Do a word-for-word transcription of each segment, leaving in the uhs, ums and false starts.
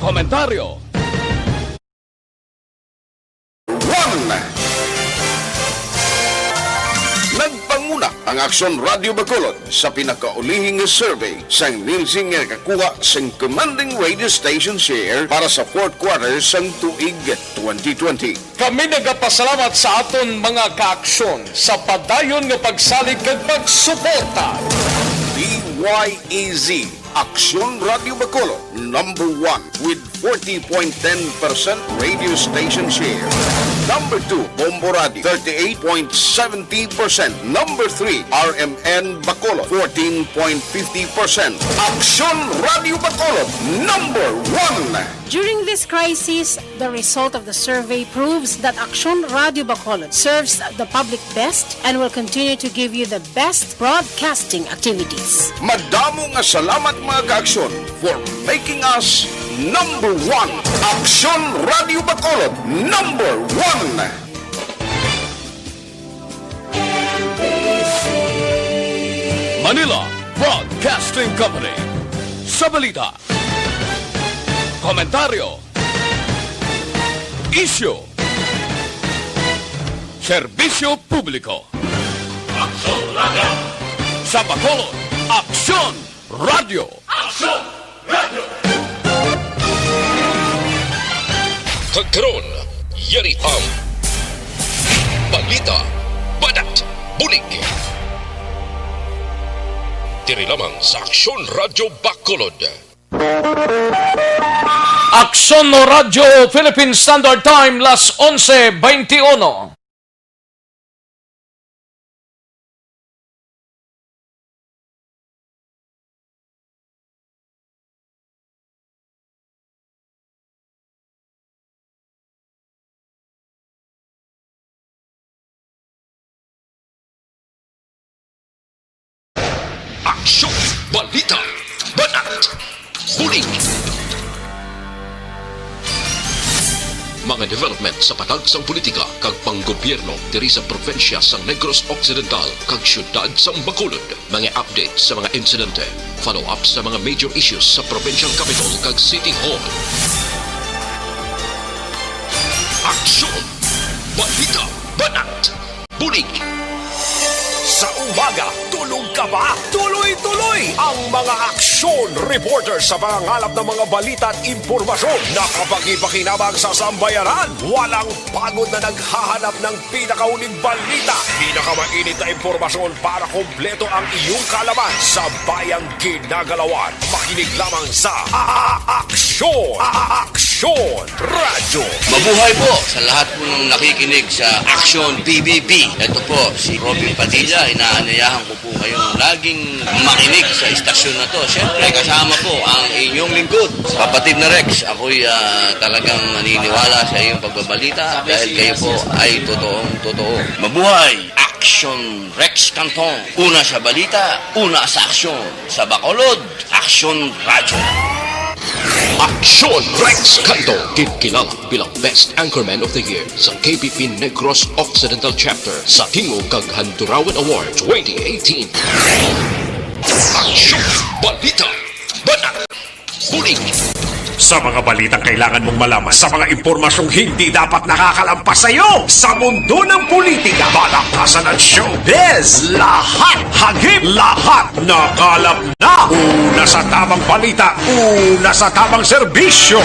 Komentaryo. One. Nagpanguna ang Aksyon Radyo Bacolod sa pinakaulihing survey sang Nielsen nga nakakuha sang commanding radio station share para sa fourth quarter sang tuig twenty twenty. Kami nagapasalamat sa aton mga kaaksyon sa padayon nga pagsalig kag pagsuporta. D Y E Z, Aksyon Radyo Bacolod, number one with forty point ten percent radio station share. Number two, Bombo Radio, thirty-eight point seventy percent. Number three, R M N Bacolod, fourteen point fifty percent. Aksyon Radyo Bacolod, number one. During this crisis, the result of the survey proves that Aksyon Radyo Bacolod serves the public best and will continue to give you the best broadcasting activities. Madamo nga salamat, mga kaaksyon, for making us number one. Aksyon Radyo Bacolod, number one. Manila Broadcasting Company. Sa balita, komentaryo, isyu, serbisyo publiko. Aksyon Radyo. Sa Bacolod, Aksyon Radyo. Aksyon Radyo. Kag karon, yari ang balita, banat, bulig. Diri lamang sa Aksyon Radyo Bacolod. Aksyon Radyo Philippine Standard Time, las onse veintiuno. Aksyon, balita, banat, bulig. Mga development sa patag sang politika kag panggobyerno diri sa probinsya sang Negros Occidental kag siyudad sang Bacolod. Mga update sa mga insidente, follow-up sa mga major issues sa provincial capital kag city hall. Aksyon, balita, banat, bulig. Sa umaga, tulog ka ba? Tuloy-tuloy ang mga aksyon reporter sa pangangalap ng mga balita at impormasyon na kapakipakinabang sa sambayanan. Walang pagod na naghahanap ng pinakauling balita, pinakamainit na impormasyon para kompleto ang iyong kaalaman sa bayang ginagalawan. Makinig lamang sa A-, A-, Aksyon, A-, A-, Aksyon Radyo. Mabuhay po sa lahat po ng nakikinig sa Aksyon P B B. Ito po si Robin Padilla. Inaanyayahan ko po kayong laging makinig sa istasyon na to. Siyempre, kasama po ang inyong lingkod, Kapatid na Rex. Ako'y, ah, talagang naniniwala sa iyong pagbabalita dahil kayo po ay totoong totoo. Mabuhay! Aksyon Rex Canton. Una sa balita, una sa aksyon. Sa Bacolod, Aksyon Radyo. Aksyon Rex Canton, ginkilala bilang Best Anchorman of the Year sa K P P Negros Occidental Chapter sa Tingog kag Handurawan Award twenty eighteen. Aksyon, balita, banat, bulig. Sa mga balitang kailangan mong malaman, sa mga impormasyong hindi dapat nakakalampas sa iyo, sa mundo ng politika, balakasan at showbiz, lahat hagip, lahat nakalap na. Una sa tamang balita, una sa tamang serbisyo.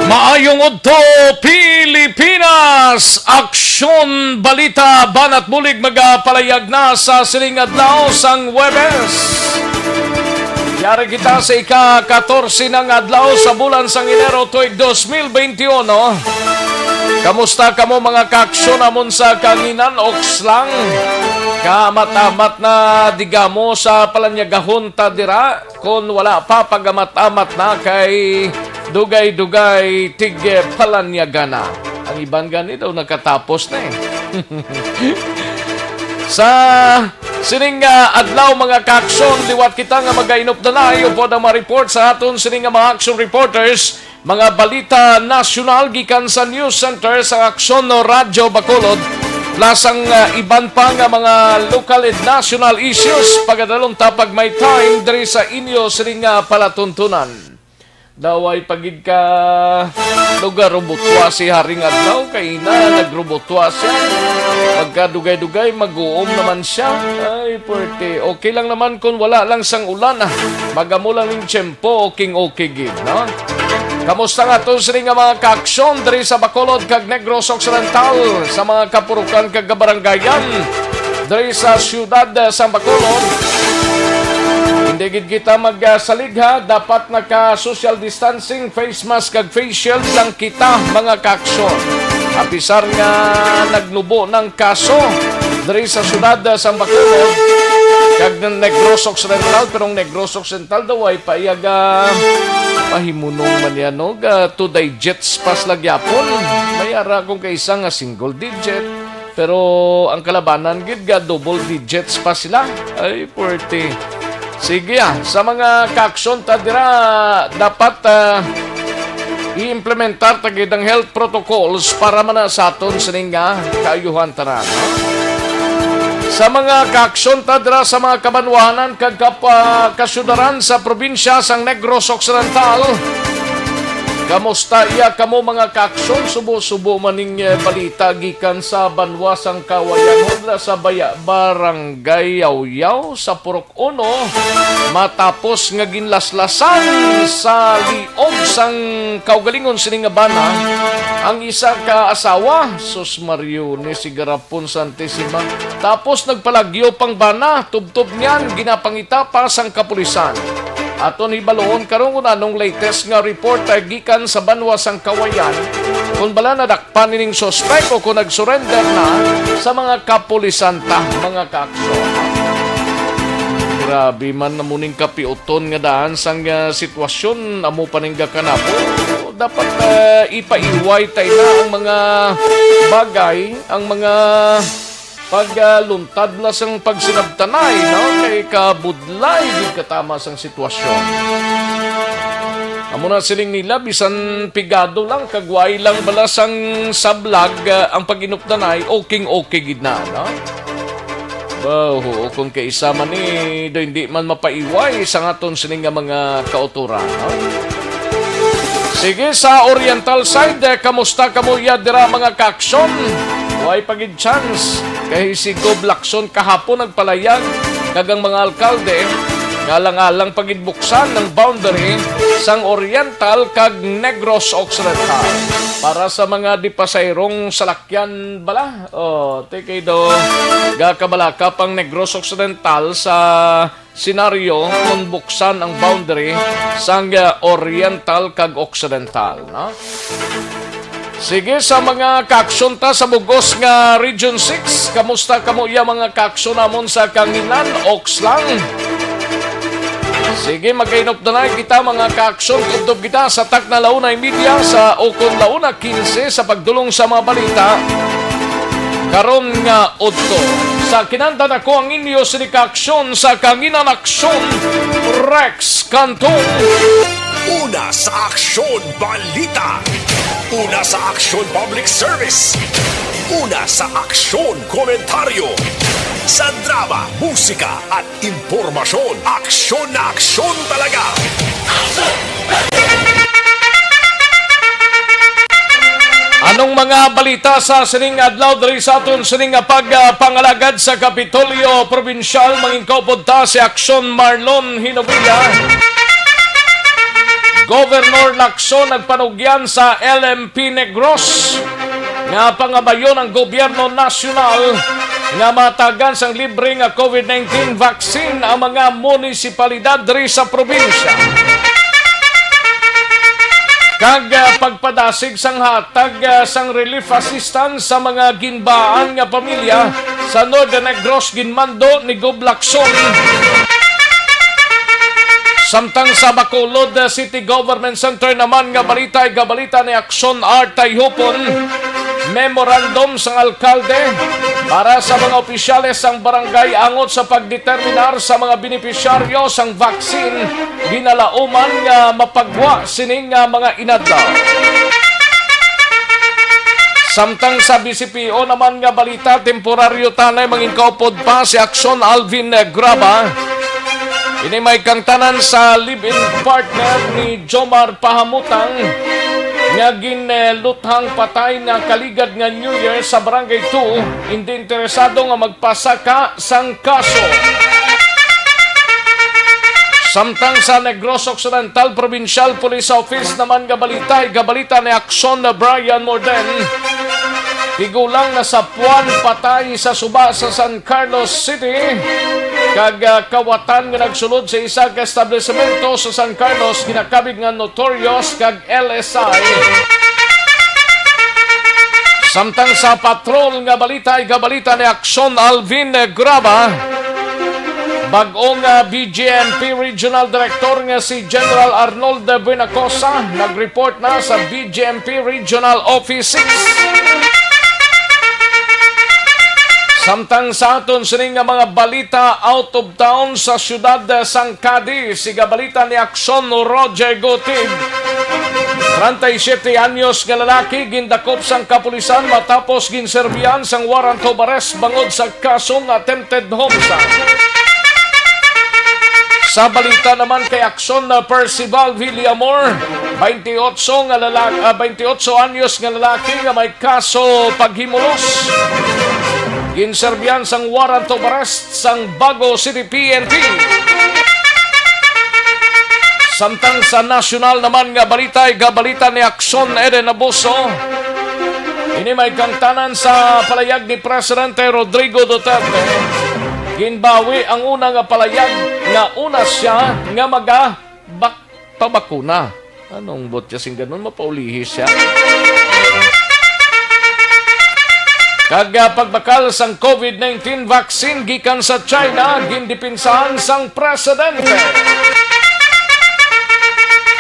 Maayong udto, Pilipinas! Aksyon, balita, banat bulig magapalayag na sa sining adlaw sang Huwebes. Yari kita sa ika-katorse na nga adlaw sa bulan sang Enero tuig dos mil beintiuno. Kamusta kamo, mga kaaksyon, amon sa kanginan, oks lang? Kaamat-amat na digamo sa palanyagahon ta dira. Kon wala pa, pagamat-amat na kay Dugay-dugay tig, eh, Palanyagana. Ang iban gani daw nakatapos na, eh. Sa sining, ah, adlaw, mga kaaksyon, liwat kita nga magainop na na, upod ang mga report sa aton sining nga mga action reporters, mga balita nasyonal gikan sa News Center sa Aksyon no Radyo Bacolod, plus ang, ah, iban pa nga mga local and national issues. Pagadalong tapag may time diri sa inyo sining nga palatuntunan. Daway pa gid ka lugar robotwa si Haring Adlaw, kay ina nagrobotwa siya. Pagkadugay-dugay, mag-uom naman siya. Ay, puwerte. Okay lang naman kung wala lang sang ulan, ah. Magamo lang ning tiyempo, okay, okay gid, no? Kamusta nga to sini nga mga kaaksyon diri sa Bacolod kag Negros Occidental, sa mga kapurukan kag kabarangayan diri sa siyudad, ah, sa Bacolod? Hindi gid kita magsalig, ha. Dapat naka-social distancing, face mask kag face shield lang kita, mga kaaksyon. Apisar nga nagnubo ng kaso diri sa siyudad, ah, sa Bacolod kag Negros Occidental, pero ang Negros Occidental daw ay paiyaga pahimunong man yan, no? Ga, to digits pa sila gyapon. May ara akong kaisa nga single digit. Pero ang kalabanan gid ga double digits pa sila. Ay, puwerte. Sige, ah, sa mga kaaksyon ta dira, dapat, ah, i-implementar ta gid ang health protocols para man sa aton sining nga kaayuhan tanan, no? Sa mga kaaksyon ta dira sa mga kabanwahanan kag kapa-, kasyudaran sa probinsya sang Negros Occidental, kamusta iya kamo, mga kaaksyon? Subo-subo man ning, eh, balita gikan sa banwa sang Kawayan, hudla sa Baya-, Barangay Yawyaw sa Purok Uno, matapos nga ginlaslasan sa liob sang kaugalingon sini nga bana ang isa ka asawa. Sus Mario, ni si Garapon Santissima. Tapos nagpalagyo pang bana, tubtob niyan, ginapangita pa sang kapulisan. Aton hibaluon karon kung anong latest nga report, ah, gikan sa banwa sang Kawayan, kung bala nadakpan ining suspek o kung nag-surrender na sa mga kapulisan ta, mga kaaksyon. Grabe man na muning kapiuton nga daan sang, ah, sitwasyon, amo pa ning gakanabo. Dapat, ah, ipaiway tayo na ang mga bagay, ang mga pagluntad na sang pagsinabtanay, no? Kay kabudlay gid katama sang sitwasyon. Amo na siling nila, bisan pigado lang, kag way lang bala sang sablag, ah, ang pag-inupdanay, okay-okay gid na, no? Ba, oo, kung kaisa man ni, do hindi man mapaiway sa aton sining nga mga kauturan, no? Sige, sa Oriental side, eh, kamusta kamo iya dira, mga kaaksyon? Way pa gid chance. Kay si Gob Lacson kahapon nagpalayag, kag ang mga alkalde, nga alang-alang pa gid buksan ang boundary sang Oriental kag Negros Occidental para sa mga di pasayrong salakyan bala. Oh, ti kay do gakabalaka pang Negros Occidental sa senaryo kon buksan ang boundary sang, uh, Oriental kag Occidental, no? Sige, sa mga kaaksyon ta sa bugos nga Region six, kamusta kamo iya, mga kaaksyon namon sa Kanginan, Okslang? Sige, magkainop na lang kita, mga kaaksyon. Tubtob kita sa takna launa y media sa ukon launa quince sa pagdulong sa mga balita. Karon nga udto, sa kinantan ako ang inyo sini kaaksyon sa Kanginan Aksyon, Rex Cantong. Una sa aksyon, balita. Una sa aksyon, public service. Una sa aksyon, komentaryo. Sa drama, musika, at impormasyon, aksyon na aksyon talaga. Anong mga balita sa sining adlaw diri sa aton sining nga pagpangalagad sa Kapitolyo Probinsyal? Mangin kaupod ta si Aksyon Marlon Hinovilla. Governor Lacson nagpanugyan sa L M P Negros nga pangabayon ang gobyerno nasyonal nga matagan sang libre nga COVID nineteen vaccine ang mga munisipalidad diri sa probinsya. Kag, ah, pagpadasig sang hatag, ah, sang relief assistance sa mga ginbaan nga pamilya sa Northern Negros ginmando ni Gob Lacson. Samtang sa Bacolod City Government Center naman nga balita, igabalita ni Action Art Tayhupon, memorandum sang alkalde para sa mga opisyales sang barangay angot sa pagdeterminar sa mga benepisyaryo sang vaccine ginalauman nga mapagwa sini nga mga inadlaw. Samtang sa B C P O naman nga balita, temporaryo tanay mangin kaupod pa si Action Alvin Graba. Ini may kangtanan sa live-in partner ni Jomar Pahamutang nga ginluthang patay na kaligad nga New Year sa Barangay two, hindi interesado nga magpasaka sang kaso. Samtang sa Negros Occidental Provincial Police Office naman nga balita, igabalita ni Action na Brian Morden, tigulang na sa puwan patay sa suba sa San Carlos City, kag, ah, kawatan nga nagsulod sa isa ka establisemento sa San Carlos, ginakabig nga notorious kag L S I. Samtang sa patrol nga balita, igabalita ni Action Alvin Graba. Bag-ong, ah, B J M P Regional Director nga si General Arnold Buenacosa nag-report na sa B J M P Regional Office six. Samtang sa aton sini nga mga balita out of town, sa siyudad sang Cadiz, igabalita ni Action Roger Gutib. Treinta y siete anyos nga lalaki gindakop sang kapulisan matapos ginserbihan sang warrant of arrest bangod sa kasong attempted homicide. Sa balita naman kay Action na Percival Villamor, twenty-eight nga lalaki, ah, twenty-eight anyos nga lalaki nga may kaso paghimulos. Ginserbihan sang warrant of arrest sang Bago City P N P. Samtang sa nasyonal naman nga balita, igabalita ni Action Eden Abuso. Ini may kangtanan sa palayag ni Presidente Rodrigo Duterte. Ginbawi ang una nga palayag nga una siya nga maga bak-, pabakuna. Anong bot siya sing ganun? Mapaulihi siya. Kag, ah, pagbakal sang COVID nineteen vaccine gikan sa China, gindipinsahan sang presidente.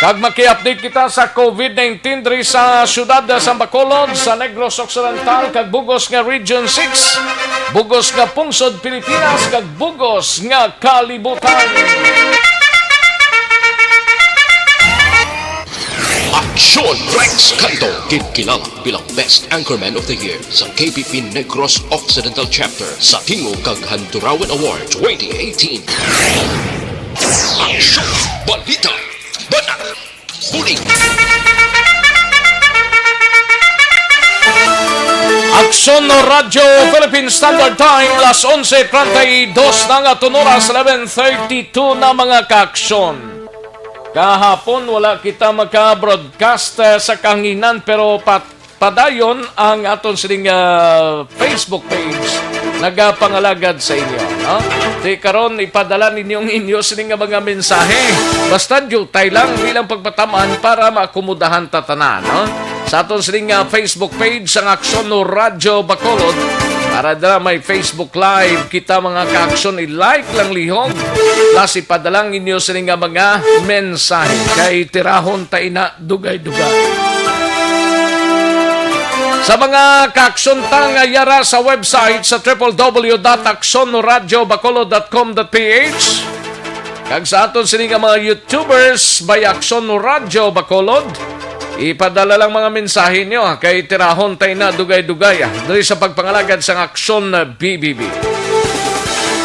Kag maki-update kita sa COVID nineteen diri sa siyudad sa Bacolod, sa Negros Occidental, kag bugos nga Region six, bugos nga pungsod Pilipinas, kag bugos nga kalibutan. Aksyon Rex Canto, ginkilala bilang Best Anchorman of the Year sa K P P Negros Occidental Chapter sa Tingog kag Handurawan Award twenty eighteen. Aksyon! Balita! Bata! Bulig! Aksyon Radyo Philippine Standard Time, las onse treinta y dos na nga, aton oras, eleven thirty-two na, mga kaaksyon. Kahapon, wala kita maka-broadcast, eh, sa kahanginan, pero pat-, padayon ang aton sining, ah, Facebook page nagapangalagad sa inyo, no? Di karon, ipadala ninyo ang inyo sining nga mga mensahe. Basta diutay lang, bilang pagpataman para maakomodahan ta tanan, no? Sa aton sining, ah, Facebook page sang Aksyon no Radyo Bacolod, para dira may Facebook Live kita, mga kaaksyon, i-like lang lihog, plus ipadala ang inyo sining nga mga mensahe. Kay tirahon ta ina dugay-dugay. Sa mga kaaksyon ta nga yara sa website sa triple W dot aksyon no radyo bacolod dot com dot P H, kag sa aton sini nga mga YouTubers by Aksyon no Radyo Bacolod, ipadala lang mga mensahe nyo, ha, kay tirahon tay na dugay-dugay, ah, diri sa pagpangalagad sang Aksyon B B B.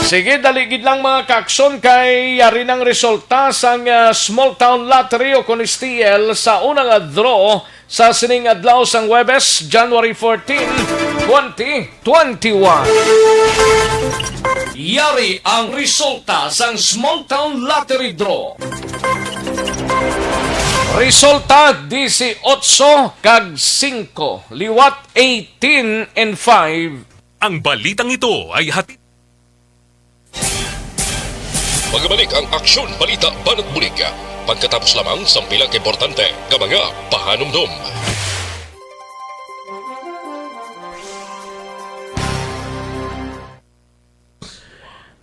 Sige, dali gid lang, mga kaaksyon, kay yari nang resulta sang, ah, Small Town Lottery o kon S T L sa una nga draw sa sining adlaw sang Huwebes, January fourteen, twenty twenty-one. Yari ang resulta sang Small Town Lottery Draw. Resulta, dieciocho kag singko, liwat eighteen and five. Ang balitang ito ay hatid Magabalik ang Aksyon Balita Banat Bulig, pagkatapos lamang sang pila ka importante nga mga pahanumdom.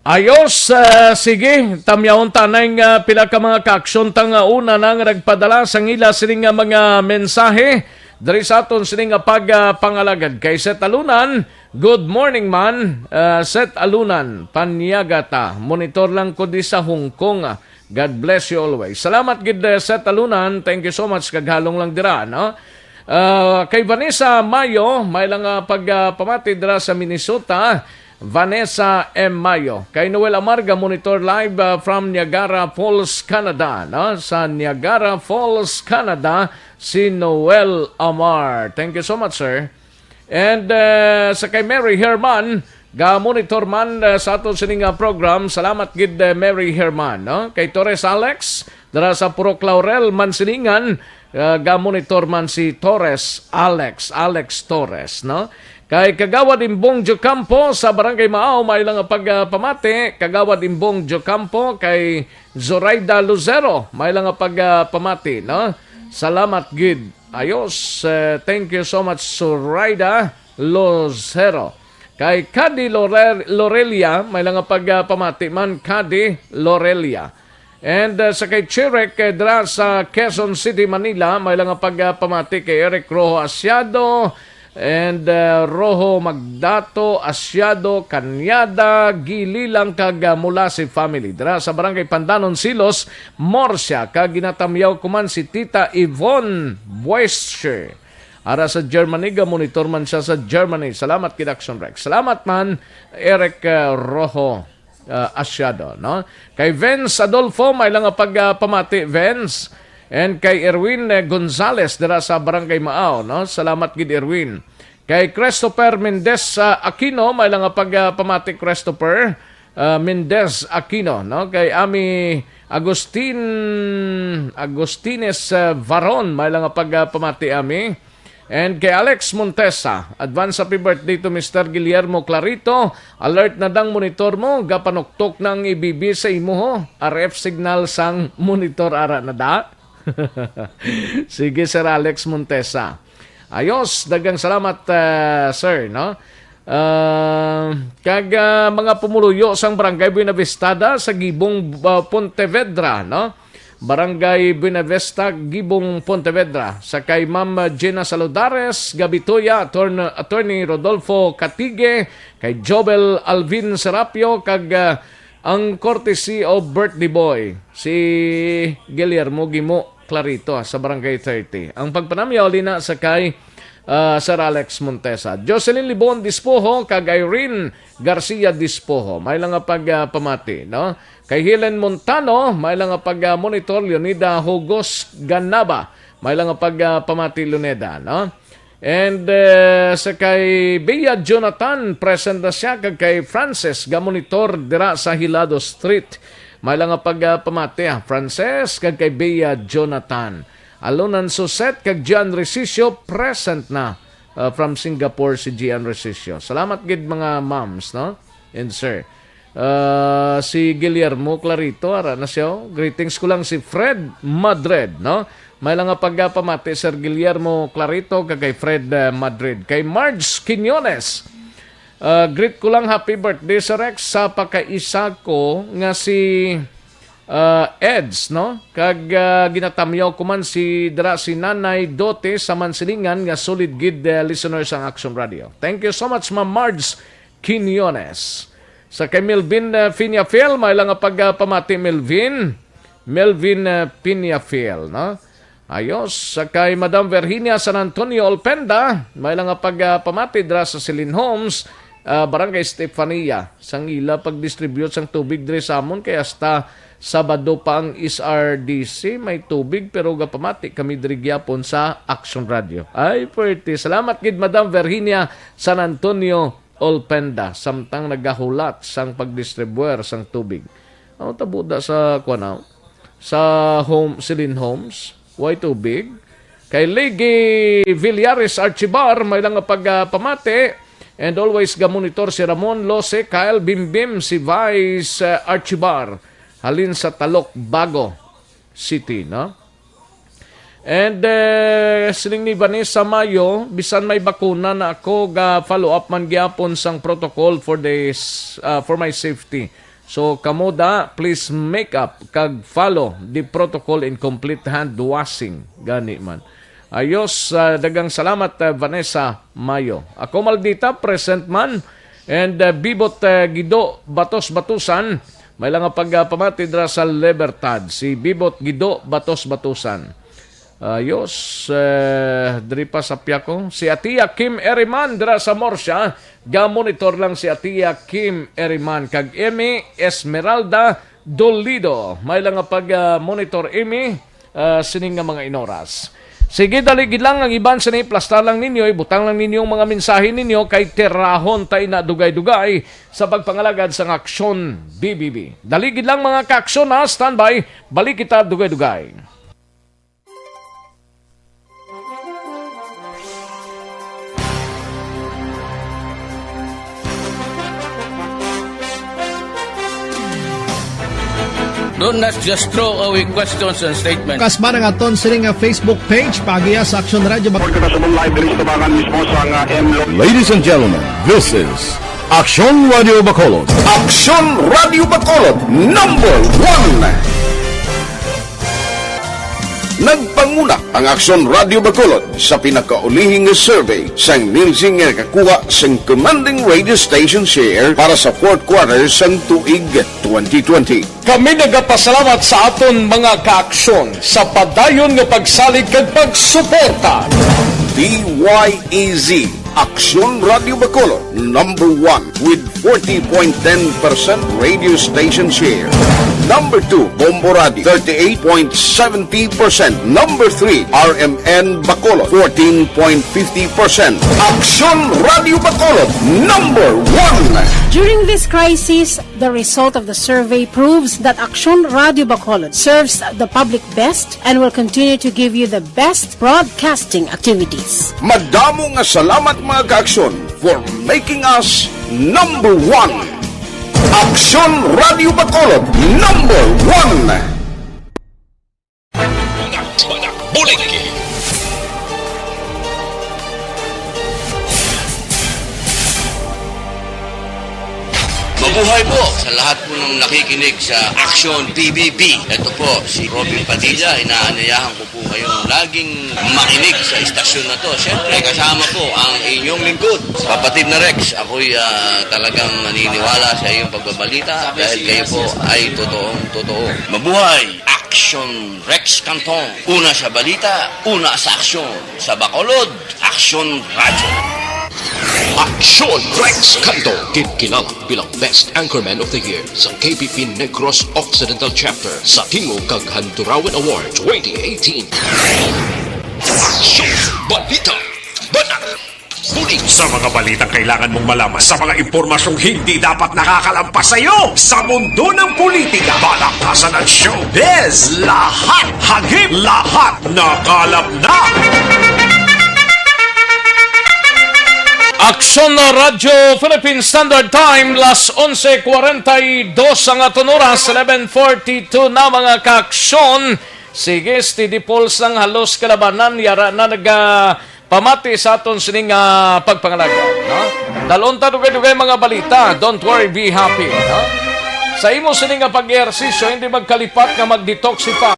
Ayos, ah, sige, tamyawon tanay nga pila ka mga kaaksyon ta nga una na nga nagpadala sang ila sini nga mga mensahe diri sa aton sini nga pagpangalagad kay Seth Alunan. Good morning man, ah, Seth Alunan, panyaga ta. Monitor lang ko di sa Hong Kong. God bless you always. Salamat gid, eh, Seth Alunan. Thank you so much. Kaghalong lang dira, no? Ah, kay Vanessa Mayo, may lang, ah, pag, ah, pamati dira sa Minnesota. Vanessa M. Mayo. Kay Noel Amarga, monitor live, ah, from Niagara Falls, Canada, no? Sa Niagara Falls, Canada, si Noel Amar. Thank you so much, sir. And, uh, sa kay Mary Herman, ga-monitor man, uh, sa aton sining, uh, program. Salamat gid, uh, Mary Herman, no? Kay Torres Alex, dira sa Purok Laurel, Mansilingan, uh, ga-monitor man si Torres Alex, Alex Torres, no? Kay Kagawad Imbong Jocampo sa Barangay Maaw, may lang nga pag, uh, pamati. Kagawad Imbong Jocampo, kay Zoraida Lucero, may lang nga pag, uh, pamati, no? Salamat gid. Ayos, eh, thank you so much, Zoraida Lucero. Kay Kadi Lore-, Lorelia, may lang nga pag, ah, pamati man, Kadi Lorelia. And, uh, sa kay Chirek, eh, dira sa Quezon City, Manila, may lang nga pag, ah, pamati kay Eric Rojo Asiado and, uh, Rojo Magdato Asiado Kanyada, Gililang kag, ah, Mulasi family. Dira sa Barangay Pandanon, Silos, Murcia, kag ginatamyaw ko man si Tita Yvonne Boescher. Ara sa Germany, ga-monitor man siya sa Germany. Salamat gid, Action Rex. Salamat man, Eric, uh, Rojo, uh, Asiado, no? Kay Vince Adolfo, may lang nga pag, uh, pamati, Vince. And kay Erwin, uh, Gonzales, dira sa Barangay Maaw, no? Salamat gid, Erwin. Kay Christopher Mendez, uh, Aquino, may lang nga pag, uh, pamati, Christopher. Ah, Mendez Aquino, no? Kay Ami Agustin, Agustines, ah, Varon, may lang nga pag, ah, pamati, Ami. And kay Alex Montesa, advance happy birthday to Mister Guillermo Clarito. Alert na dang monitor mo, gapanuktok na ang E B B sa imo, ho. R F signal sang monitor ara na da. Sige, Sir Alex Montesa. Ayos, daghang salamat, ah, sir, no? Ah, kag, ah, mga pumuluyo sang Barangay Buenavista da sa Gibong, ah, Pontevedra, no? Barangay Buenavista, Gibong, Pontevedra. Sa kay Ma'am Gina Saludares, Gabitoya, Attorn-, Attorney Rodolfo Catige, kay Jobel Alvin Serapio, kag, ah, ang courtesy of birthday boy, si Guillermo Gimo Clarito, ah, sa Barangay thirty. Ang pagpanamyaw lina sa kay, ah, Sir Alex Montesa, Jocelyn Libon Dispoho, kag Irene Garcia Dispoho. May lang nga pag, ah, pamati, no? Kay Helen Montano, may lang nga pag, ah, monitor, Leonida Hugos Ganaba. May lang nga pag, ah, pamati, Leonida, no? And, eh, sa kay Bea Jonathan, present na siya, kag kay Francis, gamonitor dira sa Hilado Street. May lang nga pag, ah, pamati, ah, Francis, kag kay Bea Jonathan. Alunan Suset, kag Gian Resicio, present na, ah, from Singapore si Gian Resicio. Salamat gid, mga moms, no? And sir. Ah, si Guillermo Clarito, ara na siya, oh. Greetings ko lang si Fred Madrid, no? May lang nga pagpamati, Sir Guillermo Clarito, kag kay Fred, eh, Madrid. Kay Marge Quiñones, ah, greet ko lang, happy birthday, Sir Rex, sa pakaisa ko nga si, ah, Eds, no? Kag, ah, ginatamyaw ko man si, dira si Nanay Dote sa Mansilingan nga solid gid, eh, listeners ang Action Radio. Thank you so much, Ma'am Marge Quiñones. Sa kay Melvin, eh, Peñafiel, may lang nga pagpamati, Melvin. Melvin, eh, Peñafiel, no? Ayos. Sa kay Madam Virginia San Antonio Olpenda, may lang nga pagpamati dira sa Celine Homes, ah, Barangay Estefania. Sang ila pag-distribute sang tubig diri sa amon, kay hasta Sabado pa ang S R D C, may tubig, pero gapamati kami diri gyapon sa Action Radio. Ay, pwerte. Salamat gid, Madam Virginia San Antonio Olpenda, samtang nagahulat sang pagdistribuer sang tubig. Ano tabo da sa, kuwan na, sa home, Celine Homes? Way tubig? Kay Ligi Villares Archibar, may lang nga pagpamati. And always gamonitor si Ramon Lose, Kyle Bimbim, si Vice, uh, Archibar, halin sa Talok, Bago City, no? And, eh, siling ni Vanessa Mayo, bisan may bakuna na ako, ga follow up man gyapon sang protocol for this, ah, for my safety. So, kamo da, please make up kag follow the protocol in complete hand washing. Gani man. Ayos, ah, daghang salamat, ah, Vanessa Mayo. Ako, Maldita, present man. And, ah, Bibot, ah, Gido Batos Batusan, may lang nga pagpamati dira sa Libertad. Si Bibot Gido Batos Batusan. Ayos, eh, diri pa sa Piaco. Si Atia Kim Eriman dira sa Murcia. Ga-monitor lang si Atia Kim Eriman. Kag Emmy Esmeralda Dolido. May lang nga pag, ah, monitor, Emmy, ah, sining nga mga inoras. Sige, dali gid lang ang iban sini, plastar lang ninyo, ibutang lang ninyo ang mga mensahe ninyo kay tirahon ta ina dugay-dugay sa pagpangalagad sang Aksyon B B B. Dali gid lang, mga kaaksyon, ha, standby, balik kita dugay-dugay. Do not just throw away questions and statements. Kasmanan aton sini nga Facebook page, pagiya sa Aksyon Radyo. Pagkakasabong live diri sa tabangan mismo sa nga M Lo. Ladies and gentlemen, this is Aksyon Radio Bacolod. Aksyon Radio Bacolod, number one. Nagpanguna ang Aksyon Radio Bacolod sa pinakaulihing nga survey sang Nielsen nga nakakuha sang commanding radio station share para sa fourth quarter sang tuig twenty twenty. Kami nagapasalamat sa aton mga kaaksyon sa padayon nga pagsalig kag pagsuporta. D Y E Z Aksyon Radio Bacolod, number one with forty point ten percent radio station share. Number two, Bombo Radio, thirty-eight point seventy percent. Number three, R M N Bacolod, fourteen point fifty percent. Aksyon Radio Bacolod, number one. During this crisis, the result of the survey proves that Aksyon Radio Bacolod serves the public best and will continue to give you the best broadcasting activities. Madamo nga salamat, mga kaaksyon, for making us number one. Aksyon Radio Bacolod, number one. Bulig! Mabuhay po sa lahat po ng nakikinig sa Action P B B. Ito po si Robin Padilla. Inaanyayahan ko po kayong laging makinig sa istasyon na to. Siyempre, kasama po ang inyong lingkod, Kapatid na Rex. Ako'y ah, talagang naniniwala sa iyong pagbabalita dahil kayo po ay totoong totoo. Mabuhay! Action Rex Canton. Una sa balita, una sa aksyon. Sa Bacolod, Action Radyo. Action Rex Canton, ginkilala bilang Best Anchorman of the Year sa K P P Negros Occidental Chapter sa Tingog kag Handurawan Award twenty eighteen. Action Balita. Banat. Bulig. Sa mga balitang kailangan mong malaman, sa mga impormasyong hindi dapat nakakalampas sa iyo, sa mundo ng politika, balaktasan at showbiz, lahat hagip, lahat nakalap na. Aksyon na Radyo Philippine Standard Time, las onse kwarenta y dos ang aton oras, eleven forty-two na, mga kaaksyon. Sige, steady pulse lang, halos kalabanan, yara na naga pamati sa aton sining ah, pagpangalagad, no? Dalon ta dugay-dugay mga balita. Don't worry, be happy, no? Sa imo sining nga pag-ehersisyo, hindi magkalipat nga mag-detoxify.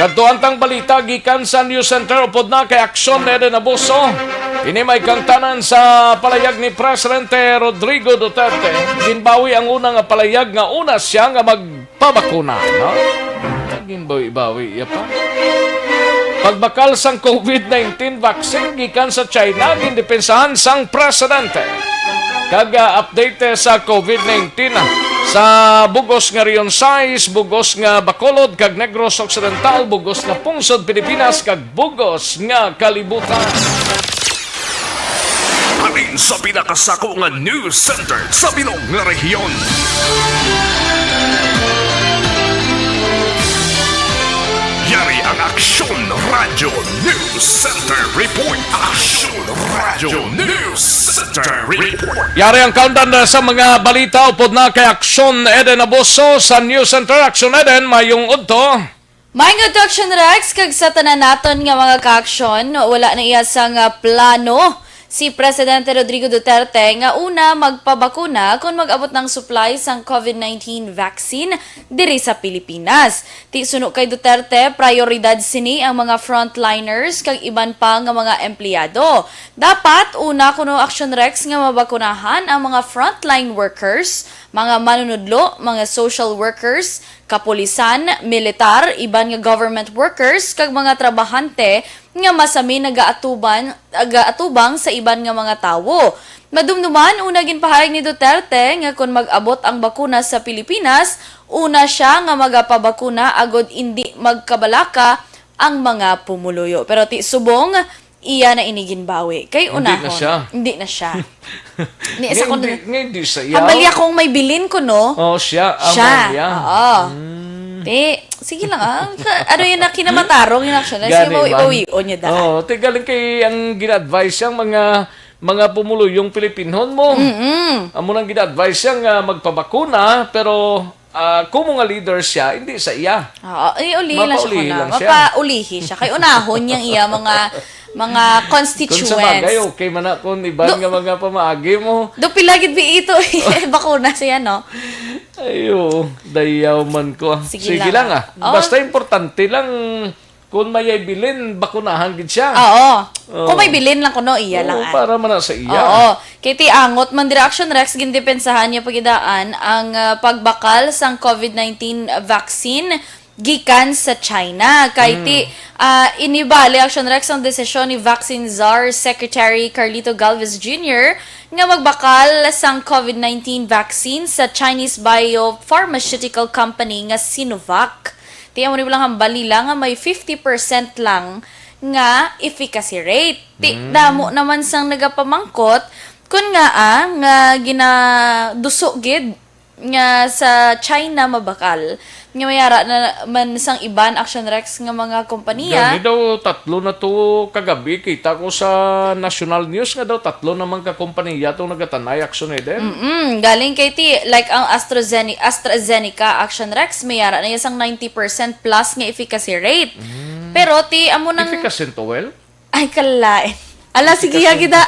Kadto ang tang balita gikan sa News Center upod na kay Aksyon Eden Abuso. Ini may kangtanan sa palayag ni Presidente Rodrigo Duterte. Ginbawi ang una nga palayag nga una siya nga magpabakuna, no? Ginbawi-bawi iya pa. Pagbakal sang COVID nineteen vaccine gikan sa China, gindepensahan sang presidente. Kag, ah, update sa COVID nineteen, ah, sa bugos nga Region sais, bugos nga Bacolod kag Negros Occidental, bugos nga pungsod Pilipinas kag bugos nga kalibutan. Halin sa pinakasako nga news center sa bilog nga rehiyon. Yari ang Aksyon Radyo News Center Report. Aksyon Radyo News Center Report. Yari ang countdown sa mga balita upod na kay Aksyon Eden Abuso sa News Center. Aksyon Eden, mayong udto. Maayong udto, Aksyon Rex, kag sa tanan naton nga mga ka-aksyon, wala na iya sang, ah, plano si Presidente Rodrigo Duterte nga una magpabakuna kon mag-abot ang supply sang COVID nineteen vaccine diri sa Pilipinas. Ti suno kay Duterte, prayoridad sini ang mga frontliners kag iban pa nga mga empleyado. Dapat una kuno, Aksyon Rex, nga mabakunahan ang mga frontline workers, mga manunudlo, mga social workers, kapulisan, militar, iban nga government workers, kag mga trabahante nga masami nagaatuban, nagaatubang sa iban nga mga tawo. Madumduman, una ginpahayag ni Duterte nga kon mag-abot ang bakuna sa Pilipinas, una sia nga magapabakuna agod indi magkabalaka ang mga pumuluyo. Pero ti subong, iya na ini ginbawi. Kay Hindi na unahon, siya. hindi na siya. Ni Nga sa kon hindi, nga hindi sa iya. Hambal iya kung may bilin ko, no? Oh, siya. Amo Siya. niya. Oo. Mm. Ti, sige lang, ah. Ka- ano yun na kinamatarong yun, actually? Sige, Gani mawi-, ba? mawion niya daan. Oh, ti galing kay ang gina-advise siyang mga mga pumuluyong Pilipinhon mo. Mm-mm. Amo nang gina-advise siya nga magpabakuna, pero, ah, kumo nga leader siya, hindi sa iya. Oo, eh, uli lang siya Mapaulihi kuno. lang siya. Mapaulihi siya. Kay unahon niyang iya mga, mga Kung sa bagay, constituents. okay man na kung iban Do- nga mga pamaagi mo. Do pila gid bi ito, eh, bakuna siya, no? Ay, oo. Dayaw man ko. Sige Sige lang. lang, ah. Oh. Basta importante lang, kung may bilin, bakunahan gid siya. Oo. Oo. Kung may bilin lang kuno, iya Oo, lang, ah. para man na sa iya. Oo. Kay ti angot man dira, Action Rex, gindepensahan niya pagidaan ang, ah, pagbakal sang COVID nineteen vaccine gikan sa China. Kay ti, Mm. ah, inibali, Action Rex, ang desisyon ni Vaccine Czar Secretary Carlito Galvez Junior nga magbakal sang COVID nineteen vaccine sa Chinese biopharmaceutical company nga Sinovac. Ti amo ni lang hambal nila nga may fifty percent lang nga efficacy rate. Ti Mm. damo naman sang nagapamangkot kun ngaa nga ginaduso gid nga sa China mabakal, nga may ara na man sang iban, Action Rex, nga mga kompanya. Gani daw tatlo na to kagabi, kita ko sa national news nga daw tatlo naman ka kompanya tong nagatanay, Action Eden. Mm-mm. Galing kay ti, like ang AstraZene-, AstraZeneca, Action Rex, may ara na iya sang ninety percent plus nga efficacy rate. Mm. Pero ti, amo nang Efficacy to well? Ay, kalain. Ala, sige, Efficacy. gida.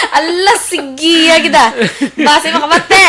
Ala, sige, gida. Basi makamate.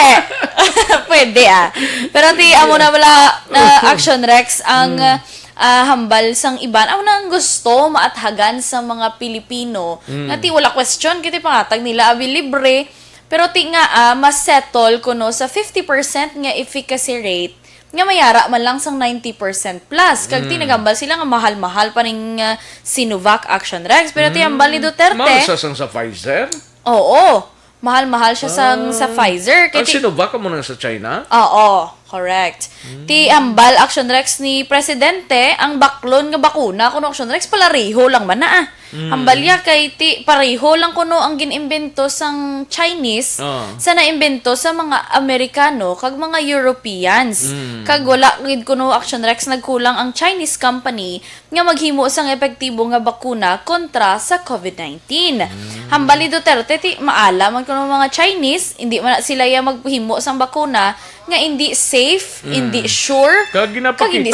Pwede, ah. Pero ti, amo na wala, na Action Rex, ang, Mm. ah, hambal sang iban. Amo na ang gusto maathagan sa mga Pilipino. Mm. Nga ti, wala question, kiti pangatag nila, abi libre. Pero ti nga, ah, mas settle kuno sa fifty percent nga efficacy rate, nga may ara man lang sang ninety percent plus. Kag Mm. tinagambal sila nga mahal-mahal pa ning, ah, Sinovac, Action Rex. Pero ti Mm. hambal ni Duterte, Mahal sa sang sa Pfizer? Oo. Mahal-mahal siya sang sa Ah. Pfizer. Kay Ang ti Sinovac amo na sa China? Oo, correct. Mm. Ti hambal, Action Rex, ni Presidente, ang baklon nga bakuna kuno, Action Rex, palariho lang man na, ah. Mm. Hambal niya kay ti pareho lang kuno ang gin-imbento sang Chinese Ah. sa naimbento sa mga Amerikano kag mga Europeans. Mm. Kag wala gid kuno, Action Rex, nagkulang ang Chinese company nga maghimo sang epektibo nga bakuna kontra sa COVID nineteen. Mm. Hambal ni Duterte, ti maala man kuno mga Chinese, hindi man na sila ya maghimo sang bakuna nga hindi safe, Mm. hindi sure, Kag kag hindi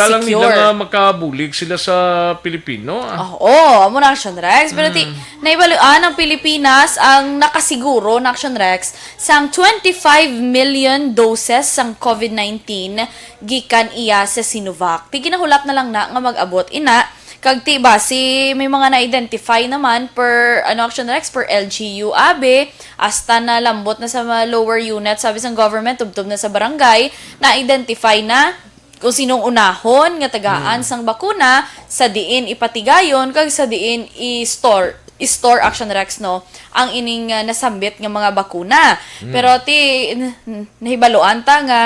ginapakita lang nila secure. nga makabulig sila sa Pilipino, ah. Ah, oo, amo na, Action Rex. Pero ti, Mm. naibaluan ang Pilipinas ang nakasiguro na, Action Rex, sang twenty-five million doses sang COVID nineteen gikan iya sa Sinovac. Ti ginahulat na lang na nga mag-abot ina. Kag ti basi may mga na-identify naman per, ano, Action Rex, per L G U, abi, hasta na lambot na sa mga lower units, sabi sang government, tubtob na sa barangay, na-identify na kung sinong unahon nga tagaan sang bakuna, sa diin ipatigayon, kag sa diin i-store, i-store, Action Rex, no, ang ining, ah, nasambit nga mga bakuna. Pero ti, n-, n-, nahibaluan ta nga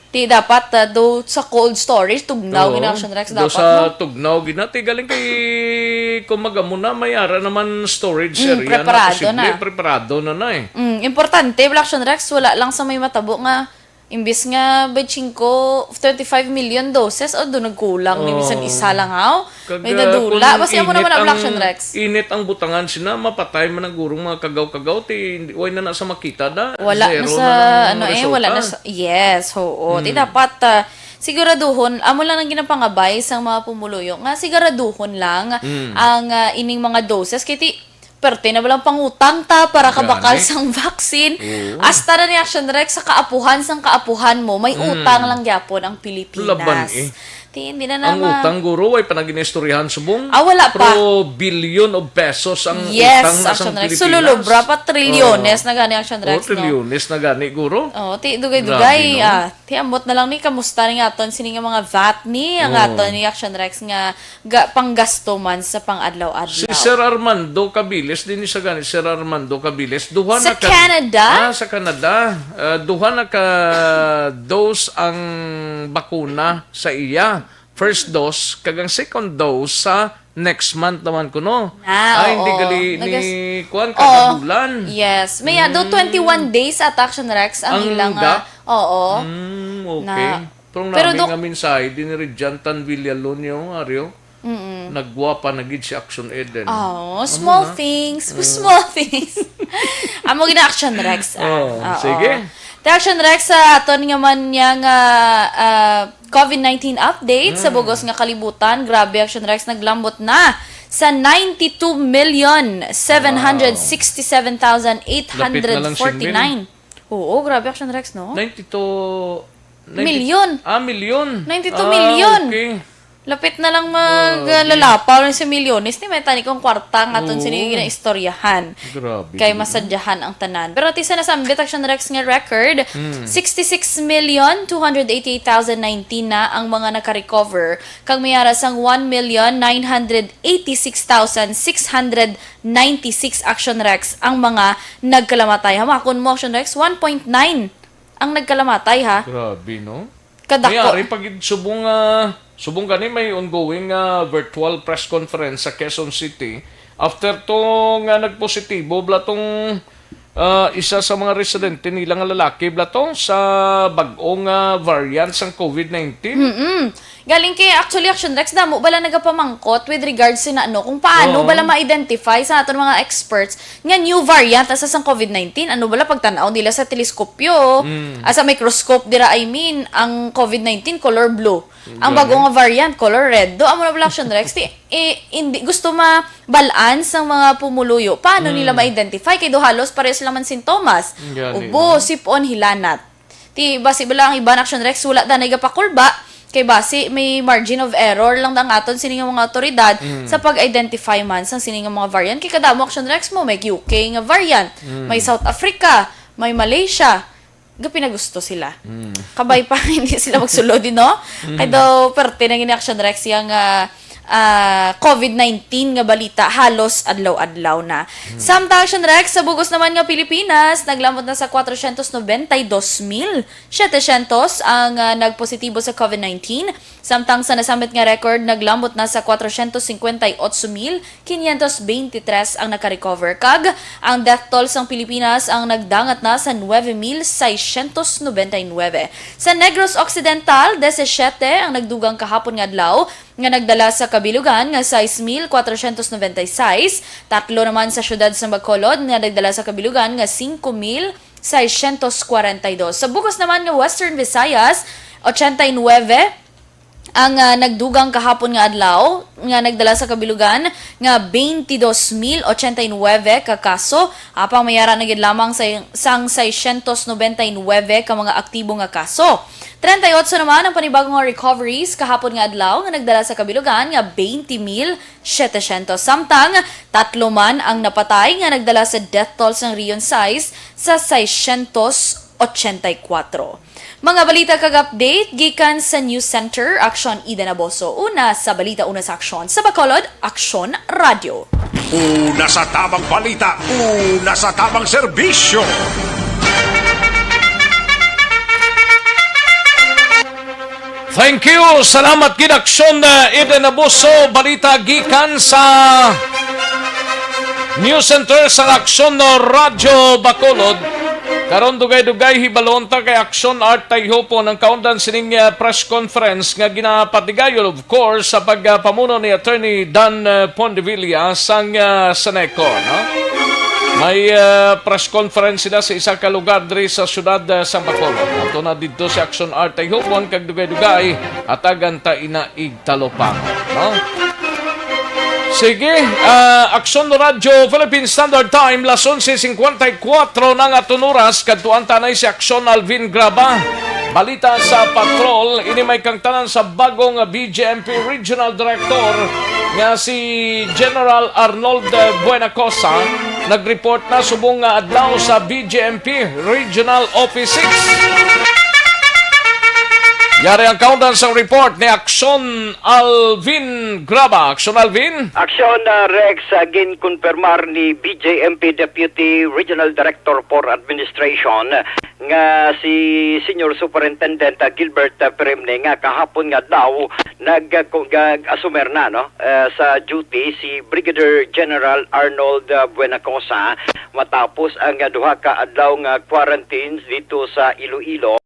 ti dapat, ah, do sa cold storage, tugnaw gid, Action Rex, dapat, sa no? Tugnaw gid na. Ti galing kay, kung mag-amo na, may ara naman storage area na, preparado posible, na. Preparado na na eh. Mm, importante, Action Rex, wala lang sa may matabo nga imbis nga twenty-five, twenty-five million doses, o, do nagkulang ni bisan isa lang, haw? Kag, may nadula. Basi amo naman ang Action Rex. Init ang butangan sina, mapatay man ang gurong mga kagaw-kagaw, ti, hindi, way na na sa makita da. Wala na sa, ano eh, wala na sa, yes, oo. Ti dapat, ah, siguraduhon, amo lang ang ginapangabay sang mga pumuluyo, nga siguraduhon lang ang, ah, ining mga doses. Kay ti, Perte na ba lang pangutang ta para kabakal sang vaccine? Oo. Hasta na ni Action Rex, sa kaapuhan sang kaapuhan mo, may utang lang gyapon ang Pilipinas. Laban eh. Ti, hindi na. Ang utang, guro, way pa na ginaistoryahan subong. Ah, wala pa. Pero billion of pesos ang utang na sang Pilipinas. Yes, Action Rex. Sululubra pa, trilyones na gani, Action Rex, no? Oh, trilyones na gani, guro. Oh, ti, dugay-dugay, ah. Ti, ambot na lang ni, kamusta ni nga aton sini nga mga vat ni, ang aton ni Action Rex nga ga-, panggasto man sa pang-adlaw-adlaw. Si Sir Armando Cabiles, din sa gani, Sir Armando Cabiles, duha na ka, Canada? Ah, sa Canada. Ah, duha na ka dose ang bakuna sa iya. First dose, kag ang second dose sa next month naman kuno. Ah, hindi gali ni kuwan, kada bulan. Yes. May, ah, do twenty-one days at Action Rex ang ilang, ah, oo. Mm, okay. Pero ang nami nga mensahe din ni Rijan Tan Villalonio, Ario, nagwapa na gid si Action Eden. Oh, small things, small things. Amo gina Action Rex, ah. Oh, sige. Ti Action Rex, sa aton nga man niya nga, ah, COVID nineteen update sa bugos nga kalibutan, grabe, Action Rex, naglambot na sa ninety-two million seven hundred sixty-seven thousand eight hundred forty-nine. Oo, grabe, Action Rex, no? Ninety-two, ninety, million. Ah, million. Ninety-two million. Ah, okay. Lapit na lang mag-, ah, lalapaw lang sa milyones. Ni may tani kong kwarta nga aton sini ginaistoryahan. Grabe. Kay masadyahan ang tanan. Pero ti sa nasambit, Action Rex, nga record, sixty-six million two hundred eighty-eight thousand nineteen na ang mga naka-recover. Kag may ara sang one million nine hundred eighty-six thousand six hundred ninety-six, Action Rex, ang mga nagkalamatay. Hamakon mo, Action Rex, one point nine ang nagkalamatay, ha? Grabe, no? Kadako. May ari pa gid subong, ah, subong gani may ongoing, ah, virtual press conference sa Quezon City after to nga nagpositibo bala tong, ah, isa sa mga residente nila nga lalaki bala to sa bag-ong, ah, variant sang COVID nineteen. Mm-mm. Galing kay, actually, Action Rex, damo bala nagapamangkot with regards sa ano, kung paano bala ma-identify sa aton mga experts nga new variant asa sang COVID nineteen. Ano bala pagtan-aw nila sa teleskopyo, ah, sa microscope dira, I mean, ang COVID nineteen color blue. Ang bago nga variant, color red. Do, amo na bala, Action Rex. Ti, eh, hindi, gusto mabal-an sang mga pumuluyo. Paano nila ma-identify? Kay do halos pares lang man sintomas. Ubo, sip-on, hilanat. Ti, basi bala ang iban, Action Rex, wala danay gapakulba. Kay basi may margin of error lang ang aton sini nga mga awtoridad sa pag-identify man sang sini nga mga variant. Kay kadamo, Action Rex, mo, may U K nga variant, may South Africa, may Malaysia. Gapinagusto sila. Kabay pa hindi sila magsulod, no? Kay daw, perte na gini, Action Rex, yang, ah, ah, COVID nineteen nga balita halos adlaw-adlaw na. Samtang, Action Rex, sa bugos naman nga Pilipinas, naglambot na sa kwatrocientos noventa y dos mil setecientos ang, ah, nagpositibo sa COVID nineteen. Samtang sa nasambit nga record, naglambot na sa kwatrocientos cincuenta y ocho mil quinientos veintitrés ang nakarecover, kag ang death toll sang Pilipinas ang nagdangat na sa nuebe mil seiscientos noventa y nuebe. Sa Negros Occidental, disisiete ang nagdugang kahapon nga adlaw, nga nagdala sa kabilugan nga sais mil kwatrocientos noventa y seis, tatlo naman sa siyudad sa Bacolod nga nagdala sa kabilugan nga singko mil seiscientos kwarenta y dos. Sa bugos naman nga Western Visayas, ochenta y nuebe ang, ah, nagdugang kahapon nga adlaw, nga nagdala sa kabilugan nga twenty-two mil ochenta y nuebe ka kaso, apang may ara na gid lamang sa, sang seiscientos noventa y nuebe ka mga aktibo nga kaso. Treinta y ocho naman ang panibago nga recoveries kahapon nga adlaw, nga nagdala sa kabilugan nga twenty mil setecientos. Samtang, tatlo man ang napatay, nga nagdala sa death toll sang Region sais sa seiscientos ochenta y cuatro. Mga balita kag update gikan sa News Center, Aksyon Eden Aboso. Una sa balita, una sa aksyon. Sa Bacolod, Aksyon Radyo. Una sa tamang balita, una sa tamang serbisyo. Thank you. Salamat gid, Aksyon, uh, Eden Abuso. Balita gikan sa News Center sa Aksyon, uh, Radyo Bacolod. Karon, dugay-dugay, hibalon ta kay Aksyon Art Tayhupon ang kaundan sining, uh, press conference nga ginapatigayon, of course, sa pagpamuno ni Attorney Dan, uh, Pondevilla sang, uh, Seneco, no? May, uh, press conference sila sa isa ka lugar diri sa siyudad, uh, sa Bacolod. Ato na didto si Aksyon Art Tayhupon kag dugay-dugay, hatagan ta ina igtalupang, no? Sige, ah, Aksyon Radyo Philippine Standard Time, las onse cincuenta y cuatro na nga aton oras, kadtuan ta na si Aksyon Alvin Graba. Balita sa patrol, ini may kangtanan sa bagong B J M P Regional Director nga si General Arnold Buenacosa. Nag-report na subong nga adlaw sa B J M P Regional Office six. Yari ang kaundan sang report ni Aksyon Alvin Graba. Aksyon Alvin. Aksyon, uh, Rex, uh, ginkonfirmar ni B J M P Deputy Regional Director for Administration nga si Senior Superintendent, uh, Gilbert, uh, Peremne nga kahapon nga daw nag-, uh, ku-, gag-asumer na, no, uh, sa duty si Brigadier General Arnold, uh, Buenacosa matapos ang, uh, duha ka adlaw nga quarantine dito sa Iloilo.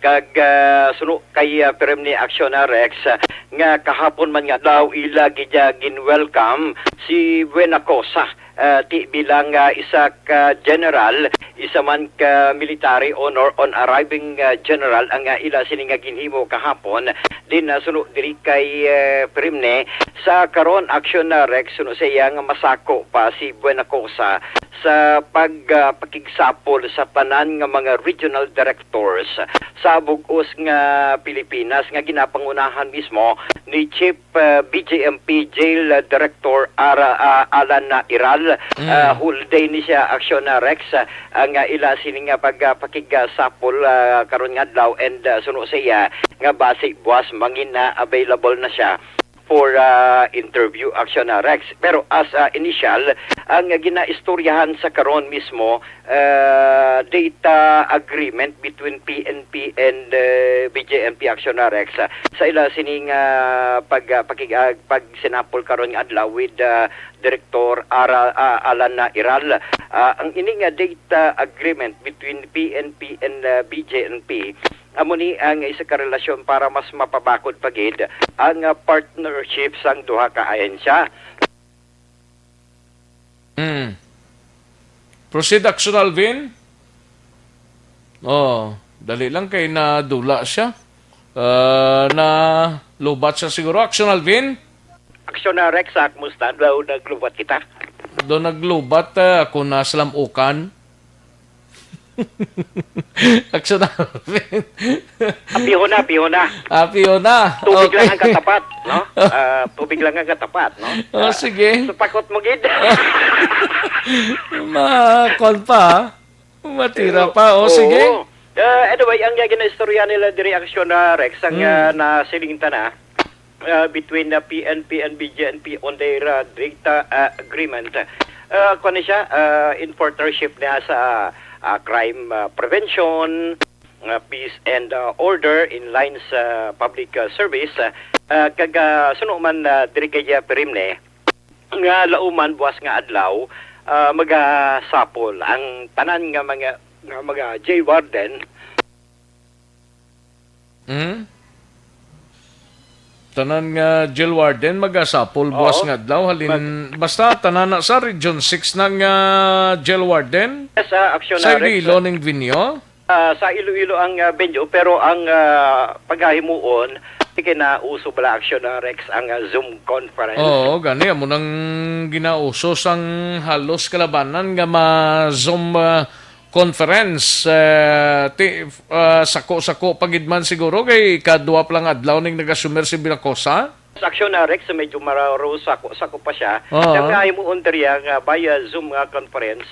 Kag, ah, suno kay, ah, Peremne Aksyon, ah, Rex, ah, nga kahapon man nga daw ila gid, ah, gin-welcome si Buenacosa, ah, ti bilang, ah, isa ka general, isa man ka military honor on arriving, ah, general ang, ah, ila sini nga ginhimo kahapon. Din, ah, suno diri kay, eh, Peremne, sa karon, Aksyon, ah, Rex, suno sa iya nga masako pa si Buenacosa sa pag, ah, pakigsapol sa tanan nga mga regional directors sa bug-os nga Pilipinas nga ginapangunahan mismo ni Chief, ah, B J M P Jail Director Ara-, ah, Alan, ah, Iral. Mm. Ah, whole day ni siya, Aksyon, ah, Rex, ah, ang, ah, ila sini nga pag-, ah, pakigsapol, ah, karon nga adlaw and, ah, suno sa iya nga basi buwas mangin na available na siya for, ah, interview, Aksyon, ah, Rex. Pero as, ah, initial, ang ginaistoryahan sa karon mismo, ah, data agreement between P N P and, eh, B J M P, Aksyon, ah, Rex. Sa ila sining, ah, pag, ah, pakig-, ah, pagsinapol karon nga adlaw with, ah, Director Ara-, ah, Alan, ah, Iral. Ah, ang ini nga data agreement between P N P and, ah, B J M P, amo ni ang isa ka relasyon para mas mapabakod pa gid ang, ah, partnership sang duha ka ahensya. Mm. Proceed, Aksyon Alvin. Oh, dali lang kay nadula siya. Ah, nalubat siya siguro. Aksyon Alvin. Aksyon, ah, Rex, ah, kumusta? Daw naglubat kita. Do naglubat, ah, ako na sa lamukan. Aksyon, Alvin. Apiho na, apiho na. Apiho na. Tubig Okay. lang ang katapat, no? Ah, tubig lang ang katapat, no? Oh, Ah, sige. Sa pakot mo, gid. Ma-, kwan pa, ha? Matira Pero, pa. Oh, oo. Sige. Ah, anyway, ang ginaistorya nila diri, Aksyon, ah, Rex, ang, Hmm. ah, nasiling ta na, uh, between the P N P and B J N P on their, uh, data, uh, agreement. Uh, kuwan ni siya, uh, in partnership niya sa, uh, crime, uh, prevention, uh, peace and, uh, order in lines, uh, public, uh, service, uh, uh, kag, uh, suno man, uh, diri kay, uh, Peremne, nga lauman buwas nga adlaw, uh, magasapol ang tanan nga mga, nga mga jail warden. Hmm? Tanan nga jail warden magasapol buwas Oo. nga adlaw, halin, Mag- basta tanan na sa Region six na nga jail warden? Yes, ah, Aksyon Sa na, Rex. Iloilo ning Vinio? Ah, sa Iloilo ang, ah, venue, pero ang, ah, pagkahimuon, kinauso bala, Aksyon na, Rex, ang, ah, Zoom conference. Oo, gani, amo nang ginauso sang halos kalabanan nga ma-Zoom, ah, conference, eh, ti-, ah, sako-sako pa gid man siguro kay kadwa pa lang adlaw ning nag-asumer si Buenacosa. Sa Aksyon na, Rex, medyo mararo sako-sako pa siya. Oo. Kaya nga himuon diri ang, ah, via Zoom nga conference.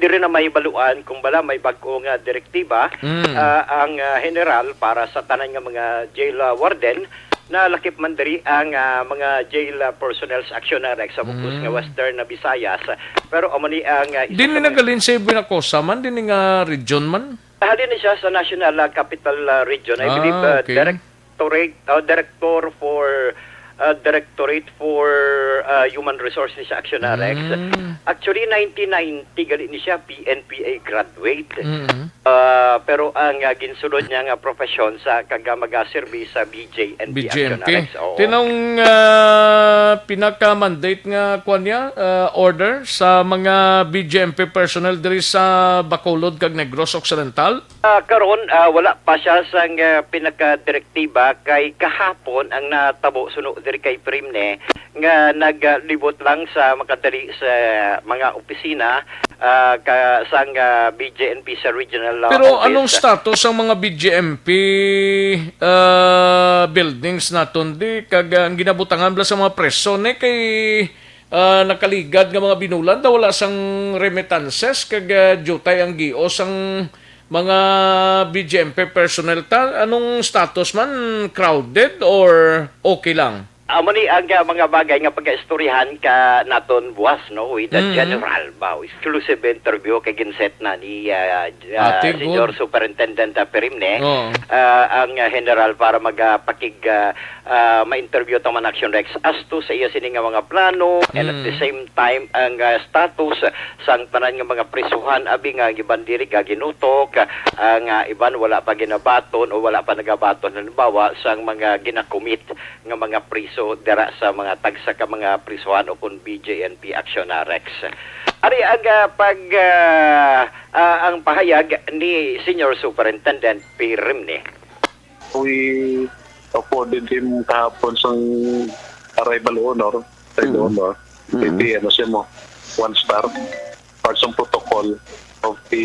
Diri na mahibaluan kung bala may bag-o nga direktiba, Mm. ah, ang, ah, general para sa tanan nga mga jail, ah, warden, na lakip man diri ang, ah, mga jail, ah, personnel sa Aksyon Rex sa bug-os nga Mm. Western na Visayas. Pero amo ni ang, ah, isa Dili sa na mga galing sa Buenacosa man, dili nga region man? Halin ni siya sa National, ah, Capital, ah, Region. I Ah, believe, ah, okay. Directorate, ah, Director for, ah, Directorate for, ah, Human Resources sa Aksyon Rex. Mm. Actually, nineteen ninety gali ni siya, P N P A graduate. Mm. Ah, pero ang, ah, ginsulod niya nga profesyon sa kag, ah, magaserbi sa B J N P B J M P. Action Arrest. Oo. Tinong, ah, pinaka-mandate nga, kwan niya, ah, order sa mga B J M P personnel diri sa Bacolod kag Negros Occidental? Ah, karon, ah, wala pa siya sang, ah, pinakadirektiba kay kahapon ang natabo suno diri kay Primne nga naglibot lang sa makadali sa mga opisina, ah, ka, sang, ah, B J N P sa regional, ah, Pero office. Anong status ang mga B J M P, ah, buildings naton di? Kag, ah, ang ginabutangan bala sa mga preso ni kay, ah, nakaligad nga mga binulan daw wala sang remittances kag, ah, diutay ang gios ang mga B J M P personnel ta. Anong status man? Crowded or okay lang? Amo ni ang, ah, mga bagay nga pagaistoryahan ka naton buwas, no, with the Mm. general ba, exclusive interview kay ginset na ni, ah, ah, Ate, Senior good. Superintendent, ah, Perimne, Oo. ah, ang, ah, general para magapakig, ah, ah, ma-interview tang man Action Rex as to sa iya sini nga mga plano, and at the Mm. same time ang, ah, status sang tanan nga mga prisuhan, abi nga iban diri ka ginutok, ah, nga iban wala pa ginabaton o wala pa nagabaton, halimbawa sang mga ginakomit nga mga priso dira sa mga tagsa ka mga prisuhan o kon B J N P Action Rex. Ari ang, ah, pag, ah, ah, ang pahayag ni Senior Superintendent P. Rimni. We afforded him kahapon sang arrival honor, side Mm. honor. Mm. Iti, ano siya mo, one star. Part sang protocol of the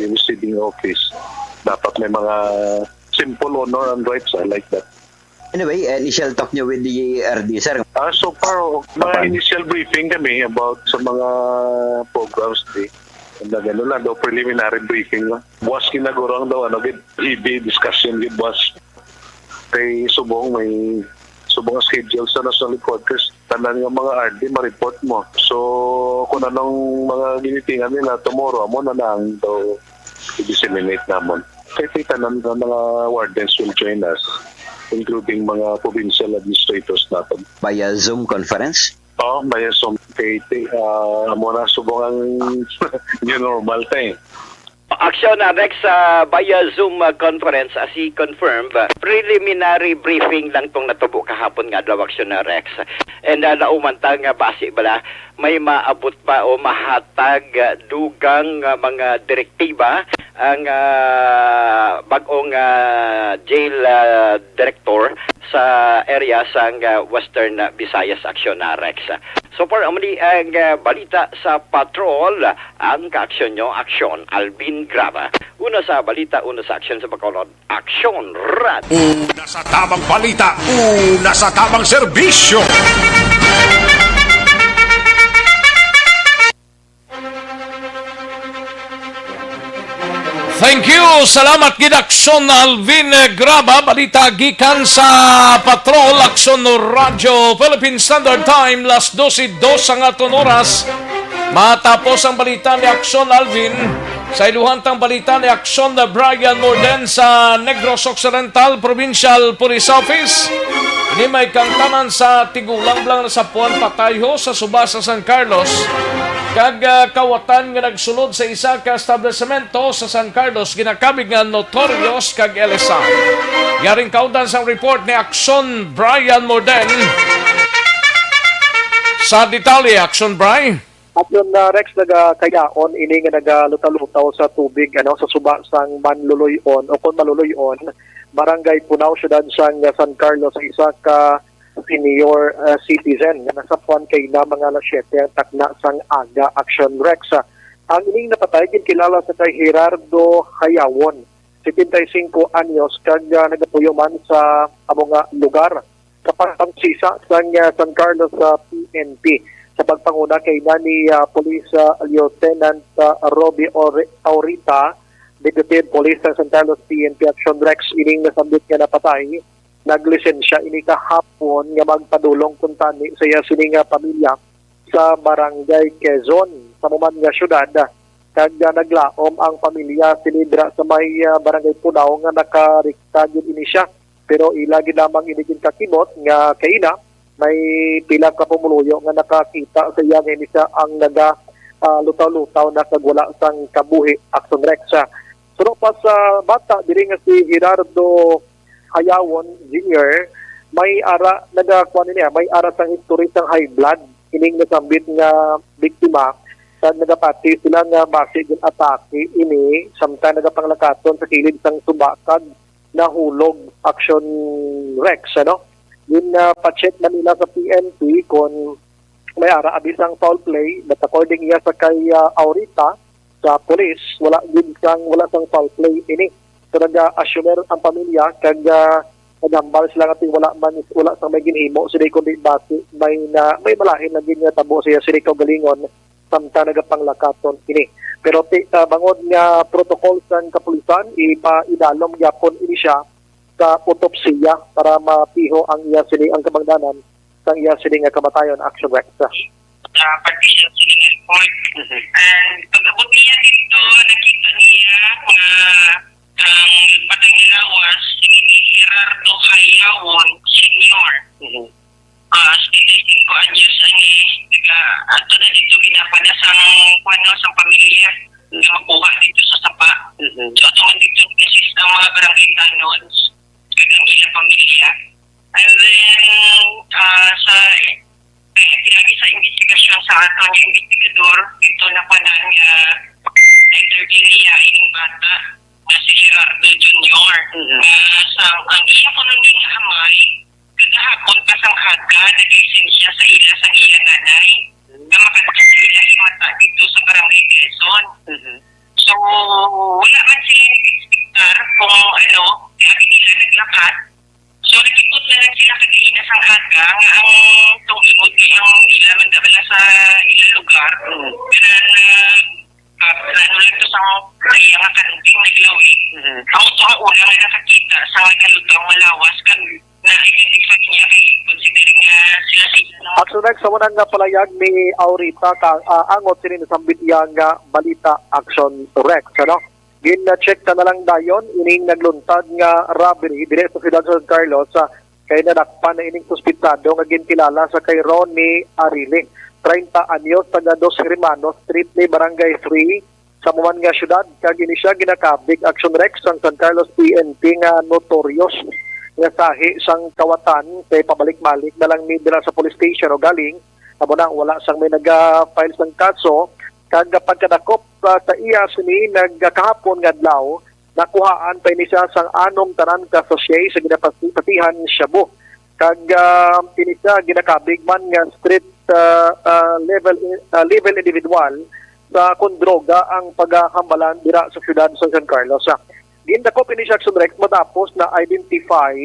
receiving office. Dapat may mga simple honor and rights, I like that. Anyway, eh, initial talk niyo with the R D, sir? Ah, so far, oh, mga Apan? Initial briefing kami about sa mga programs di. Nagano lang daw, preliminary briefing lang. Buwas kinagurang daw, ano, gid, heavy discussion gid buwas. Kay subong may, subong ang schedule sa National Headquarters, tanan nga mga R D ma-report mo. So, kung anong mga ginitingan nila tomorrow, amo na lang daw i-disseminate namon. Kay tanan nga mga wardens will join us, including mga provincial administrators naton. Via Zoom conference? Oo, via Zoom. Kay, ah, amo na subong ang new normal ta eh. Action, ah, Rex, ah, via Zoom, ah, conference, as he confirmed, ah, preliminary briefing lang tong natubo kahapon nga adlaw, Action, ah, Rex. And, ah, nauman ta nga basi bala may maabot pa o mahatag, ah, dugang, ah, mga direktiba ang, ah, bag-ong, ah, jail, ah, director sa area sang, ah, Western, ah, Visayas, Action, ah, Rex. So far, amo ni ang, ah, balita sa patrol. Ang kaaksyon nyo, Aksyon Alvin Graba. Una sa balita, una sa aksyon sa Bacolod, Aksyon Radyo. Una sa tamang balita, una sa tamang serbisyo. Thank you. Salamat gid, Aksyon Alvin Graba. Balita gikan sa Patrol, Aksyon Radyo, Philippine Standard Time, las dose dos ang aton oras. Matapos ang balita ni Aksyon Alvin, sa iluhan tang balita ni Aksyon Brian Morden sa Negros Occidental Provincial Police Office. Ini may kangtanan sa tigulang blang sa Puan Patayho sa suba sa San Carlos, kag, ah, kawatan nga nagsulod sa isa ka establisemento sa San Carlos, ginakabig nga Notorious kag L S I. Yaring kaudan sang report ni Aksyon Brian Morden. Sa detalye, Aksyon Brian. At yun, uh, Rex, nagakayaon ini nga nagalutaw-lutaw sa tubig, ano, sa suba sang Manluluy-on o kon Maluluy-on, Barangay Punao, siyudad sang San Carlos, sa isa ka senior, uh, citizen nga nasapuan kay na mga alas siyete ang takna sang aga. Action, Rex. Ang ining napatay ginkilala sa kay Gerardo Hayawon, setenta y cinco anyos, kag, ah, nagapuyo man sa amo nga lugar. Kapag ang sisa sang, ah, San Carlos sa P N P. sa pagpanguna kay na ni ah, Police ah, Lieutenant ah, Robbie Ore- Aurita, Deputy Police sa San Carlos P N P Action Rex, ining nasambit nga napatay. Naglisensya ini kahapon nga magpadulong kuntani sa iya sini nga pamilya sa Barangay Quezon sa Muman nga syudad, kag ah, naglaom ang pamilya sini dira sa may ah, Barangay Punaw nga nakarikta gyud ini siya. Pero ila gid lamang ini ginkakibot nga kaina may pila ka pumuluyo nga nakakita sa iya nga ini siya ang naga ah, lutaw-lutaw na kag wala sang kabuhi. Action Rex. Suno pa sa bata diri nga si Gerardo Hayawon Junior, may ara nagakuan niya, may ara sang history sang high blood ining nasambit nga biktima, kag nagapati sila nga basi gin-atake ini samtang nagapanglakaton sa kilid sang suba kag nahulog. Action Rex, ano? Gin uh, pa-check man nila sa P N P kung may ara abi sang foul play, but according iya sa kay uh, Aurita, sa pulis, wala gid sang wala sang foul play ini. So nag-assume ang pamilya kag uh, naghambal sila nga wala man wala sang may ginhimo sila kundi basi may na may malain lang gid nga tabo siya sila kaugalingon samtang nagapanglakaton ini. Pero ti, uh, bangod nga protocol sang kapulisan, ipaidalom gyapon ini siya sa autopsiya para mapiho ang iya sini ang kabangdanan sang iya sini nga kamatayon. Action Rex. Sa Partition Civil Court. Mhm. And pag-abot niya dito, nakita niya nga ang patay nga lawas, si Gerardo Hayawon Senior. Mhm. Ah, sixty-five anyos ani, taga ato na dito ginapa na sang kuno sang pamilya nga makuha dito sa sapa. Mhm. So, ato man dito assist ang mga barangay tanod kag ang ilang pamilya. And then, ah, sa, eh, pinagi sa investigasyon sa ato nga investigador, dito na pa na nga interview niya ining bata nga si Gerardo Junior. Mhm. Nga sa, ang iya kuno nga amay, kagahapon pa sang aga, nag-lisensya sa ila sa iya nanay, nga makadto sa ila himata dito sa Barangay Quezon. Mhm. So, wala man sila nag-expectar kung ano, sabi nila naglakat. So, nakipot na lang sila kagaina sang aga nga ang tungod kay ang ila man dala sa ila lugar. Mm. Kanang, ah, ah, ano lang to sa kaya nga kanting naglawi. Mhm. Amo to ang una nga nakakita sa nagalutaw nga lawas kag na-identify niya kay considering nga sila si Action Rex, sa unang nga palayag ni Aurita ka ah, angot sini nasambit iya nga balita. Action Rex, ano? Gin-check na lang dayon ining nagluntad nga robbery diri sa siyudad sa San Carlos, ah, kay nadakpan na ining suspitado nga ginkilala sa kay Ronnie Arili, treinta anyos, taga Dos Hermanos Street ni Barangay three, sa Muman nga siyudad, kag ini siya ginakabig. Action Rex, ang San Carlos P N P nga notorious nga sahi sang kawatan kay pabalik-balik na lang ni dira sa police station o galing, amo na wala sang may naga-file sang kaso, kag pagkadakop ah, sa iya sini nagkahapon nga adlaw, nakuhaan pa ini siya sang anom tanan ka sachet sa ginapasihan shabu. Kag ah, ini siya ginakabig man nga street ah, ah, level ah, level individual sa kon droga ang pagahambalan dira sa siyudad sa San Carlos. Ah, gindakop ini siya, Action Rex, matapos na-identify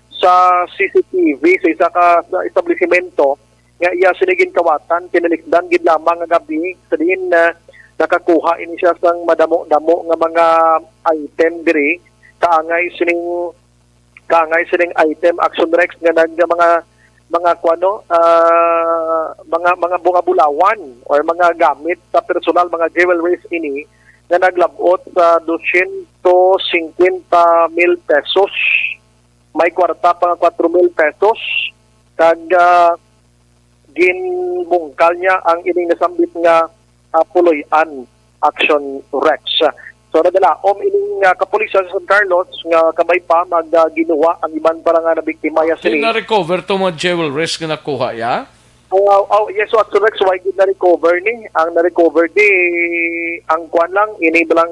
sa C C T V sa isa ka sa establisimento nga iya sini ginkawatan, tinalikdan gid lamang nga gabi sa diin ah, nakakuha ini siya sang madamo-damo nga mga item diri, kaangay sining kaangay sining item, Action Rex, nga nag nga mga mga kuano ah, mga mga bunga bulawan or mga gamit sa personal, mga jewelries ini nga naglab-ot sa dosyentos singkwenta mil pesos. May kwarta pa nga kwatro mil pesos, kag ah, ginbungkal niya ang ining nasambit nga ah, puloy-an, Action Rex. So nagalaom ining ah, kapulisan sa San Carlos nga kamay pa mag ah, ginuwa ang iban pa nga nabiktima ya Di sini. Na-recover to mga jewelries nga nakuha ya? Oh, oh, yes, so Action Rex, why gid na-recover ni? Ang na-recover di ang kwan lang, ini lang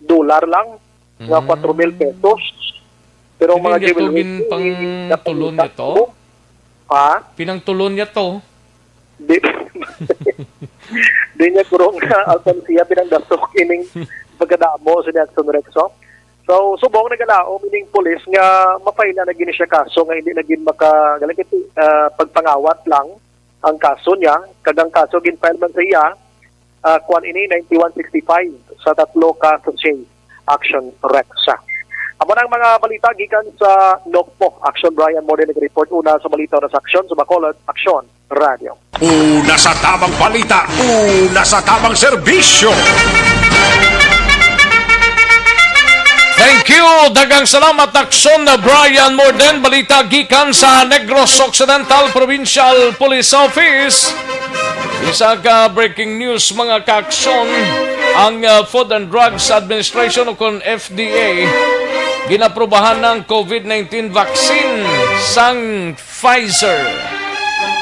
dollar lang nga Mm. kwatro mil pesos. Pero Pwede mga niya to jewelry, gin pang napangita tulon niya to? Ha? Pinangtulon niya to? Di, di niya kurong na alkansya pinangdasok ining pagkadamo sa ni Action Rexo. So, subong nagalaom ining pulis nga mapaila na gini siya kaso nga hindi na gid maka-, galing ito, ah, pagpangawat lang. ang kaso niya, kag ang kaso gin-file man sa iya, ah, kuwan ini, ninety-one sixty-five sa tatlo ka sachet. Action Rex. Amo na ang mga balita gikan sa Nokpo. Action Brian Morden nag-report. Una sa balita, una sa aksyon, sa Bacolod, Aksyon Radio. Una sa tabang balita, una sa tabang serbisyo. Thank you. Daghang salamat, Aksyon Brian Morden. Balita gikan sa Negros Occidental Provincial Police Office. Isa ka breaking news, mga kaaksyon, ang, uh, Food and Drugs Administration o kon F D A ginaprubahan ng covid nineteen vaccine sang Pfizer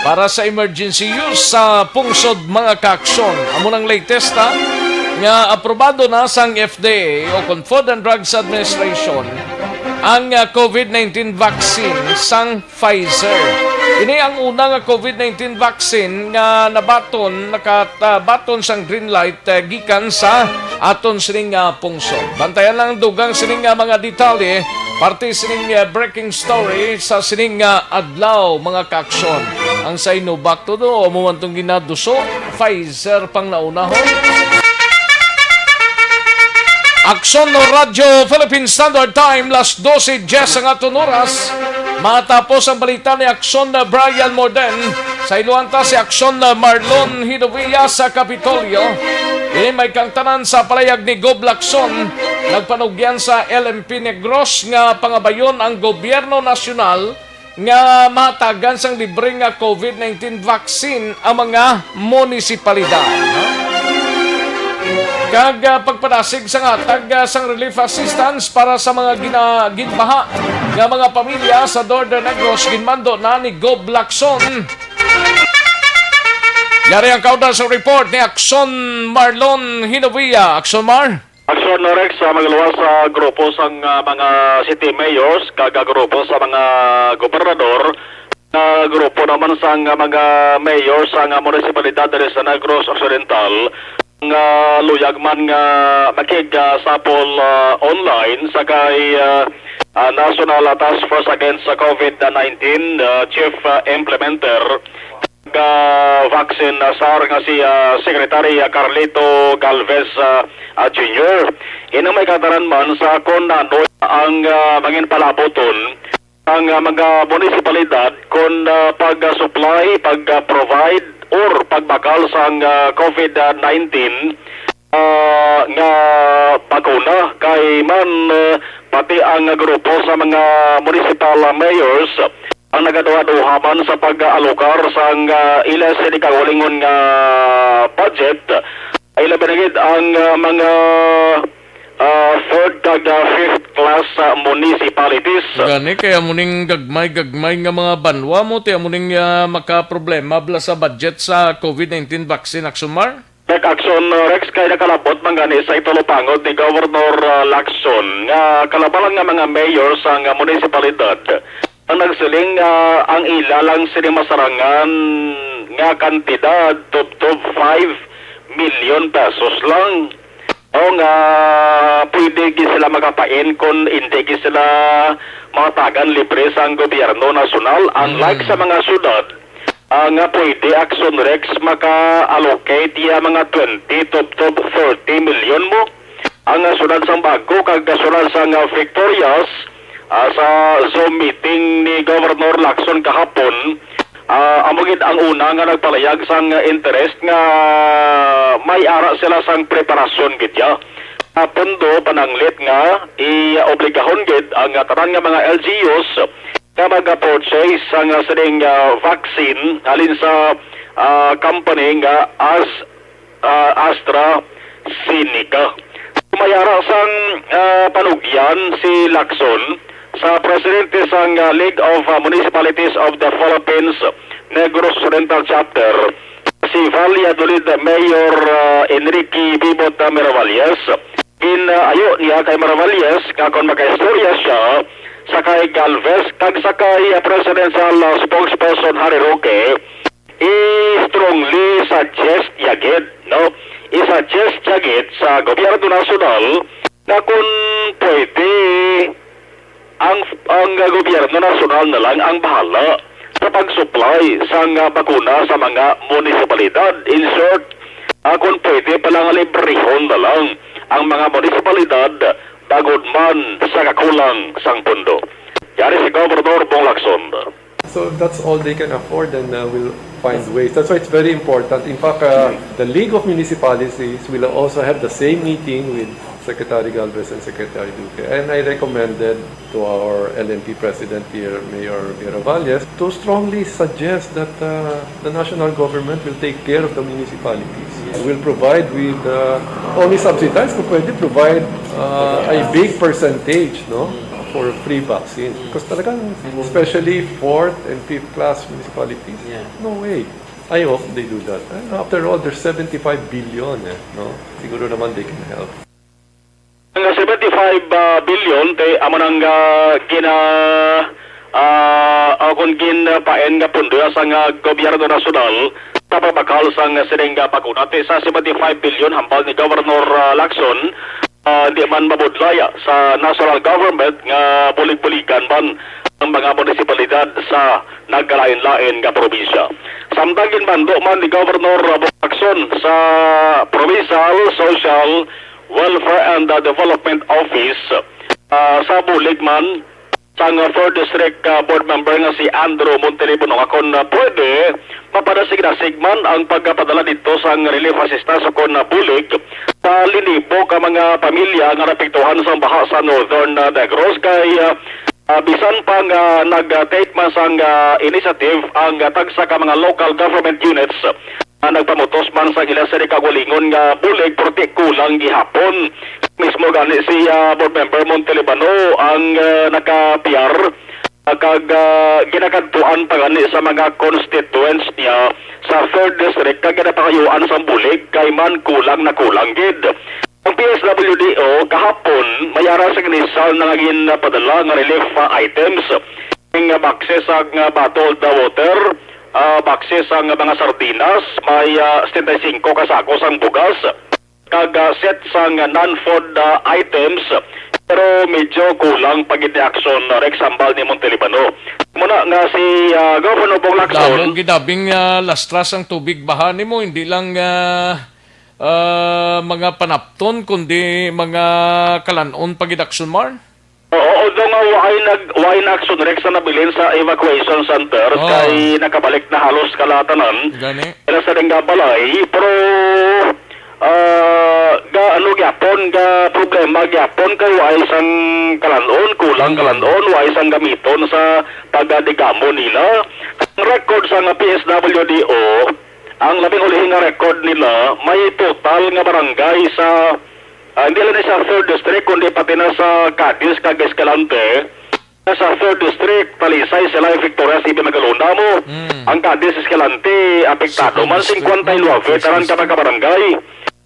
para sa emergency use sa pungsod, mga kaaksyon. Amo nang latest, ha, nga aprobado na sang F D A o kon Food and Drugs Administration ang, uh, covid nineteen vaccine sang Pfizer. Ini ang una nga covid nineteen vaccine nga nabaton, nakabaton sang green light, eh, gikan sa aton sining nga pungsod. Bantayan lang ang dugang sining nga mga detalye, parte sining, eh, breaking story sa sining nga adlaw, mga kaaksyon. Ang Sinovac to do, amo man tong ginaduso, Pfizer pang naunahon. Aksyon Radyo Philippine Standard Time, las dose diez ang aton oras. Matapos ang balita ni Aksyon Brian Morden, sa iluan ta si Aksyon Marlon Hinovia sa Kapitolyo. Ini may kangtanan sa palayag ni Gob Lacson, nagpanugyan sa L M P Negros nga pangabayon ang gobyerno nasyonal nga mahatagan sang libre nga covid nineteen vaccine ang mga munisipalidad, no? Kag, ah, pagpadasig sang hatag, ah, sang relief assistance para sa mga gina-, ginbaha nga mga pamilya sa Northern Negros, ginmando na ni Gob Lacson. Yari ang kaundan sa report ni Akson Marlon Hinovia. Akson Mar? Aksyon Rex, ah, magaluwas sa grupo sang, ah, mga city mayors kag grupo sa mga gobernador, ah, grupo naman sang, ah, mga mayor sang, ah, munisipalidad diri sa Negros Occidental nga luyag man nga makig, ah, sapol, ah, online sa kay, ah, ah, National Task Force Against sa covid nineteen, ah, Chief, ah, Implementer ka vaccine, ah, sar nga si, ah, Secretary, ah, Carlito Galvez, ah, ah, Junior. Ina may kataran man sa kon ano ang, ah, mangin palaboton ang, ah, mga munisipalidad kon, ah, pag-supply, pag-provide or pagbakal sang, ah, covid nineteen, ah, nga bakuna kay man, ah, pati ang grupo sa mga municipal mayors ang nagaduha-duha man sa pag-alokar sang, ah, ila sini kaugalingon nga budget, ay labi na gid ang, ah, mga, ah, third kag, ah, fifth class, ah, municipalities. Gani, kaya muning gagmay-gagmay nga mga banwa mo, tiya muning, ah, makaproblema bala sa budget sa covid nineteen vaccine, Aksyon Mar? Tech Action, uh, Rex, kay nakalabot man gani sa itulopangod ni Governor, uh, Lacson nga kalabalan nga mga mayor sang, uh, munisipalidad ang nagsiling nga ang ila lang sini masarangan nga kantidad tubtob five million pesos lang. O nga pwede gid sila makapain kung hindi gid sila matagan libre sang gobyerno nasyonal, unlike Mm. sa mga syudad, ah, nga pwede Action Rex maka-allocate iya mga twenty to, to thirty million mo. Ang, ah, syudad sang Bago kag, ah, syudad sang, ah, Victorias, ah, sa Zoom meeting ni Governor Lacson kahapon, ah, amo gid ang una nga nagpalayag sang, ah, interest nga may ara sila sang preparasyon gid ya. Ah, pondo pananglit nga i-obligahon gid ang, ah, tanan nga mga L G Us nga mag-purchase sang, ah, sining, ah, vaccine halin sa, ah, company nga As-, ah, AstraZeneca. May ara sang, ah, panugyan si Lacson sa presidente sang, ah, League of, ah, Municipalities of the Philippines Negros Oriental Chapter, si Valladolid Mayor, ah, Enrique Bibot, ah, Miravalles. Gin-ayo niya kay Miravalles nga kon makaistorya siya sa kay Galvez kag sa kay, ah, presidential, ah, spokesperson Harry Roque, i-strongly suggest niya gid, no? I-suggest niya gid sa gobyerno nasyonal nga kung pwede, ang, ang gobyerno nasyonal na lang ang bahala sa pag-supply sang, ah, bakuna sa mga munisipalidad. In short, ah, kung pwede pala nga librehon na lang ang mga munisipalidad bangod man sa kakulang sang pondo. Yari si Gobernador Bong Lacson. So that's all they can afford, and uh, we'll find ways. That's why it's very important. In fact, uh, the League of Municipalities will also have the same meeting with Secretary Galvez and Secretary Duque. And I recommended to our L M P president here, Mayor Vera Valles, to strongly suggest that uh, the national government will take care of the municipalities. Will provide with, uh, only subsidize, kung pwede, provide uh, a big percentage, no, for free vaccines. Because talagang, especially fourth and fifth class municipalities, Yeah. no way. I hope they do that. And after all, there's seventy-five billion, eh, no? Siguro naman they can help. Ang seventy-five, ah, billion, te, amo nang, ah, gina-, ah, o kung ginapain nga pondo sang, ah, gobyerno nasyonal sa pagbakal sang sining, ah, bakuna. Te, sa seventy-five billion hambal ni Governor, ah, Lacson, ah, di man mabudlay sa national government nga bulig-buligan man ang mga munisipalidad sa nagkalain-lain nga probinsya. Samtang ginbando man ni Governor Bong Lacson sa Provincial Social Welfare and, uh, Development Office, ah, sa bulig man sang, uh, Third District, uh, Board Member nga si Andrew Montelibono nga kon, uh, pwede, mapadasig-dasig man ang pagpadala dito sang relief assistance o kon, uh, bulig sa linibo ka mga pamilya nga naapektuhan sang baha sa Northern, uh, Negros kay, uh, uh, bisan pa nga nag-take man sang, uh, initiative ang, uh, tagsa ka mga local government units nga nagpamutos man sa ila sa kaugalingon nga bulig, pero ti kulang gihapon. Mismo gani si, ah, Board Member Montelibano ang, ah, nakapiyar, ah, kag, ah, ginakadtuan pa gani sa mga constituents niya sa Third District kag ginapangayuan sang bulig kay man kulang na kulang gid. Ang P S W D O kahapon may ara sa initial na nga ginpadala nga relief, ah, items. Ang boxes sang, ah, bottled water, ah, boxes sang mga sardinas, may, ah, setenta y cinco ka sako sang bugas, kag, ah, set sang non-food, ah, items, pero medyo kulang pa gid ni Action Rex hambal ni Montelibano. Muna nga si, ah, Governor Bong Lacson. Damo gid abi nga, ah, lastra sang tubig baha nimo, hindi lang, ah, ah, mga panapton, kundi mga kalan-on pa gid, Action Mar? Oo, although nga waay nag-, waay na Action Rex na nabilin sa evacuation center, Oh. kay nakabalik na halos kalatanan Gani. nila sa ding balay, pero, ah, ga, ano gyapon, ga problema gyapon kay waay sang kalan-on, kulang Mm. kalan-on, waay sang gamiton sa pagadigamon nila. Ang record sa nga P S W D O, ang labing ulihi nga record nila, may total nga barangay sa, ah, hindi lang ni sa Third District, kundi pati na sa Cadiz kag Escalante. Sa Third District, Talisay, Silay, Victoria, Sibi, Magalona mo. Mm. Ang Cadiz, Escalante, apektado man, Second District singkwenta y nuebe man, tanan ka District. mga barangay.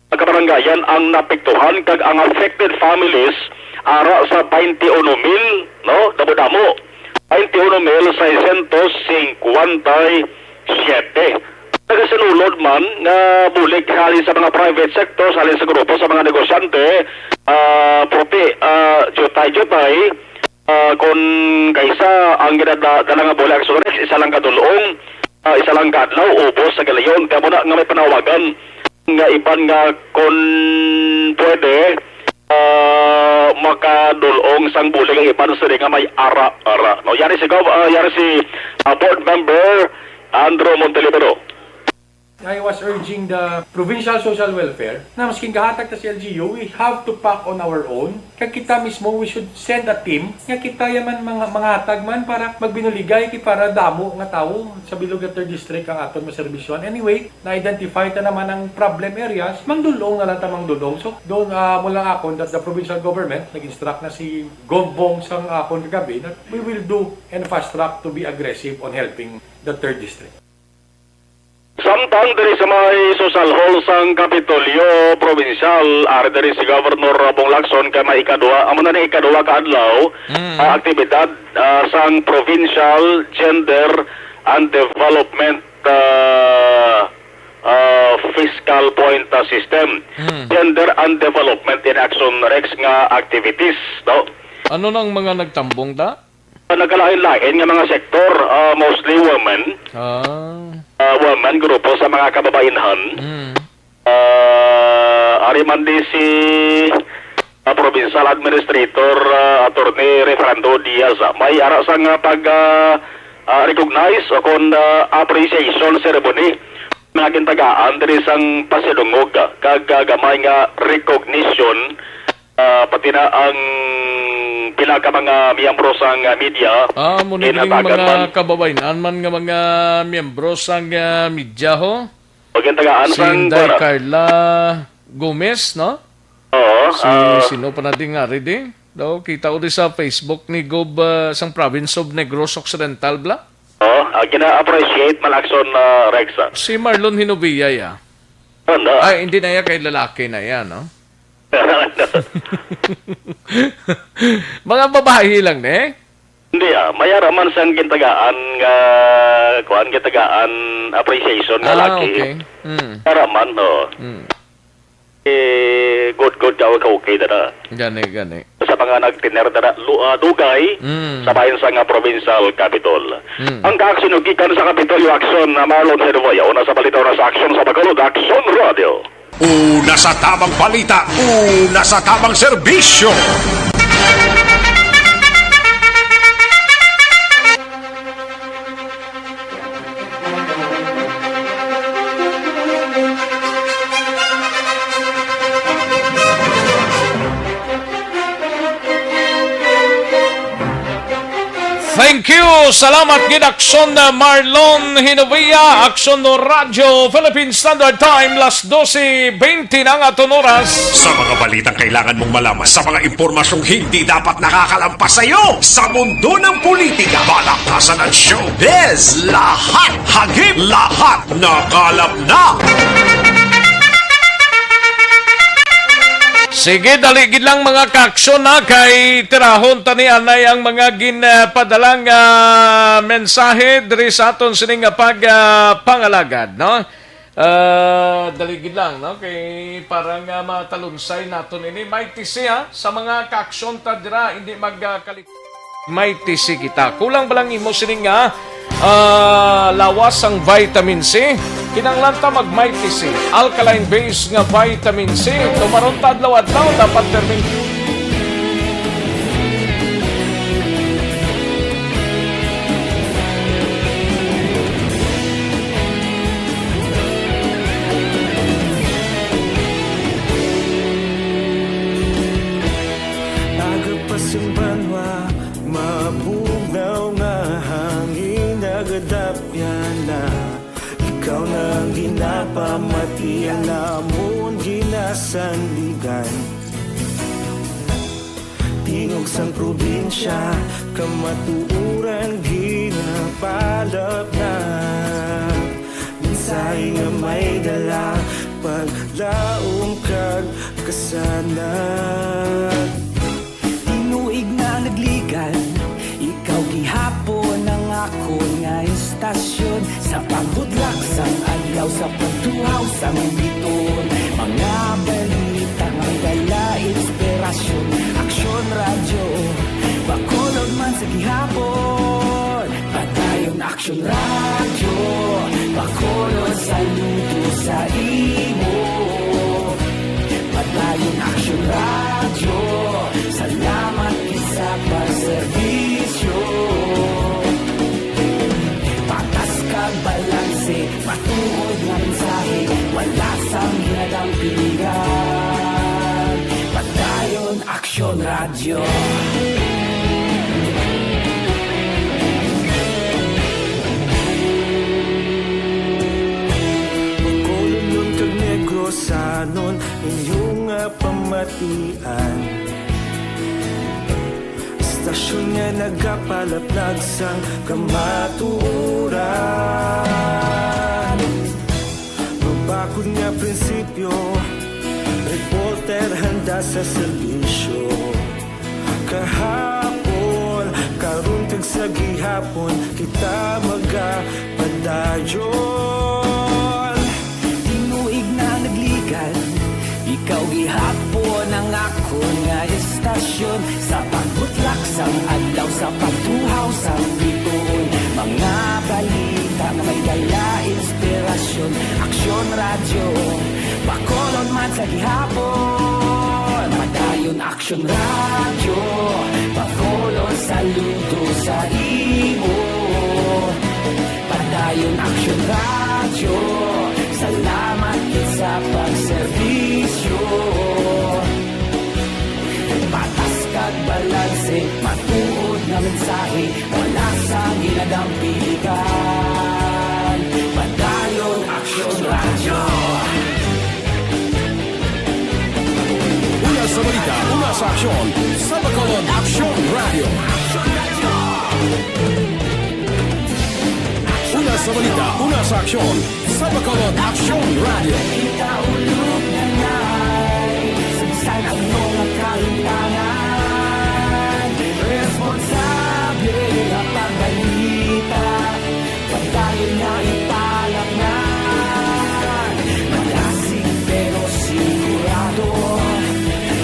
Mga kabaranggayan ang naapektuhan kag ang affected families ara sa twenty-one mil, no? Damo-damo. Twenty-one mil seiscientos cincuenta y siete. Nagasinulod man nga bulig halin sa mga private sector, halin sa grupo sa mga negosyante, ah, propi-, ah, diutay-diutay, ah, kon kaysa ang ginadala nga bulig sa isa lang ka dul-ong, ah, isa lang ka adlaw, ubos sa galayon. Kaya mo na nga may panawagan nga iban nga kon pwede, ah, makadul-ong sang bulig ang iban sila nga may ara-ara. No, yari si Gov-, ah, yari si, ah, Board Member Andrew Montelibano. I was urging the Provincial Social Welfare na maskin gahatag ta sa L G U, we have to pack on our own. Kag kita mismo, we should send a team nga kita ya man mga, mangatag man para magbinuligay kay para damo nga tawo sa bilog nga Third District ang aton maserbisyohan. Anyway, na-identify ta naman ang problem areas, mangdul-ong na lang ta mangdul-ong. So, doon, ah, mo lang akon that the provincial government, nag-instruct na si Gov Bong sang akon kagabi that we will do and fast track to be aggressive on helping the Third District. Samtang diri sa may Social Hall sang Kapitolyo Probinsyal, ari diri si Governor Bong Lacson kay may ikaduha, amo na ni ikaduha ka adlaw, Mm. ah, aktibidad, ah, sang Provincial Gender and Development, ah, ah, Fiscal Point, ah, System. Mm. Gender and Development in Action, Rex, nga activities, no? Ano nang mga nagtambong ta? nagkalain-lain nga mga sektor, ah, mostly women. Ah. Ah, women, grupo sa mga kababainhan. Mm. Ah, ari man di si, ah, Provincial Administrator, ah, Attorney Referendo Diaz, ah, may ara sang, ah, pag, ah, ah, recognize o kon, ah, appreciation ceremony nga gintagaan diri sang pasidungog, ah, kag, ah, gamay nga recognition, ah, pati na ang pila ka mga miyembro sang, ah, media. Ah, amo ni kining ginhatagan mga man. Kababayan man nga mga miyembro sang, ah, media, ho? O, gintagaan Si sang Inday kuwan. Carla Gomez, no? Oo, Si, ah, sino pa na di nga, ready? Daw, kita ko di sa Facebook ni Gob, ah, sang Province of Negros Occidental, bla? Oo, ah, gina-appreciate man action, ah, Rex, ah. Si Marlon Hinovia, ya. Ano? Ay, hindi na ya, kay lalaki na ya, no? Mga babae lang, eh. Hindi, ah. May ara man sang gintagaan nga, kuan, gintagaan appreciation nga Ah, laki. Okay. Mm. Ara man, oh. Mm. Eh, good, good ka, okay, okay na. Gani, gani. Sa mga nagtiner na lu-, ah, dugay Mm. sa bahin sa nga provincial capitol. Mm. Ang kaaksyon gikan sa Kapitolyo Aksyon na Marlon Sedovoya, una sa balita, una sa aksyon sa Bacolod, Aksyon Radio. Una sa tamang balita, una sa tamang serbisyo. Thank you. Salamat gid, Aksyon, uh, Marlon Hinovia, Aksyon no Radyo, Philippine Standard Time, las doce veinte na ang aton oras. Sa mga balitang kailangan mong malaman, sa mga impormasyong hindi dapat nakakalampas sa iyo, sa mundo ng politika, balakasan at showbiz, lahat hagip, lahat nakalap na. Sige, dali gid lang, mga kaaksyon, na kay tirahon ta ni anay ang mga ginpadalang, ah, mensahe diri sa aton sining nga pag, ah, pangalagad, no? Ah, dali gid lang, no? Kay parang, ah, matalunsay naton ini. May tisi, ha, sa mga kaaksyon ta dira, hindi mag, ah, kalik- May tisi kita. Kulang ba lang imo sini nga, ah, lawas sang vitamin C? Kinahanglan ta mag Mighty C. Alkaline base nga vitamin C. Tumaron ta adlaw-adlaw, dapat permi. Aga pa sing banwa, mabugnaw nga hangin nagadapyan na. Ikaw na ang ginapamati, ang amon ginasandigan. Tingog sang probinsya, kamatuoran ginapalapnap. Mensahe nga may dala, paglaom kag kasanag. Tinuig na nagligad, ikaw gihapon ang akon nga istasyon. Sa pagbudlak sang adlaw, sa pagtuhaw sang biton, mga balita may dala inspirasyon. Aksyon Radyo, Bacolod man sa gihapon. Padayon Aksyon Radyo, Bacolod, saludo sa imo. Padayon Aksyon Radyo, salamat gid sa pagserbisyo. Patas kag balanse, matuod nga mensahe, wala sang ginadampingan. Padayon Aksyon Radyo. Bacolodnon kag Negrosanon, inyo nga pamatian. Istasyon nga nagapalaplag sang kamatuoran. Mabakod nga prinsipyo, reporter handa sa serbisyo. Kahapon, karon kag sa gihapon, kita magapadayon. Tinuig na nagligad, ikaw gihapon ang akon nga istasyon. Sa pagbutlak sang adlaw, sa pagtuhaw sang bituon, mga balita nga may dala inspirasyon. Aksyon Radyo, Bacolod man sa gihapon. Padayon Aksyon Radyo, Bacolod saludo sa imo. Padayon Aksyon Radyo, salamat gid sa pagserbisyo. Patas kag balanse, matuod nga mensahe, wala sa ginadampigan. Padayon Aksyon Radyo. Una sa balita, una sa aksyon, sa Bacolod Aksyon Radyo. Una sa balita, una sa aksyon, sa Bacolod Aksyon Radyo. Kita ulog na nai, sagsag ang mga kahitangan. Responsable nga pagbalita, pagdayon nga ipalaknag. Malasig pero sigurado,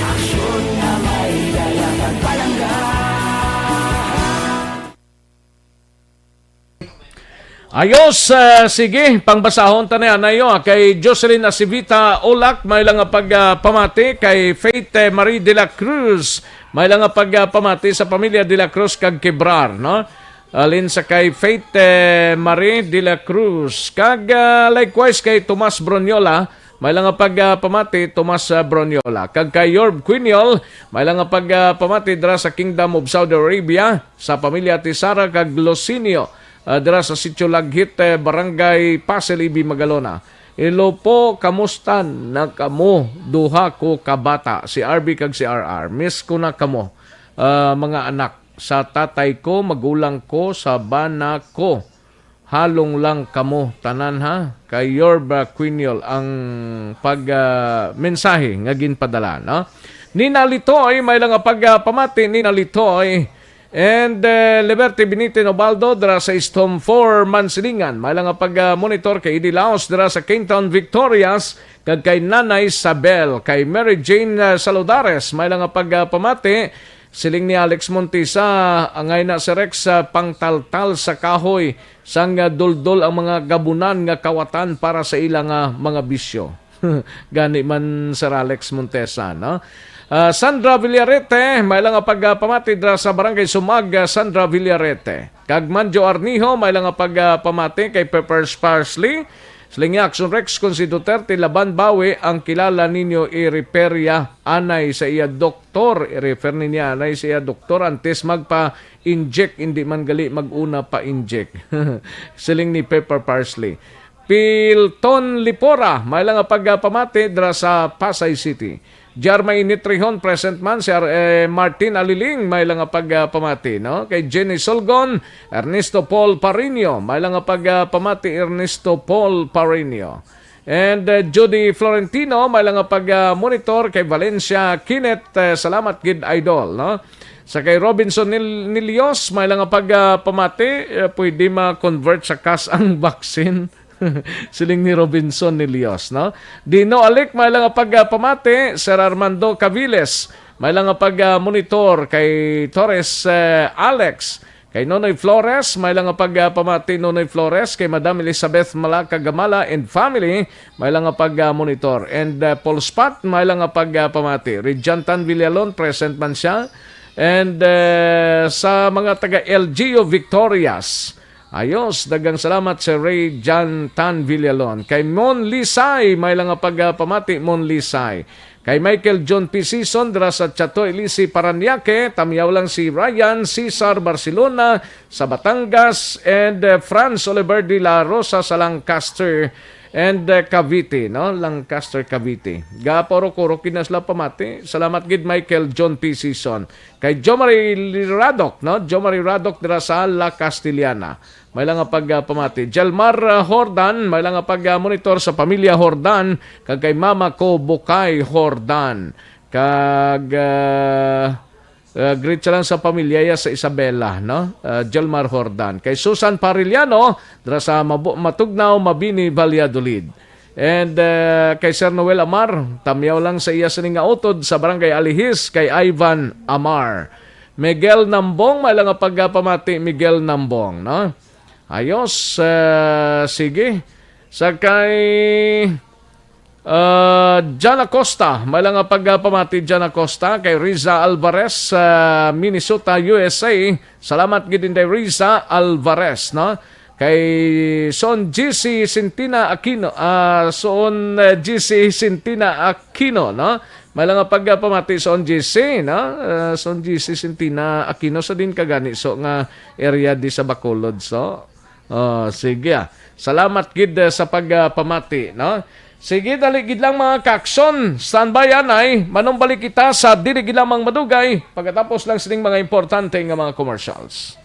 aksyon nga may dala kag palangga. Ayos, ah, sige, pangbasahon ta na yan, ayo, ah, kay Jocelyn Acivita Olak, may lang nga pag, ah, pamati, kay Faith, eh, Marie de la Cruz, may lang nga pag, ah, pamati sa pamilya de la Cruz kag Quebrar, no? Alin sa kay Faith, eh, Marie de la Cruz, kag, ah, likewise kay Tomas Broniola, may lang nga pag, ah, pamati, Tomas, ah, Broniola, kag kay Yorb Quiniol, may lang nga pag, ah, pamati dira sa Kingdom of Saudi Arabia, sa pamilya ti Sara kag Lucinio, ah, dira sa Sitio Laghit, eh, Barangay Pasil, Ibi, Magalona. Hello po, kamusta na kamo? Duha ko ka bata, si R B kag si R R. Miss ko na kamo, ah, mga anak. Sa tatay ko, magulang ko, sa bana ko. Halong lang kamo tanan, ha? Kay Yorb Quiniol ang pag, ah, mensahe nga ginpadala, no? Nina Litoy, may lang nga pag, ah, pamati, Nina Litoy. And, eh, Liberty Benitez Obaldo, dira sa Istom four, Mansilingan. May lang nga pag, ah, monitor kay Eddie Laos, dira sa Kington Victorias, kag kay Nanay Isabel, kay Mary Jane, ah, Saludares. May lang nga pag, ah, pamati, siling ni Alex Montisa, angay na si Rex sa pangtaltal sa kahoy, sang, ah, duldol ang mga gabunan nga kawatan para sa ila nga mga bisyo. Gani man, Sir Alex Montesa, no? Ah, Sandra Villarete, may lang nga pag, ah, pamati dira sa Barangay Sumag, ah, Sandra Villarete. Kag Manjo Arnijo, may lang nga pag, ah, pamati kay Peppers Parsley. Siling ni Action Rex, kung si Duterte laban bawi, ang kilala ninyo i-referya anay sa iya doktor. I-refer niya anay sa iya doktor antes magpa-inject, hindi man gali mag-una pa-inject. Siling ni Pepper Parsley. Pilton Lipora, may lang nga pagpamati dira sa Pasay City. Jarma Initrihon, present man. Si R-, eh, Martin Aliling, may lang nga pagpamati, no? Kay Jenny Solgon, Ernesto Paul Parino, may lang nga pagpamati, Ernesto Paul Parino. And, uh, Judy Florentino, may lang nga pag, uh, monitor kay Valencia Kinet. Uh, salamat gid, idol, no? Sa kay Robinson Nil-, Nilios, may lang nga pag, uh, pamati, uh, pwede ma-convert sa cash ang vaccine. Siling ni Robinson Nilios, no? Dino Alik, may lang nga pag, uh, pamati. Sir Armando Caviles, may lang nga pag, uh, monitor kay Torres, uh, Alex. Kay Nonoy Flores, may lang nga pagpamati, Nonoy Flores. Kay Madam Elizabeth Malaca Gamala and family, may lang nga pagmonitor. And, uh, Paul Spot, may lang nga pagpamati. Rijantan Villalon, present man siya. And, uh, sa mga taga L G U Victorias, ayos, daghang salamat, Sir Ray Jan Tan Villalon. Kay Mon Lisay, may lang nga pagpamati, Mon Lisay. Kay Michael John P. Season dira sa Chato Elise, Parañaque, tamyaw lang si Ryan Cesar Barcelona sa Batangas, and, uh, Franz Oliver de la Rosa sa Lancaster and, uh, Cavite, no? Lancaster, Cavite. Gapuro-kuro kina sila pamati. Salamat gid, Michael John P. Season. Kay Jomari Radok, no? Jomari Radok dira sa La Castellana. May lang nga pagpamati. Jelmar, uh, Hordan, may lang nga pagmonitor sa pamilya Hordan, kag kay mama ko, Bukay Hordan. Kag, uh, uh, greet siya lang sa pamilya ya sa Isabela, no? Uh, Jelmar Hordan. Kay Susan Pariliano, dira sa Mabu-, Matugnaw, Mabini, Valladolid. And, uh, kay Sir Noel Amar, tamyaw lang sa iya sini nga utod sa Barangay Alihis kay Ivan Amar. Miguel Nambong, may lang nga pagpamati, Miguel Nambong, no? Ayos, uh, sige. Sa kay, uh, Jan Acosta, may lang nga pagpamati, Jan Acosta, kay Riza Alvarez sa Minnesota, U S A. Salamat gid, Inday Riza Alvarez, no? Kay Son G C Sintina Aquino, ah, Son, eh, G C Sintina Aquino, no? May lang nga pagpamati, Son G C, no? Ah, Son G C Sintina Aquino, sa din ka gani, so, nga area di sa Bacolod, so. Oh, sige, ah. Salamat gid, eh, sa pagpamati, no? Sige, dali gid lang, mga ka-aksyon. Standby, anay. Manumbalik kita sa dili gid lamang madugay, pagkatapos lang sining mga importante nga mga commercials.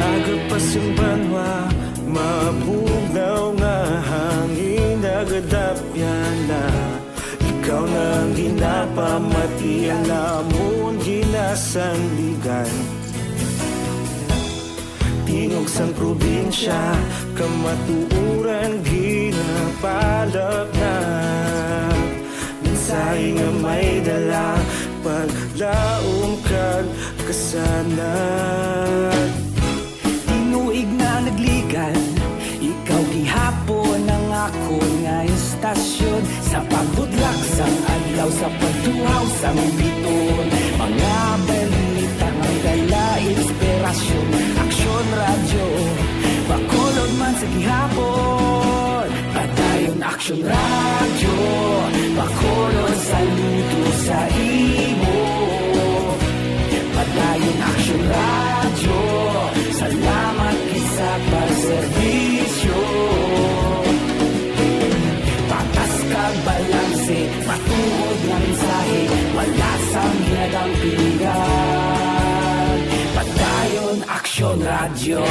Aga pa sing banwa, mabugnaw nga hangin, nagadapyan na. Ikaw na ang ginapamati, ang amon ginasandigan. Tingog sang probinsya, kamatuoran ginapalapnag. Mensahe nga may dala, paglaom kag kasanag. Tinuig na nagligan, ikaw gihapon ang akon nga istasyon. Sa pagbutlak sang adlaw, sa pagtuhaw sang biton, mga balita nga may dala inspirasyon. Aksyon Radyo, Bacolod man sa gihapon. Padayon Aksyon Radyo, Bacolod, saludo sa imo. Padayon Aksyon Radyo, salamat gid sa pagserbisyo. Patas kag balanse, matuod nga mensahe, wala sang ginadampigan. Padayon Aksyon Radyo.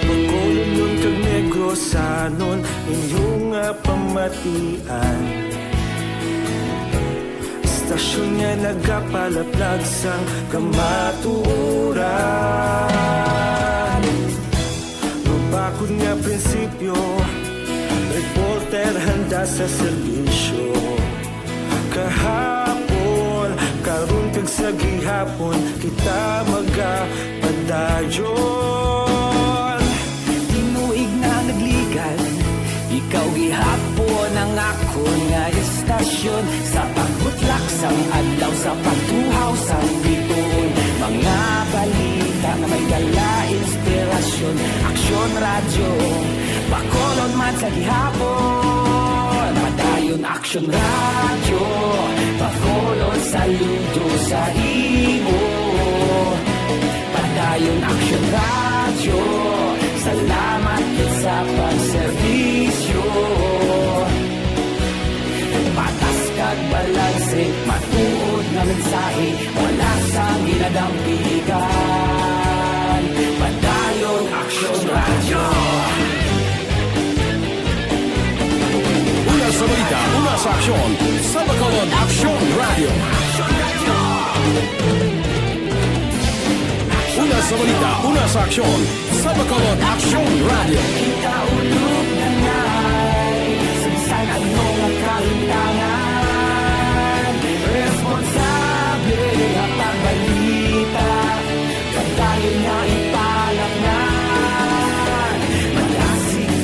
Bacolodnon kag Negrosanon, inyo nga pamatian. Istasyon nga nagapalaplag sang kamatuoran. Mabakod nga prinsipyo, reporter handa sa serbisyo. Kahapon, karon kag sa gihapon, kita magapadayon. Tinuig na nagligan, ikaw gihapon ang akon nga istasyon. Sa pagbutlak sang adlaw, sa pagtuhaw sang biton, mga balita nga may dala inspirasyon. Aksyon Radyo, Bacolod man sa gihapon. Padayon Aksyon Radyo, Bacolod, saludo sa imo. Padayon Aksyon Radyo, salamat gid sa pagserbisyo. Patas kag balanse, matuod nga mensahe, wala sang ginadampigan. Padayon Aksyon Radyo. Una sa balita, una sa aksyon, sa Bacolod Aksyon Radyo. Una sa balita, una sa aksyon, sa Bacolod Aksyon Radyo. Kita ulog na ngay, sa bisan ano nga kalintangan, responsable nga pagbalita, padayon nga ipalapngan. Malasig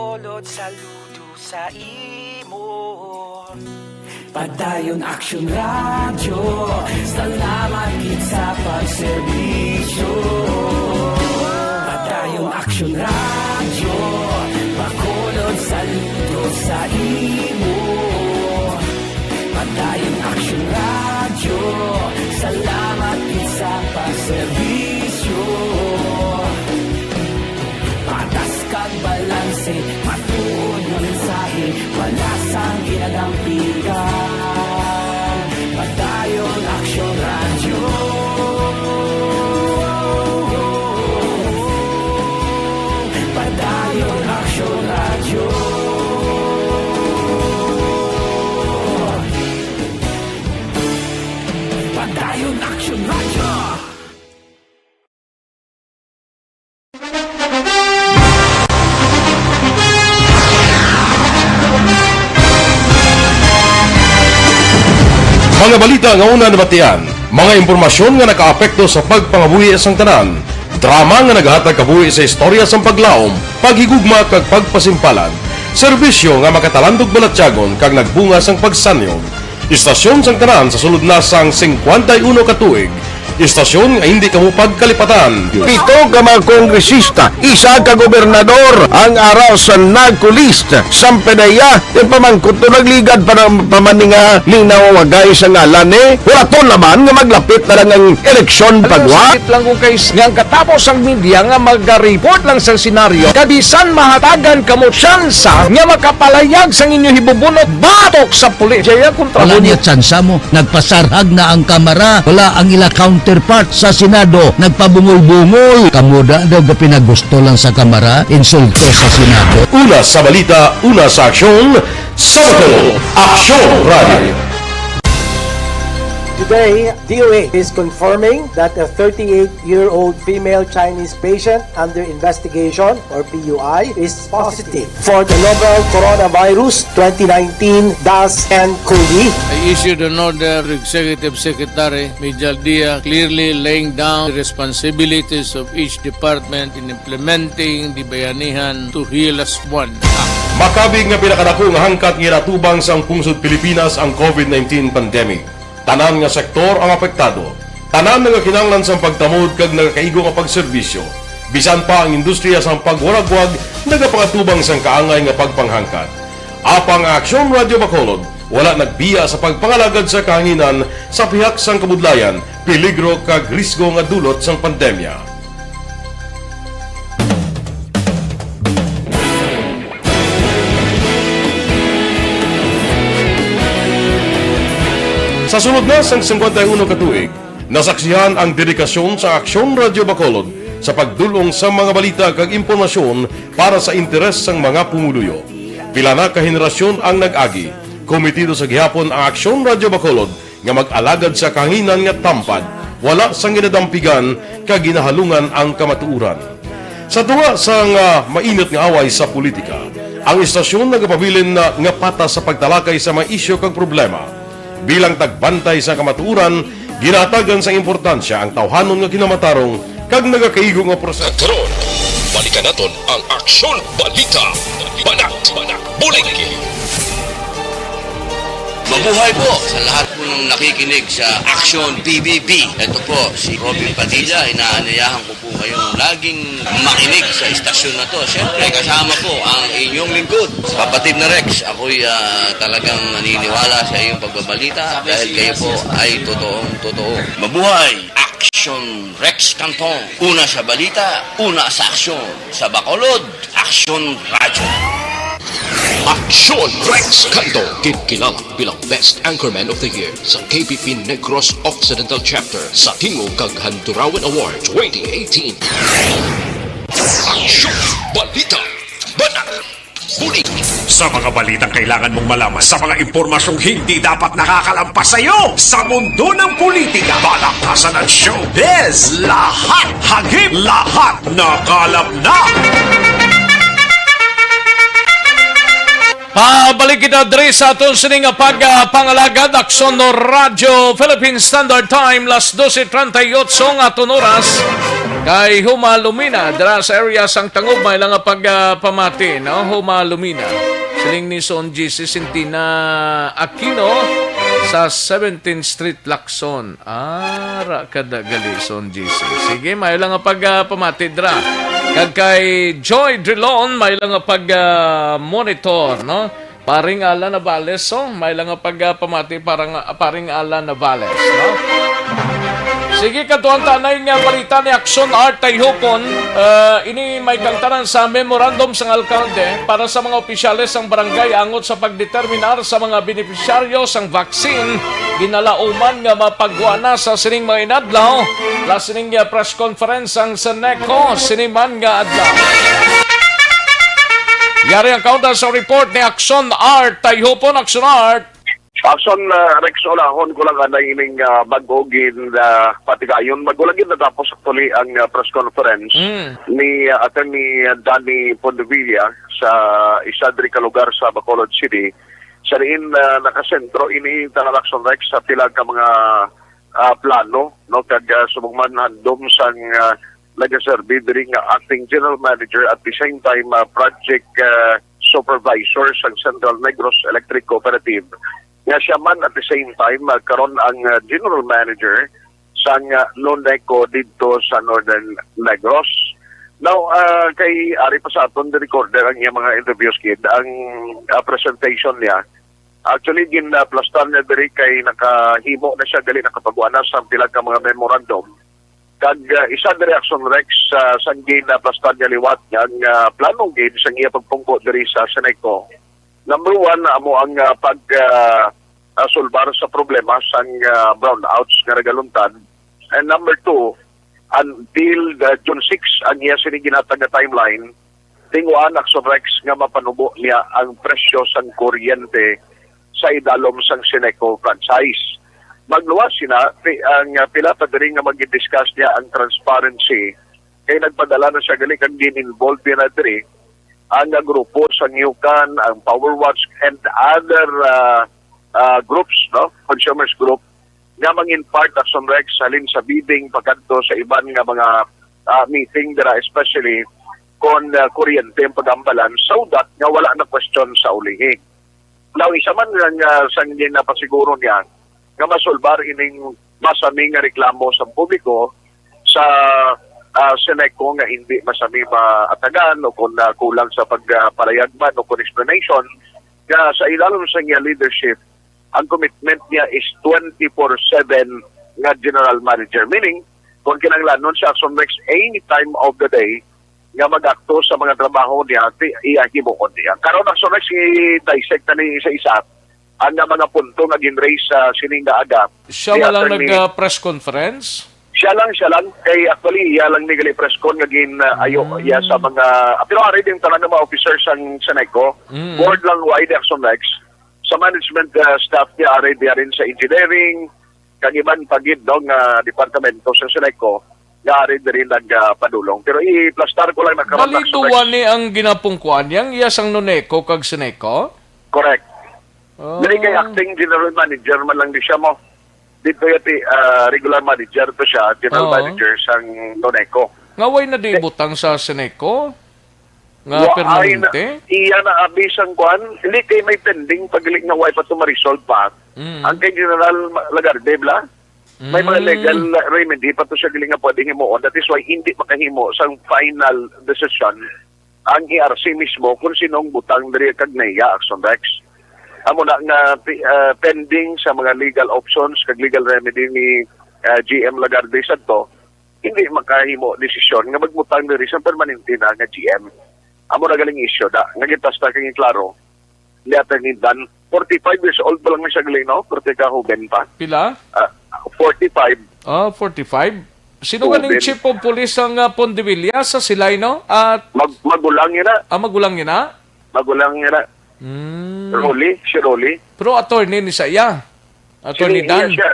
Bacolod, saludo sa imo. Padayon Aksyon Radyo, salamat gid sa pagserbisyo. Padayon Aksyon Radyo, Bacolod, saludo sa imo. Padayon Aksyon Radyo, salamat gid sa pagserbisyo. Patas kag balanse, matuod nga mensahe, wala sang ginadampigan. Padayon Aksyon Radyo. Padayon Aksyon Radyo. Padayon Aksyon Radyo. Mga balita nga una nabatian, mga impormasyon nga nakaapekto sa pagpangabuhi sang tanan, drama nga naghatag kabuhi sa istorya sang paglaom, paghigugma kag pagpasimpalan, serbisyo nga makatalandog balatyagon kag nagbunga sang pagsanyog. Istasyon sang tanan sa sulod na sang singkwenta y uno ka tuig. Istasyon nga hindi kamo pagkalipatan. Pito ka mga kongresista, isa ka gobernador ang ara sa NAGCOLEST. Sampay na iya, yung pamangkot to nagligad pa ng pamaninga, minaw wagay sa ngalan ni. Wala to naman nga maglapit na lang ang eleksyon pagwa. Sakit lang kung kay nga ang katapos ang media nga magareport lang sa senaryo, kabisan mahatagan kamo tsansa nga makapalayag sang inyo hibubunot batok sa pulis. Jaya kontra Wala mo niya tsansa mo. Nagpasarhag na ang Kamara. Wala ang ila counterpart sa Senado. Nagpabungol-bungol. Kamo da daw gapinagusto lang sa Kamara, insulto sa Senado. Una sa balita, una sa aksyon, sa Bacolod, Aksyon Radio. Today, D O A is confirming that a thirty-eight-year-old female Chinese patient under investigation, or P U I, is positive for the novel coronavirus twenty nineteen dash N COVID. I issued an order to Executive Secretary Mijal Dia, clearly laying down the responsibilities of each department in implementing the Bayanihan to Heal as One Act. Makabig nga pinakadako nga hangkat nga ginatubang sang pungsod Pilipinas ang COVID nineteen pandemic. Tanan nga sektor ang apektado. Tanan nga kinahanglan sang pagtamod kag nagakaigo nga pagserbisyo. Bisan pa ang industriya sang pagwaragwag nagapangatubang sang kaangay nga pagpanghangkat. Apang ang Aksyon Radio Bacolod wala nagbiya sa pagpangalagad sa kahanginan sa pihak sang kabudlayan, peligro kag risgo nga dulot sang pandemya. Sa sulod na sang singkwenta y uno ka tuig, nasaksihan ang dedikasyon sa Aksyon Radio Bacolod sa pagdul-ong sa mga balita kag impormasyon para sa interes sang mga pumuluyo. Pila na ka henerasyon ang nag-agi. Kometido sa gihapon ang Aksyon Radio Bacolod nga mag-alagad sa kahanginan nga tampad, wala sang ginadampigan kag ginahalungan ang kamatuoran. Sa tunga sang, ah, mainit nga away sa politika, ang istasyon nagapabilin na nga patas sa pagtalakay sa mga isyu kag problema. Bilang tagbantay sa kamatuoran, ginahatagan sang importansya ang tawhanon nga kinamatarong kag nagakaigo nga proseso. Karon, balikan naton ang Aksyon Balita. Banat, banat, bulig. Mabuhay po sa lahat po ng nakikinig sa Aksyon B B B. Ito po si Robin Padilla. Inaanyayahan ko po kayong laging makinig sa istasyon na to. Siyempre, kasama po ang inyong lingkod, Kapatid na Rex. Ako'y, ah, talagang naniniwala sa iyong pagbabalita dahil kayo po ay totoong totoo. Mabuhay! Aksyon Rex Cantong. Una sa balita, una sa aksyon. Sa Bacolod, Aksyon Radyo. Aksyon Rex Cantong, ginkilala bilang Best Anchorman of the Year sa K P P Negros Occidental Chapter sa Tingog kag Handurawan Award twenty eighteen. Aksyon Balita. Banat. Bulig. Sa mga balitang kailangan mong malaman, sa mga impormasyong hindi dapat nakakalampas sa iyo, sa mundo ng politika, balakasan at showbiz, lahat hagip, lahat nakalap na. Pabalik kita diri sa aton sini nga pagpangalagad, Aksyon Radyo Philippine Standard Time, las dose treinta y ocho ang aton oras. Kay Huma Lumina, dira sa area sang Tangub, may lang nga pagpamati, no? Huma Lumina. Siling ni Son G C Sintina Aquino sa seventeenth Street, Lacson. Ara ka da gali, Son G C. Sige, may lang nga pagpamati dira. Kag kay Joy Drilon, may lang nga pag-monitor, no? Paring Alan Navales, oh, may lang nga pagpamati para nga, Paring Alan Navales, no? Sige, kadtuan ta anay nga balita ni Action Art Tayhupon. Ah, ini may kangtanan sa memorandum sang alkalde para sa mga opisyales sang barangay angot sa pagdeterminar sa mga benepisyaryo sang vaccine ginalauman nga mapagwa na sa sining mga inadlaw. La sining, ah, press conference ang Seneco sini man nga adlaw. Yari ang kaunta sa report ni Action Art Tayhupon. Action Art. Action, ah, Rex, ulahon ko lang anay ining, ah, bag-o gin, ah, patigayon. Bag-o lang gid natapos actually ang, ah, press conference Mm. ni, ah, Attorney Danny Pondevilla sa isa diri ka lugar sa Bacolod City. Sa diin, ah, nakasentro ini tanan, Action Rex, sa pila ka mga, ah, plano, no, kag, ah, subong man handom sang, ah, nagaserbi diri nga acting general manager at the same time, ah, project, ah, supervisor sang Central Negros Electric Cooperative, nga siya man at the same time, ah, karon ang, ah, general manager sang, ah, Noneco didto sa Northern Negros. Now, ah, kay ari pa sa aton di recorder ang iyang mga interviews, kid ang, ah, presentation niya. Actually, gin, ah, plastar niya diri kay nakahimo na siya gali, nakapagwa na sa pila ka mga memorandum. Kag, ah, isa diri, Action Rex, ah, sang gin, ah, plastar niya liwat nga ang, ah, plano gid sang iya pagpungko diri sa Seneco. Number one, amo ang, ah, pag, ah, ah, sulbar sa problema sang, ah, brownouts nga nagaluntad. And number two, until the June six ang iya sini ginhatag nga timeline, tinguhaan, Action Rex, nga mapanubo niya ang presyo sang kuryente sa idalom sang Seneco franchise. Magluwas sina, pi-, ang, ah, pila pa diri nga magidiscuss niya ang transparency, kay nagpadala na siya gali kag gin-involve niya na diri ang, ah, grupo sa Newcan, ang Power Watch, and other, ah, ah, groups, no, consumers group, nga mang-impart, Action Rex, halin sa bidding pakadto sa iban nga mga, ah, meeting dira, especially kon, ah, kuryente ang pag-ambalan, so that nga wala na question sa ulihi. Now, isa man nga, nga sang ginapasiguro niya nga masulbar ining masami nga reklamo sa publiko sa, ah, Seneco nga hindi masami maatagan o kung, ah, kulang sa pagpalayag man o kung explanation nga sa ilalom sa iya leadership, ang commitment niya is twenty-four seven nga general manager. Meaning, kung kinahanglanon siya, Action Rex, any time of the day, nga mag-akto sa mga trabaho niya, ti-, iya himuon niya. Karon, Action Rex, i-dissect na ni isa-isa ang, ah, mga punto nga gin-raise sa sining nga aga. Siya Ni man lang Attorney nag, ah, press conference? Siya lang, siya lang. Kay actually, iya lang ni gali press con nga gin, ah, ayo Mm. iya sa mga, ah, pero ari din tanan nga mga officers sang Seneco. Mm. Board lang wide, Action Rex. Sa management, ah, staff niya, ari diya rin sa engineering, kag iban pa gid, no, nga departamento sa Seneco, nga ari diri nag, ah, padulong. Pero i-plastar ko lang na karon, Action Rex. Bali, duwa ni ang ginapungkuan niya, ang iya sang Noneco kag Seneco? Correct. Ah. Dili kay acting general manager man lang di siya mo. Dito yati, ah, regular manager to siya, general Oo. manager sang Noneco. Nga way na di Eh, butang sa Seneco? Nga Wa-, ay na, permanente? Iya na abi sang kwan. Hindi kay may pending pag nga way pa to ma-resolve pa. Mm. Ang kay General Ma-, Lagarde, bla? May mga Mm. legal remedy pa to siya gali nga pwedeng himuon. That is why hindi makahimo sang final decision ang E R C mismo kung sino ang butang diri kag NEA, Action Rex. Amo na nga pi-, ah, pending sa mga legal options kag legal remedy ni, ah, G M Lagarde sadto, hindi makahimo desisyon nga magbutang diri sa permanente na nga G M. Amo na galing issue da nga gipasta kag klaro ni Attorney Dan. Forty-five years old pa lang siya galing, no? Pero teka, huben pa. Pila? Ah, forty-five. Ah, forty-five. Sino Huben. galing chief of police ang, ah, Pondevilla sa Silay, no? At Mag-, magulang yun na. Ah, magulang yun na? Magulang yun na. Hmm. Rolly, si Rolly. Pero attorney ni sa iya. Attorney Sini iya Dan. siya.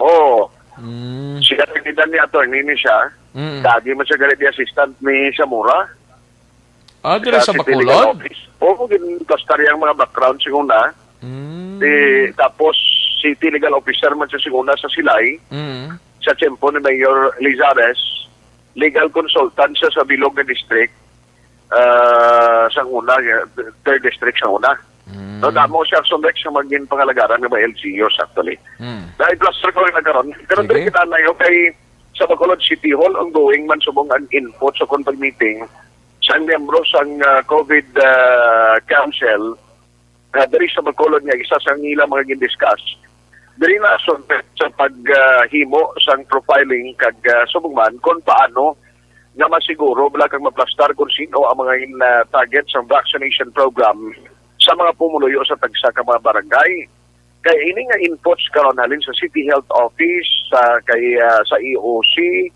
Oo. Hmm. Si Attorney Dan ni attorney ni siya. Mm. Dagi man siya gali di assistant ni Zamora. Ah, diri sa City Legal Bacolod? Office. Oo, gin-, basta riyang mga background siguro na. Mm. Di, tapos, City Legal Officer man siya siguro na sa Silay, Mm. sa tiyempo ni Mayor Lizares. legal consultant siya sa bilog nga district, ah, sa una, eh, third district sa una. Mm. No, damo siya, Action Rex, sa maging pangalagaran nga mga L G Us, actually. Mm. Dahil plus ko na karon. Pero Sige. Dili kita na yun kay sa Bacolod City Hall, ongoing man subong ang input sa kon pag-meeting sa miyembro sang, ah, COVID, ah, Council, ah, diri sa Bacolod nga isa sa ilang mga gindiscuss. Diri na sa, sa pag, ah, himo sang profiling kag, ah, subong man kung paano nga masiguro bala kag maplastar kung sino ang mga in, ah, target sa vaccination program sa mga pumuluyo sa tagsa ka mga barangay. Kay ini nga inputs karon halin sa City Health Office, sa kay, ah, sa E O C,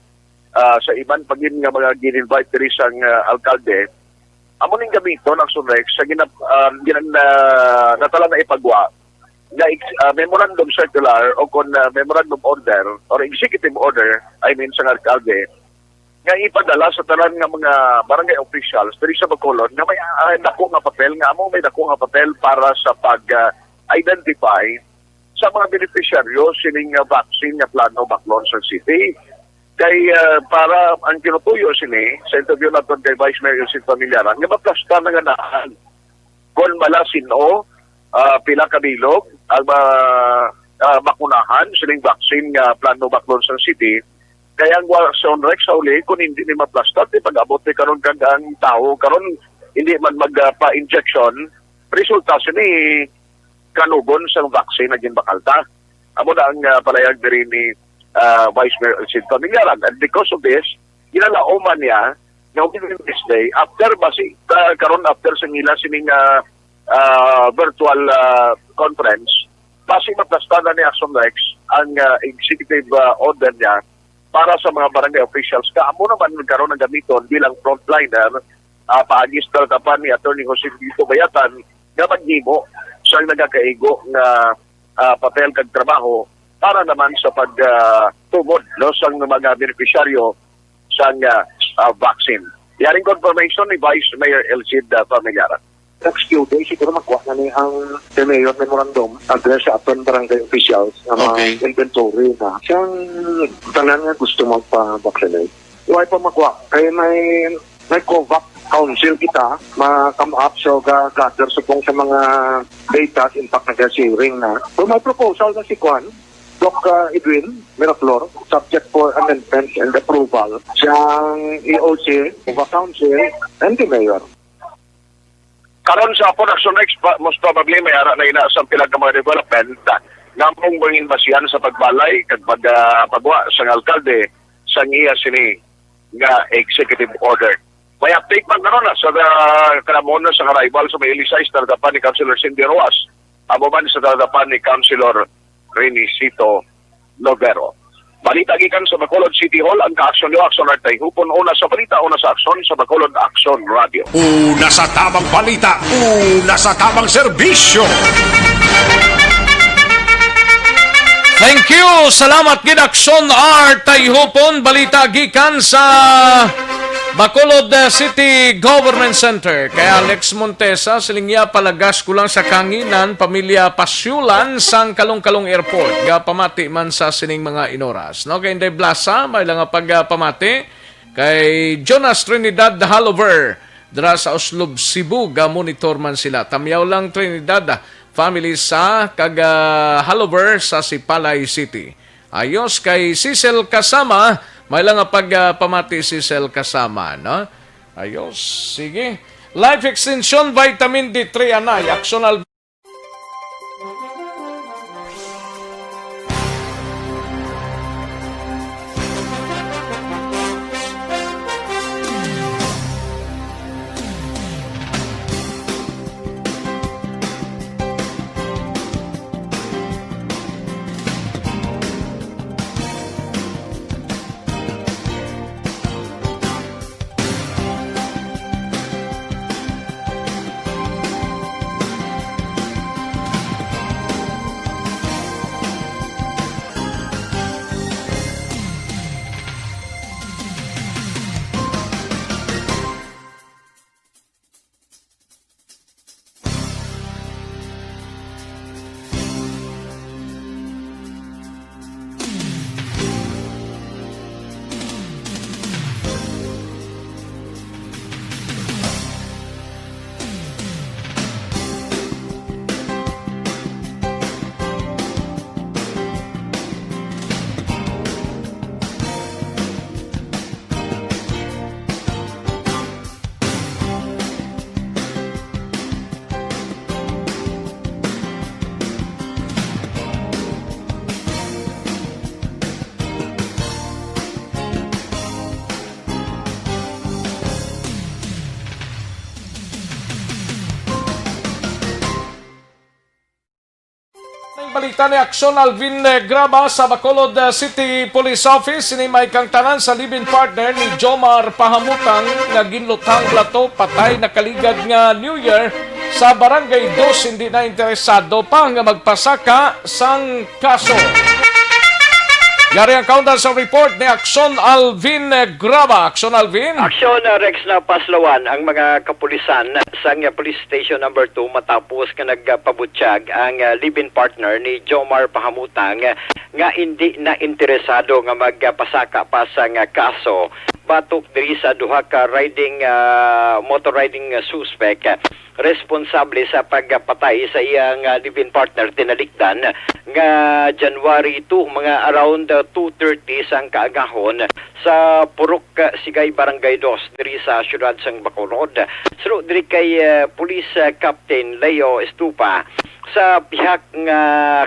ah, sa iban pa gid nga mga gin-invite diri sang, ah, alkalde, amo ning gamiton, Action Rex, sa gina-, ah, gina-, na, natala na ipagwa nga ex-, ah, memorandum circular o kon, ah, memorandum order or executive order, I mean, sa alkalde, nga ipadala sa tanan nga mga barangay officials diri sa Bacolod nga may, ah, dako nga papel, nga amo may dako nga papel para sa pag, ah, identify sa mga benepisyaryo sining, ah, vaccine nga plano baklon sa city. Kay, ah, para ang kinutuyo sini sa interview naton kay Vice Mayor Elcid Familiaran nga maplastar na nga daan kon bala sin-o, ah, pila ka bilog ang ma-, ah, makunahan sining vaccine nga plano baklon sa city. Kaya ang wa-, Action Rex, sa uli, kung hindi ni maplastar, di pag-abot ni karon kag ang tawo karon hindi man magpa-injection, resulta sini kanugon sang vaccine na ginbakal ta. Amo na ang, ah, palayag diri ni, ah, Vice Mayor Elcid Familiaran. And because of this, ginalauman niya nga within this day, after basi, ah, karon after sa ila sining, ah, ah, virtual, ah, conference, basi maplastar na ni Action Rex ang, ah, executive, ah, order niya para sa mga barangay officials. Nga amo naman karon ang gamiton bilang frontliner, ah, paagi sa talatapan ni Attorney Jose Vito Bayatan nga maghimo sa nagakaigo nga, ah, papel kag trabaho para naman sa pag, ah, tumod, no, sa mga benepisyaryo sang, ah, ah, vaccine. Yaring confirmation ni Vice Mayor Elcid, ah, Familiaran. Next few days, siguro magkuha na ni ang the mayor memorandum address sa aton barangay officials nga mga Okay. inventory na siyang tanan nga gusto magpa-vaccinate. Why pa magkuha? Kay may, may COVAC Council kita, ma-come up, so ga-gather subong sa mga data, in fact, nag-sharing na. So, may proposal na si Kwan, Doc, uh, Edwin Miraflor, subject for amendments and approval, siyang E O C, COVAC Council, and the mayor. Karon sa production next, pa, most probably may ara na ina sa pila ka mga development, ah, nga mong mangin basihan sa pagbalay kag pag, ah, pagwa sang alkalde sang iya sini nga executive order. May update man karon na sa, ah, kanamon na sa arrival sa may Elisay sa talatapan ni Councilor Cindy Roas, amo man sa talatapan ni Councilor Renisito Lovero. Balita gikan sa Bacolod City Hall, ang kaaksyon niyo, Aksyon Artay Hupon, una sa balita, una sa aksyon, sa Bacolod Aksyon Radio. Una sa tamang balita, una sa tamang serbisyo. Thank you. Salamat gid, Aksyon Artay Hupon. Balita gikan sa Bacolod, uh, City Government Center. Kay Alex Montesa, siling niya, palagas ko lang sa kanginan, pamilya Pasyulan sang Kalong-Kalong Airport. Gapamati man sa sining mga inoras. No, kay Inday Blasa, may lang nga pagpamati. Kay Jonas Trinidad Halover, dira sa Oslob, Cebu, ga-monitor man sila. Tamyaw lang, Trinidad, family sa kag, ah, Halover sa Sipalay City. Ayos, kay Cecil Kasama, may lang nga pag, ah, pamati Cecil Kasama, no? Ayos, sige. Life Extension Vitamin D three anay, Aksyon Al- Balita ni Aksyon Alvin, eh, Graba sa Bacolod, eh, City Police Office. Ini may kang tanan sa live-in partner ni Jomar Pahamutang nga ginluthang plato, patay nakaligad nga New Year sa Barangay Dos, hindi na interesado pa nga magpasaka sang kaso. Yari ang countdown sa report ni Aksyon Alvin, eh, Graba. Aksyon Alvin. Aksyon, uh, Rex, na paslawan ang mga kapulisan sang, uh, Police Station Number Two matapos nga nagpabutyag ang, uh, live-in partner ni Jomar Pahamutang, uh, nga indi na interesado nga magpasaka pa sang, uh, kaso batok diri sa duha ka riding, uh, motor riding, uh, suspect, uh, responsable sa pagpatay sa iyang, uh, live-in partner tinalikdan nga January two, mga around, uh, two thirty sang kaagahon sa Purok, uh, Sigay, Barangay Dos, diri sa siyudad sang Bacolod. Suno diri kay, uh, Police, uh, Captain Leo Estupa, sa pihak nga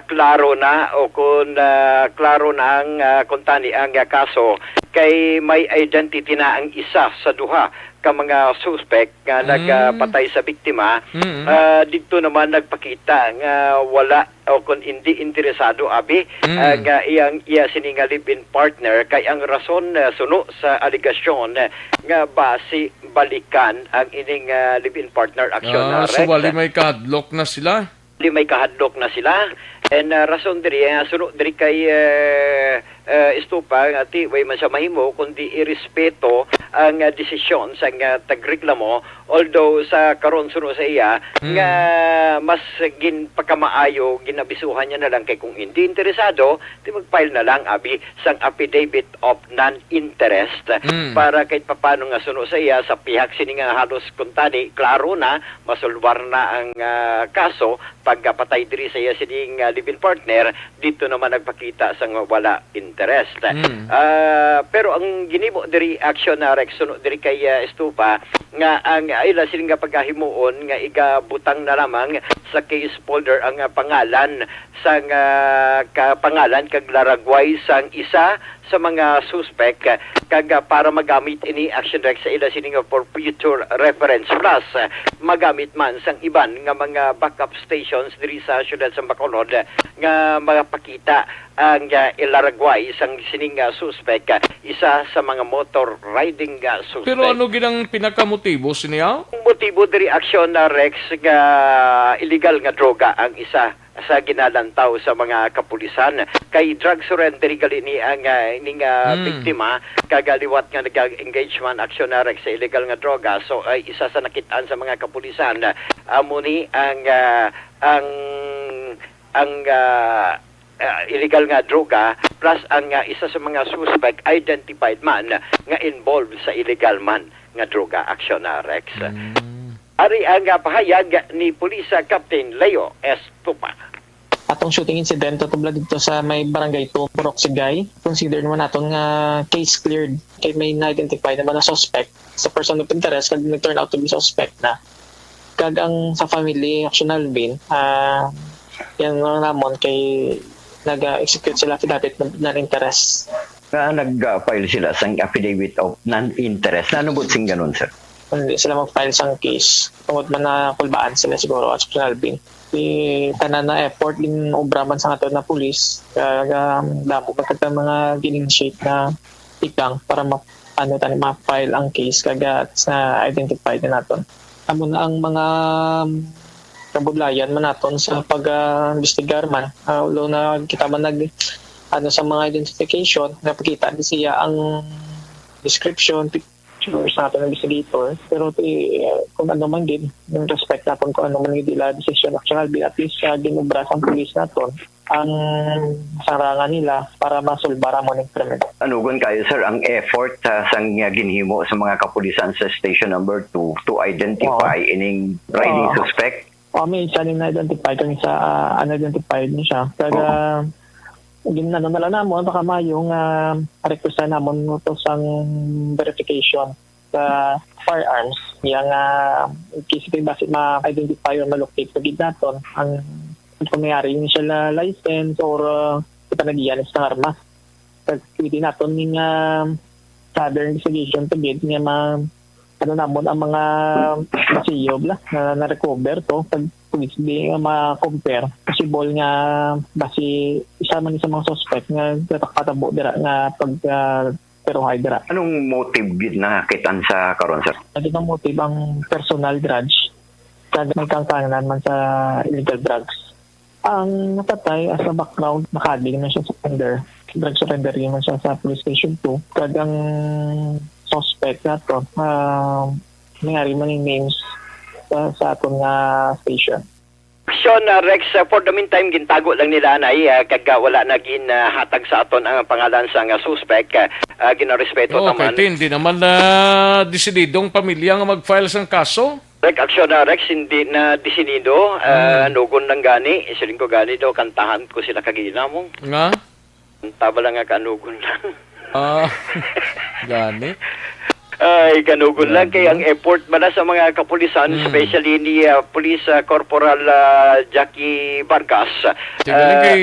klaro na o kun, uh, klaro na ang, uh, kuntani ang, uh, kaso, kay may identity na ang isa sa duha ka mga suspect nga Mm. nagpatay sa biktima. Mm. Ah, didto naman nagpakita nga wala o kon indi interesado, abi, Mm. ah, nga iyang, iya sini nga live-in partner, kay ang rason, ah, suno sa alegasyon, ah, nga basi balikan ang ining, ah, live-in partner, Aksyon, Ah, ah, so Rex. Wali may kahadlok na sila? Di may kahadlok na sila. And, ah, rason diri, ah, suno diri kay, eh, eh, Estupa, nga ti, way man siya mahimo, kundi irespeto ang, ah, desisyon sang, ah, tagreklamo. Although sa karon, suno sa iya, Mm. nga mas ginpakamaayo, ginabisuhan niya na lang kay kung hindi interesado, di mag-file na lang, abi, sang affidavit of non-interest Mm. para kahit papano nga suno sa iya, sa pihak sini nga halos kuntani, klaro na, masulbar na ang, ah, kaso, pagkapatay diri sa iya sining, ah, live-in partner, dito naman nagpakita sang wala interest. Mm. Ah, pero ang ginimo diri, Aksyon, ah, Rex, suno diri kay, ah, Estupa, nga ang, ah, ila sining nga pagkahimuon nga igabutang na lamang sa case folder ang, ah, pangalan sang, ah, ka-, pangalan kag laragway sang isa sa mga suspek, kag, ah, para magamit ini, Aksyon, Rex, sa ila sining for future reference. Plus, ah, magamit man sang iban nga mga backup stations diri sa siyudad sa Bacolod nga magapakita ang, ah, ilaragway sang sining, ah, suspek, ah, isa sa mga motor riding, ah, suspek. Pero ano gid ang pinakamotibo sini, ah? Ang motibo diri, Aksyon, ah, Rex, nga illegal nga droga ang isa sa ginalantaw sa mga kapulisan. Kay drug surrender gali ni ang, ah, ining, ah, Hmm. biktima, kag, ah, liwat nga nag-engage man, Aksyon, ah, Rex, sa illegal nga droga. So, ay isa sa nakit-an sa mga kapulisan, ah, amo ni ang, ah, ang, ang, ah, ah, illegal nga droga, plus ang, ah, isa sa mga suspect identified man nga involved sa illegal man nga droga, Aksyon, ah, Rex. Mm. Ari ang, ah, pahayag ni Police Captain Leo Estupa. Atong shooting incident natublag dito sa may Barangay Two, Purok Sigay. Consider naman naton nga case cleared kay may na-identify naman na suspect sa person of interest kag nag-turn out to be suspect na. Kag ang sa family, Aksyon Alvin, ah, yan lang namon kay nag-execute sila affidavit of non-interest. Nga nag-file sila sang affidavit of non-interest. Ano buot sing ganun, sir? Hindi sila mag-file sang case. Tungod man na kulbaan sila siguro, Aksyon Alvin. Di tanan na effort, ginobra man sa aton na pulis. Kag, um, damo pa kita mga gin-initiate na tikang para ma-, ano, tani, ma-file ang case kag, uh, na-identify na naton. Amo na ang mga, um, kabudlayan man naton sa pag, uh, investigar man. Uh, although na kita man nag, ano, sa mga identification, napakita ni siya ang description, pictures sa aton investigator. Pero ti, uh, kung ano man gid, yung respect naton kung ano man gid ila decision, actually, at least, uh, ginobra sang pulis naton ang sarangan nila para masulbar ang mga krimen. Anugon kayo, sir, ang effort, ah, sang, ah, ginhimo sa mga kapulisan sa Station Number Two to identify Oo. ining riding Oo. suspect? O, may isa ni na-identify, kung isa, ah, unidentified na siya. Kag, Oo. ah, gin-, ano na lang namon, baka mayo nga request namon to sang verification sa firearms. Yang, ah, in case ito yung basi ma-identify or ma-locate sa gid naton, ang kung mayari yung siya la-, license or, ah, ipanagian sa armas. Kag pwede naton ning, ah, sa other investigation to gid nga ma-, ano namon ang mga basiyo bla, na na-recover to. Pag police di nga ma-compare, possible nga basi isa man sa mga suspect nga gatakpatabo dira nga pag, ah, pero hay dira. Anong motive gid na kitan sa karon, sir? Ang ginang motive ang personal grudge kag may kangkangnan man sa illegal drugs. Ang napatay, as a background, nakaging man siya sa surrender. Drug surrender man siya sa police station two. Kag ang suspect nato, ah, nangyari man yung names sa, sa aton nga station. Action, uh, Rex, uh, for the meantime, gintago lang nila anay, uh, kag, uh, wala na gin, uh, hatag sa aton ang pangalan sang, uh, suspect. Uh, uh, ginarespeto Oh, kay taman. Tin, di naman na desididong pamilya nga mag-file sang kaso. Rex, action, uh, Rex, hindi na desinido, uh, Hmm. nugon lang gani. Isiling ko gani daw, kantahan ko sila kagina mo. Nga? Ang taba lang nga kanugon lang. Ah, gani. Ay, kanugon lang kay ang effort man na sa mga kapulisan, Mm. especially ni, ah, Police, ah, Corporal, ah, Jackie Vargas. Tigaling Ah, kay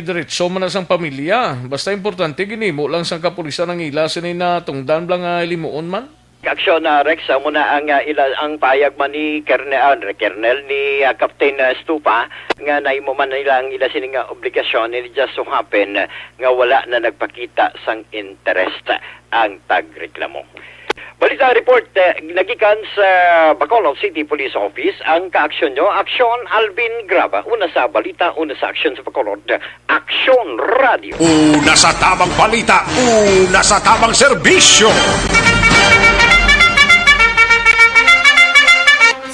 diretso man na sang pamilya. Basta importante, ginimo lang sang kapulisan ang ila sini na tungdan lang nga limuon man. Aksyon, ah, Rex, amo na ang, ah, ila, ang payag man ni Kerne-, ah, Colonel ni, ah, Captain, ah, Stupa nga nahimo man nila ang ila sini nga obligasyon, and it just so happen, ah, nga wala na nagpakita sang interest ang tagreklamo. Balita report, eh, nagikan sa Bacolod City Police Office ang kaaksyon nyo, Aksyon Alvin Graba. Una sa balita, una sa aksyon sa Bacolod, Aksyon Radio. Una sa tamang balita, una sa tamang serbisyo.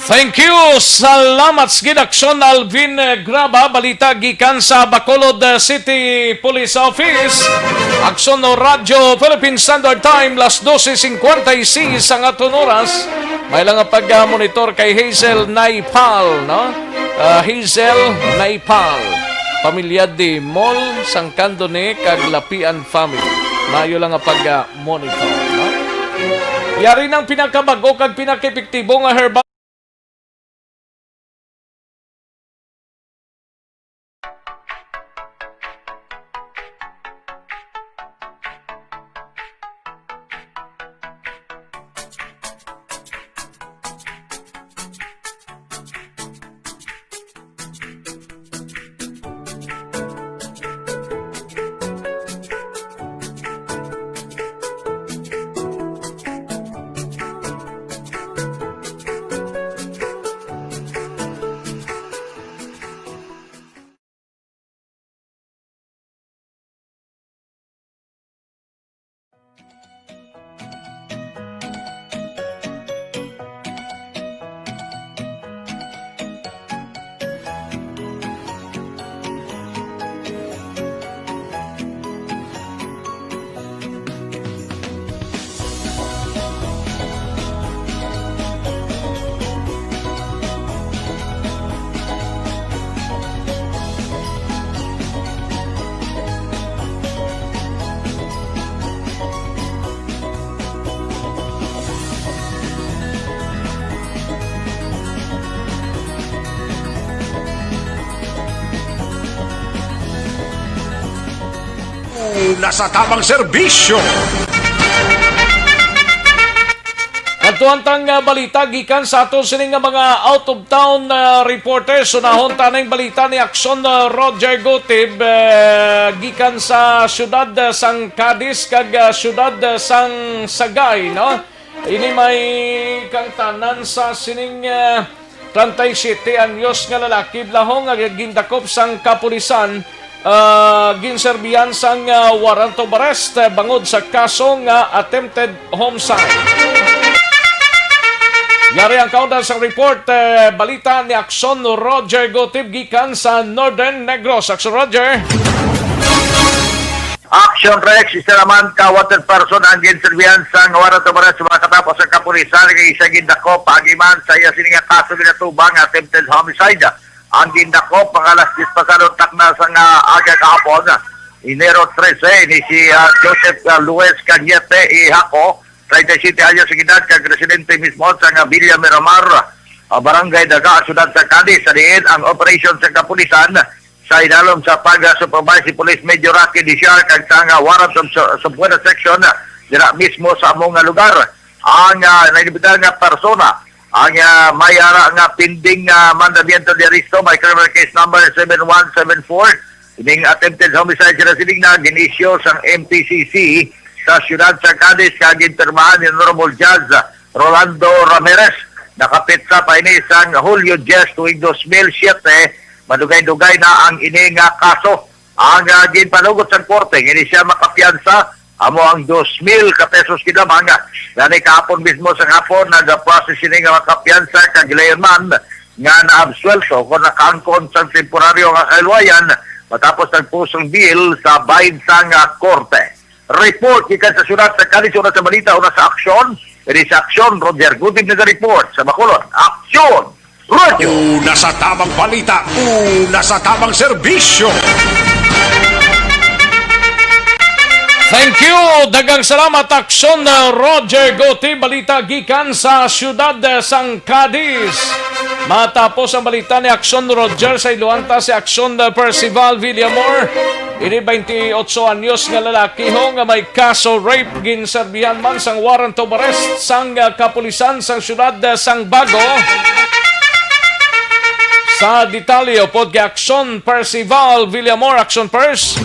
Thank you. Salamat sa ginaksyon, Alvin, eh, Graba. Balita gikan sa Bacolod, eh, City Police Office. Aksyon no Radyo Philippine Standard Time, las doce cincuenta y seis ang aton oras. May lang nga pag-monitor kay Hazel Naipal, no? Ah, Hazel Naipal. Pamilya di Mol, Sangkando ni kag Lapian family. Maayo lang nga pag-monitor, no? Yari nang pinakabag-o kag pinakepektibo nga herbal Una sa tamang serbisyo. Kadtuan tang, ah, balita gikan sa ato sini nga mga out of town, ah, reporters. Unahon ta ning balita ni Aksyon, ah, Roger Gutib, eh, gikan sa siyudad, ah, sang Cadiz kag, ah, siyudad, ah, sang Sagay, no? Ini may kangtanan sa sining, ah, treinta y siete anyos nga lalaki, blahong, nga gindakop sang kapulisan, ah, ginserbihan sang, ah, warrant of arrest, ah, bangod sa kaso nga attempted homicide. Yari ang kaundan sang report, eh, balita ni Aksyon Roger Gutib gikan sa Northern Negros. Aksyon Roger. Action Rex, isa naman ka wanted person ang ginserbihan sang warrant of arrest sa mga katapo sa kapulisan, kay isa gindakop paagi man sa iya sini nga kaso ginatubang nga attempted homicide. Ang gindakop mga alas diyes pasado takna sang aga kahapon, Enero trese, ni si, ah, Joseph, ah, Luis Cañete Ihaco, treinta y siete anyos ang edad, kag residente mismo sa nga Villa Miramar, ah, Barangay Daga, Siyudad sa Cadiz, sa diin ang operasyon sa kapulisan sa inalom sa pag-supervise si Police Major Rocky Diciar kag sa nga warrant of su-, subpoena section dira mismo sa amo nga lugar. Ang, ah, nainibitahan nga persona, ang, ah, may ara nga pending, ah, mandamiento de arresto, may criminal case number seven one seven four. Ining attempted homicide sila siling na gin-issue sang M P C C sa siyudad sa Cadiz, kag ginpirmahan ni Honorable Judge Rolando Ramirez. Nakapitsa pa ini sang Hulyo diyes, tuig dos mil siyete. Madugay-dugay na ang ini nga kaso. Ang, ah, ginpanugot sang korte, nga ini siya makapiyansa, amo ang dos mil ka pesos gid lamang. Gani kahapon mismo sang hapon, nag-process ini nga makapiyansa, kag gilayon man nga naabsuwelto kon nakaangkon sang temporaryo nga kahilwayan matapos nagpusong bail sa bahin sang, ah, korte. Report gikan sa siyudad sa Cadiz, una sa balita, una sa aksyon. Diri sa aksyon, Roger Gutib naga-report sa Bacolod. Aksyon! Radyo! Una sa tamang balita, una sa tamang serbisyo. Thank you. Daghang salamat, Aksyon, uh, Roger Gutib. Balita gikan sa siyudad, uh, sang Cadiz. Matapos ang balita ni Aksyon Roger, sa iluanta si Aksyon, uh, Percival Villamor. Ini twenty-eight anyos nga lalaki ho nga may kaso rape, ginserbihan man sang warrant of arrest sang, ah, kapulisan sang siyudad, ah, sang Bago. Sa detalye, upod kay Aksyon Percival Villamor. Aksyon Pers.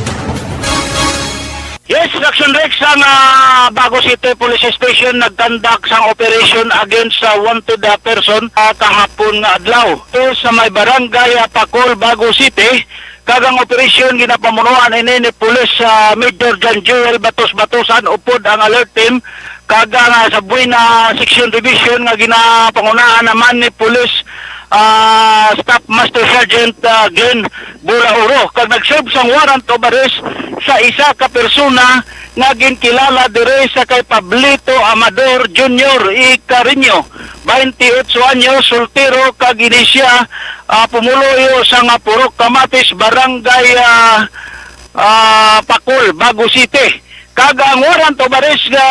Yes, Aksyon Rex, ang, ah, Bago City Police Station nagkandak sang operation against sa wanted, ah, person, ah, kahapon nga adlaw. Ito sa may barangay, ah, Pacol, Bago City, kag ang operasyon ginapamunuan ini ni Police, ah, Major John Joel Batos Batusan upod ang alert team, kag ang, ah, sa Buena Section Division nga ginapangunahan naman ni Police, ah, Staff Master Sergeant, ah, Glenn Burauro, kag nag-serve sang warrant of arrest sa isa ka persona nga ginkilala diri sa kay Pablito Amador Junior y Cariño, twenty-eight anyos, soltero, kag ini siya, ah, pumuluyo sa nga Purok Kamatis, Barangay, ah, ah, Pacol, Bago City. Kag ang warrant of arrest nga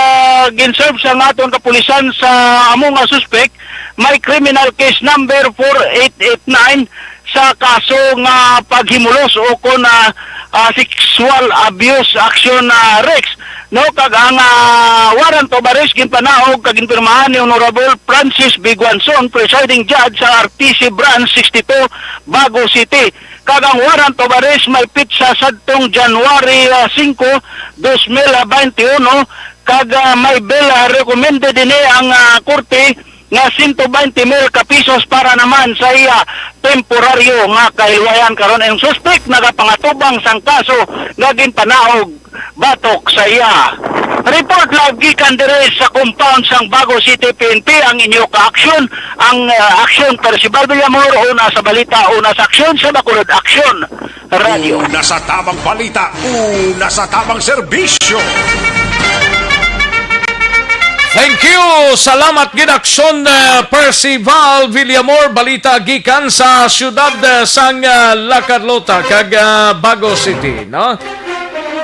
ginserve sa nga aton kapulisan sa amo nga suspek may criminal case number four eight eight nine sa kaso nga paghimulos o kon, ah, ah, sexual abuse action, ah, Rex, no? Kag ang, ah, warrant of arrest ginpanaog kag ginpirmahan ni Honorable Francis Biguanson, Presiding Judge sa R T C Branch sixty-two, Bago City. Kag ang warrant of arrest may pitsa sadtong January, ah, singko, dos mil baynte uno, kag, ah, may bail, ah, recommended ini ang, ah, korte nga sento baynte mil ka pisos para naman sa iya temporaryo nga kahilwayan. Karon ang suspek nagapangatubang sang kaso nga ginpanaog batok sa iya. Report live gikan diri sa compound sang Bago City P N P ang inyo ka-aksyon, ang, ah, aksyon Percival Villamor, una sa balita, una sa aksyon, sa Bacolod Aksyon. Radyo. Una sa tamang balita, una sa tamang serbisyo. Thank you. Salamat gid, Aksyon, uh, Percival Villamor. Balita gikan sa siyudad, uh, sang, uh, La Carlota kag, uh, Bago City, no?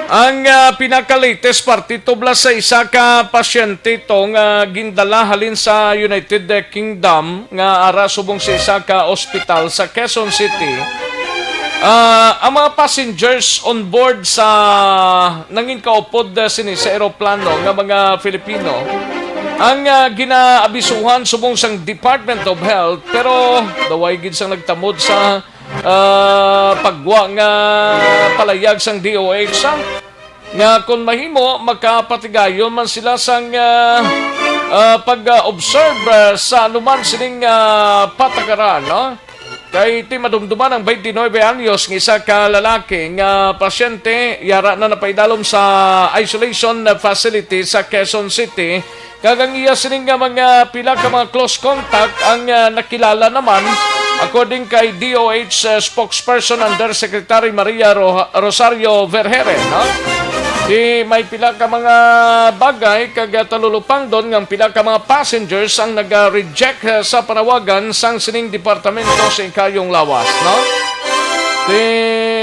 Ang, uh, pinaka-latest parte tubla sa isa ka pasyente to nga gindala halin sa United Kingdom nga ara subong sa isa ka ospital sa Quezon City. Ah, ang mga passengers on board sa nangin kaupod, ah, sini sa eroplano nga mga Filipino ang, ah, ginaabisuhan subong sang Department of Health, pero daway gid sang nagtamod sa, ah, paggwa nga palayag sang D O H, ah, nga kon mahimo, makapatigayon man sila sang, ah, ah, pag-observe, ah, sa anuman sining, ah, patakaran, no? Kay ti madumduman ang twenty-nine anyos nga isa ka lalaki nga pasyente, yara na napaidalom sa isolation facility sa Quezon City. Kag ang iya sining nga mga pila ka mga close contact ang, ah, nakilala naman, according kay D O H, ah, spokesperson Undersecretary Maria Ro-, Rosario Vergere, no? Di may pila ka mga bagay kag, ah, talulupangdon nga ang pila ka mga passengers ang naga-reject, ah, sa panawagan sang sining departamento sa ikayong lawas, no? Di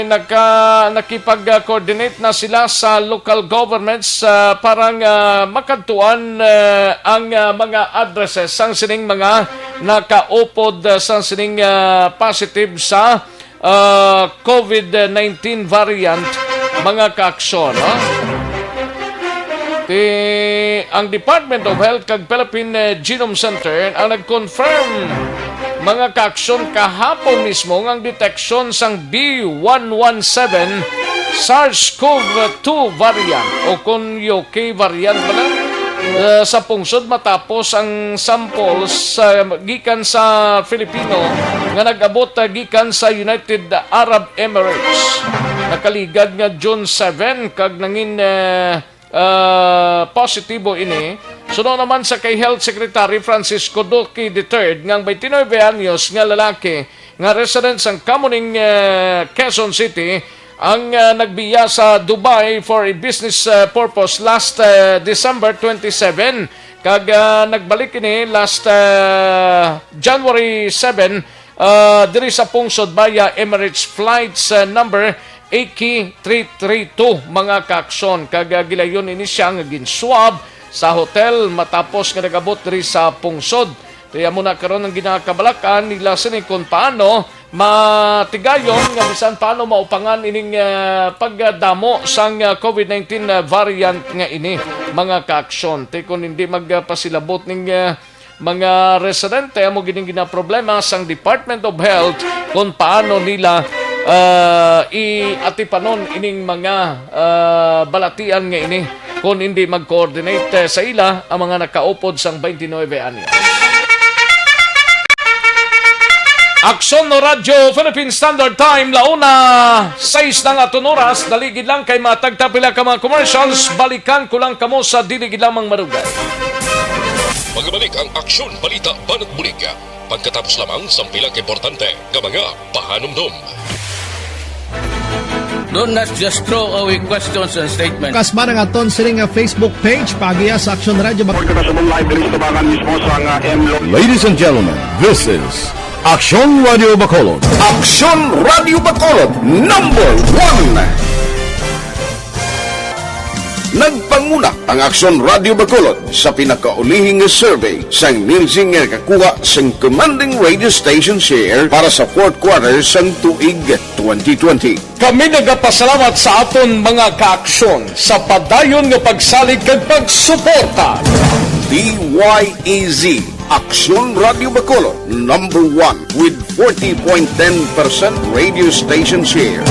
naka-, nakipag-coordinate na sila sa local governments, ah, para nga makadtuan, ah, ang, ah, mga addresses sang sining mga nakaupod, ah, sang sining, ah, positive sa, ah, COVID nineteen variant, mga kaaksyon, no? Ti ang Department of Health kag Philippine, eh, Genome Center ang nag-confirm, mga kaaksyon, kahapon mismo nga ang deteksyon sang B one one seven SARS-CoV two variant o kon U K variant pala, eh, sa pungsod matapos ang samples sa, gikan sa Filipino nga nag-abot, eh, gikan sa United Arab Emirates. Nakaligad nga June seven kag nangin, eh, ah, positibo ini. Suno naman sa kay Health Secretary Francisco Duque the third, nga ang twenty-nine anyos nga lalaki nga resident sang Camuning, eh, Quezon City, ang, ah, nagbiya sa Dubai for a business, ah, purpose last, ah, December twenty-seven, kag, ah, nagbalik ini last, ah, January seven, ah, diri sa pungsod via Emirates flights, ah, number A K three three two, mga kaaksyon, kag, ah, gilayon ini siya nga gin-swab sa hotel matapos nga nag-abot diri sa pungsod. Kaya mo na karon ang ginakabalakan nila sini kung paano matigayon nga bisan paano maupangan ining, ah, pagdamo sang, ah, COVID nineteen, ah, variant nga ini, mga kaaksyon. Ti kung hindi magpasilabot ning, ah, mga residente, amo gining ginaproblema sang Department of Health kung paano nila, ah, iatipanon ining mga, ah, balatian nga ini kung hindi mag-coordinate, eh, sa ila ang mga nakaupod sang twenty-nine anyos. Aksyon no Radyo Philippine Standard Time, launa, sais na nga aton oras. Daligid lang kay matagta pila ka mga commercials. Balikan ko lang kamo sa diligid lamang madugay. Magabalik ang Aksyon Balita Banat Bulig pagkatapos lamang sang pila ka importante nga mga pahanumdom. Do not just throw away questions and statements. Kasma ang aton sini nga Facebook page, paagiha sa Aksyon Radyo Bacolod. Report kita sa live diri sa tubangan mismo sa nga M Lo- Ladies and gentlemen, this is Aksyon Radyo Bacolod. Aksyon Radyo Bacolod, number one. Nagpanguna ang Aksyon Radyo Bacolod sa pinakaulihing nga survey sang Nielsen nga nakakuha sang commanding radio station share para sa fourth quarter sang tuig twenty twenty. Kami nagapasalamat sa aton mga kaaksyon sa padayon nga pagsalig kag pagsuporta. D Y E Z, Aksyon Radyo Bacolod, number one with forty point ten percent radio station share.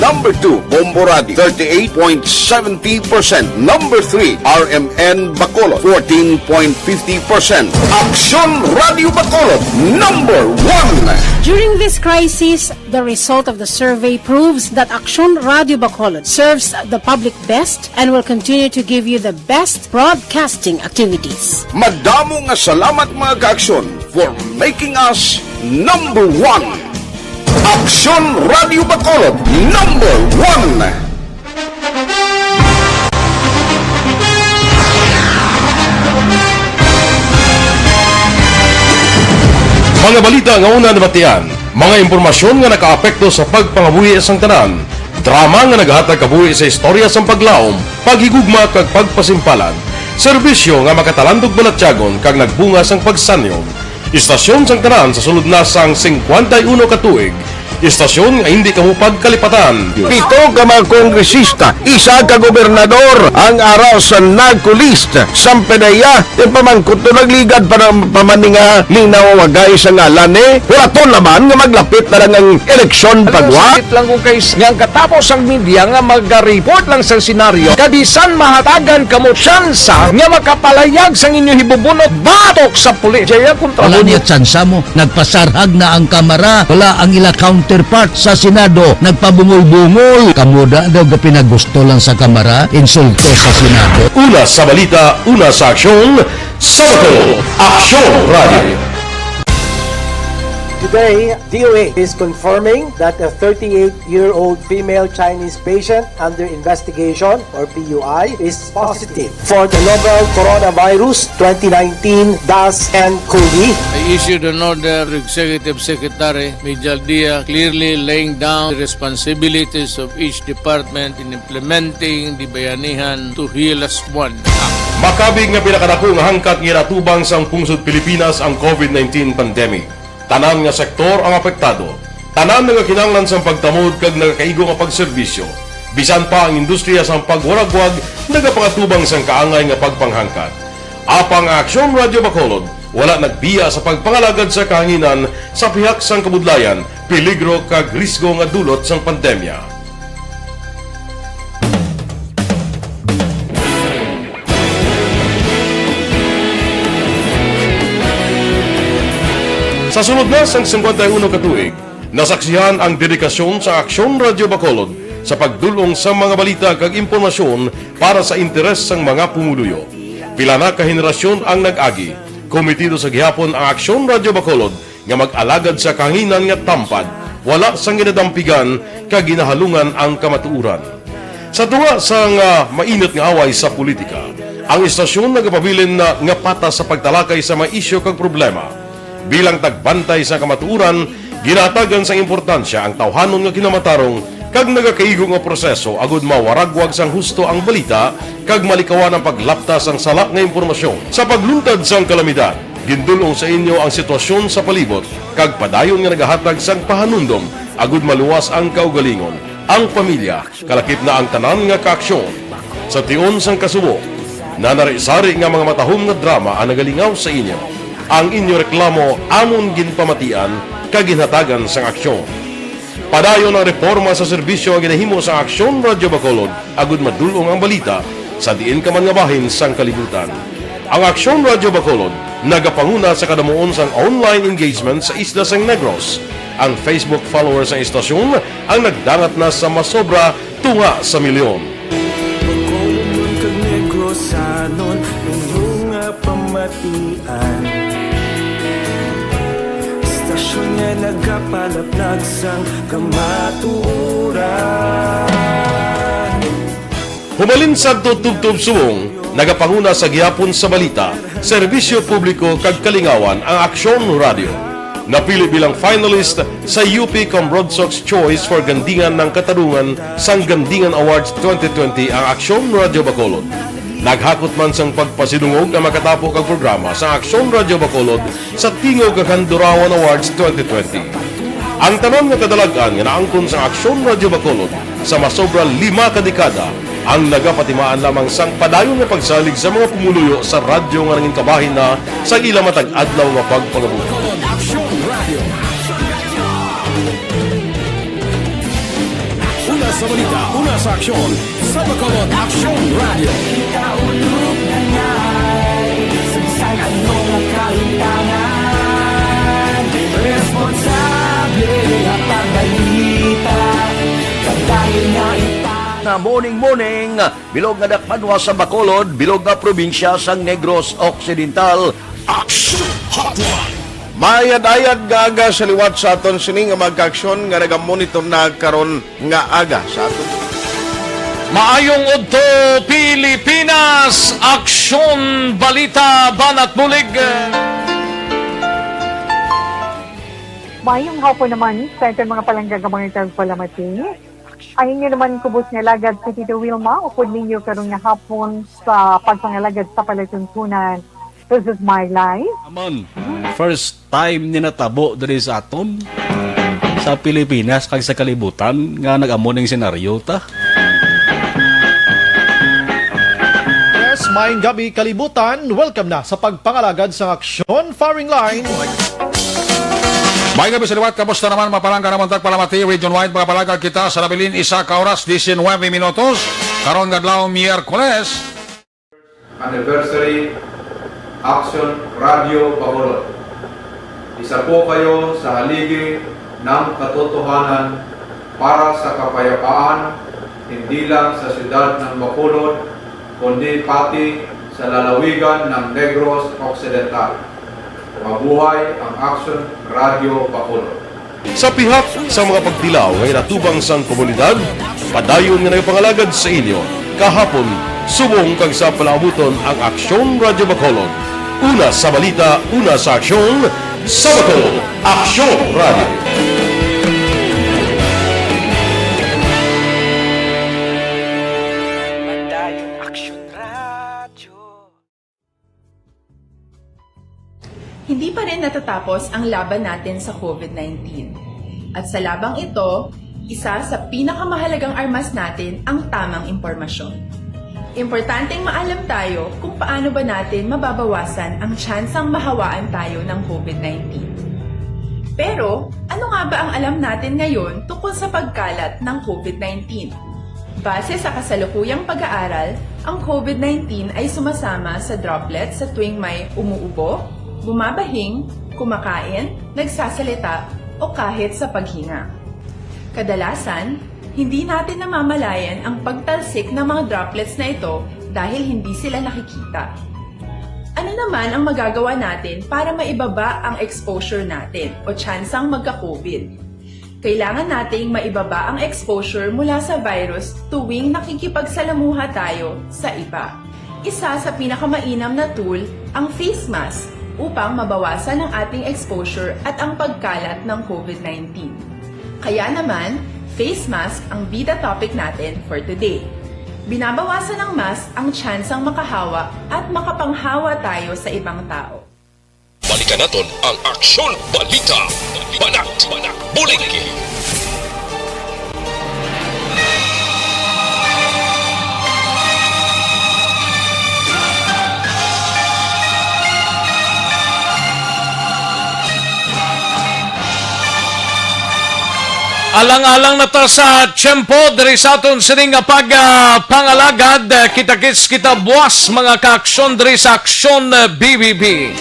Number two, Bombo Radio, thirty-eight point seventy percent. Number three, R M N Bacolod, fourteen point fifty percent. Aksyon Radyo Bacolod, number one. During this crisis, the result of the survey proves that Aksyon Radyo Bacolod serves the public best and will continue to give you the best broadcasting activities. Madamo nga salamat, mga kaaksyon, for making us number one. Aksyon Radyo Bacolod, number one. Mga balita nga una nabatian, mga impormasyon nga nakaapekto sa pagpangabuhi sang tanan, drama nga naghatag kabuhi sa istorya sang paglaom, paghigugma kag pagpasimpalan, serbisyo nga makatalandog balatyagon kag nagbunga sang pagsanyon. Istasyon sang tanan sa sulod na sang singkwenta y uno ka tuig. Istasyon nga hindi kamo pagkalipatan. Pito ka mga kongresista, isa ka gobernador ang ara sa NAGCO list. Sampedeya, ti pamangkot to nagligad pa ng pamaninga linaw wagay sa ngalan ni. Wala to naman nga maglapit na lang ang eleksyon pagwa. Sakit lang kung kay nga ang katapos ang media nga mag-report lang sa senaryo. Kabisan mahatagan kamo tsansa nga makapalayag sang inyo hibubunot batok sa pulis. Jaya kontra Wala mo niya tsansa mo. Nagpasarhag na ang Kamara. Wala ang ila counterpart sa Senado. Nagpabungol-bungol. Kamo da daw gapinagusto lang sa Kamara, insulto sa Senado. Una sa balita, una sa aksyon, sa Bacolod, Aksyon Radio. Today, D O H is confirming that a thirty-eight-year-old female Chinese patient under investigation, or P U I, is positive for the novel coronavirus twenty nineteen dash N cov. I issued an order to Executive Secretary Mijal Dia, clearly laying down the responsibilities of each department in implementing the Bayanihan to Heal Us One Act. Makabig nga pinakadako nga hangkat nga ginatubang sang pungsod Pilipinas ang COVID nineteen pandemic. Tanan nga sektor ang apektado. Tanan nga kinahanglan sang pagtamod kag nagakaigo nga pagserbisyo. Bisan pa ang industriya sang pagwaragwag nagapangatubang sang kaangay nga pagpanghangkat. Apang ang Aksyon Radyo Bacolod wala nagbiya sa pagpangalagad sa kahanginan sa pihak sang kabudlayan, peligro kag risgo nga dulot sang pandemya. Sa sulod na sang singkwenta y uno ka tuig, nasaksihan ang dedikasyon sa Aksyon Radyo Bacolod sa pagdul-ong sa mga balita kag impormasyon para sa interes sang mga pumuluyo. Pila na ka henerasyon ang nag-agi. Komitido sa gihapon ang Aksyon Radyo Bacolod nga mag-alagad sa kahanginan nga tampad, wala sang ginadampigan kag ginahalungan ang kamatuoran. Sa tunga sang, ah, mainit nga away sa politika, ang istasyon nagapabilin na nga patas sa pagtalakay sa mga isyu kag problema. Bilang tagbantay sa kamatuoran, ginahatagan sang importansya ang tawhanon nga kinamatarong kag nagakaigo nga proseso agud mawaragwag sang husto ang balita kag malikawan ang paglapta sang sala nga impormasyon. Sa pagluntad sang kalamidad, gindul-ong sa inyo ang sitwasyon sa palibot kag padayon nga nagahatag sang pahanumdom agud maluwas ang kaugalingon, ang pamilya, kalakip na ang tanan nga kaaksyon. Sa tion sang kasubo, nanari-sari nga mga matahom nga drama ang nagalingaw sa inyo. Ang inyo reklamo amon ginpamatian kag ginhatagan sang aksyon. Padayon ang reporma sa serbisyo nga ginahimo sa Aksyon Radyo Bacolod agud madul-ong ang balita sa diin ka man nga bahin sang kalibutan. Ang Aksyon Radyo Bacolod nagapanguna sa kadamuon sang online engagement sa isla sang Negros. Ang Facebook followers sang istasyon ang nagdangat na sa masobra tunga sa milyon. Bacolod man kag Negrosanon, inyo nga pamatian. Istasyon nga nagapalaplag sang kamatuoran. Humalin sadto tubtob subong, nagapanguna sa gihapon sa balita, serbisyo publiko kag kalingawan ang Aksyon Radyo. Napili bilang finalist sa U P Cambrodsoc's Choice for Gandingan ng Katarungan sang Gandingan Awards twenty twenty ang Aksyon Radyo Bacolod. Naghakot man sang pagpasidungog ang makatapo kag programa sa Aksyon Radyo Bacolod sa Tingog kag Handurawan Awards twenty twenty. Ang tanan nga kadalag-an nga naangkon sa Aksyon Radyo Bacolod sa masobra lima ka dekada ang nagapatimaan lamang sang padayon nga pagsalig sa mga pumuluyo sa radyo nga nangin kabahin na sa ila matag adlaw nga pagpangabuhi. Aksyon Radyo. Una sa balita, una sa aksyon, sa Bacolod Aksyon Radyo. Kita ulog na ngay, sa bisan ano nga kahitangan, responsable nga pagbalita, kag dahil nga ita- Na morning, morning, bilog nga dakpanwa sa Bacolod, bilog nga probinsya sang Negros Occidental. Action Hotline. Maayad-ayad nga aga sa liwat sa aton sini nga mga kaaksyon nga nagamonitor na karon nga aga sa aton. Maayong udto, Pilipinas! Aksyon, balita, banat bulig. Maayong hapon naman sa aton mga palangga nga mga tagpalamati. Ang inyo naman kubos nga alagad si Tito Wilma, upod ninyo karon nga hapon sa pagpangalagad sa palatuntunan. This is my life. Amon, first time ni natabo diri sa aton, sa Pilipinas, kag sa kalibutan, nga nag-amo ning senaryo ta. Yes, maayong gabi, kalibutan. Welcome na sa pagpangalagad sang Aksyon Firing Line. May gabi sa liwat, kamusta naman, mga palangga namon tagpalamati? Region wide, mga palangga kita sa nabilin, isa ka oras, diecinuebe minutos. Karon nga adlaw, Miyerkules. Anniversary, Action Radio Bacolod. Isa po kayo sa haligi ng katotohanan para sa kapayapaan, hindi lang sa siyudad ng Bacolod, kundi pati sa lalawigan ng Negros Occidental. Mabuhay ang Action Radio Bacolod. Sa pihak sa mga pagtilaw nga ginatubang sang komunidad, padayon nga nagapangalagad sa inyo kahapon, subong kag sa palaabuton ang Aksyon Radyo Bacolod. Una sa balita, una sa aksyon, sa Bacolod, Aksyon Radyo. Padayon Aksyon Radyo. Hindi pa rin natatapos ang laban natin sa COVID nineteen. At sa labang ito, Isa sa pinakamahalagang armas natin ang tamang impormasyon. Importanteng maalam tayo kung paano ba natin mababawasan ang tsansang mahawaan tayo ng COVID nineteen. Pero, ano nga ba ang alam natin ngayon tungkol sa pagkalat ng COVID nineteen? Base sa kasalukuyang pag-aaral, ang COVID nineteen ay sumasama sa droplets sa tuwing may umuubo, bumabahing, kumakain, nagsasalita, o kahit sa paghinga. Kadalasan, hindi natin namamalayan ang pagtalsik ng mga droplets na ito dahil hindi sila nakikita. Ano naman ang magagawa natin para maibaba ang exposure natin o tsansang magka-COVID? Kailangan nating maibaba ang exposure mula sa virus tuwing nakikipagsalamuha tayo sa iba. Isa sa pinakamainam na tool ang face mask upang mabawasan ang ating exposure at ang pagkalat ng COVID nineteen. Kaya naman, face mask ang bida topic natin for today. Binabawasan ng mask ang tsansang makahawa at makapanghawa tayo sa ibang tao. Balikan naton ang Aksyon Balita. Banat, Banat, Buligi. Alang-alang na ta sa tiyempo diri sa aton sining nga pag, ah, pangalagad. Kita-kits kita buwas, mga kaaksyon, diri sa Aksyon, ah, B B B.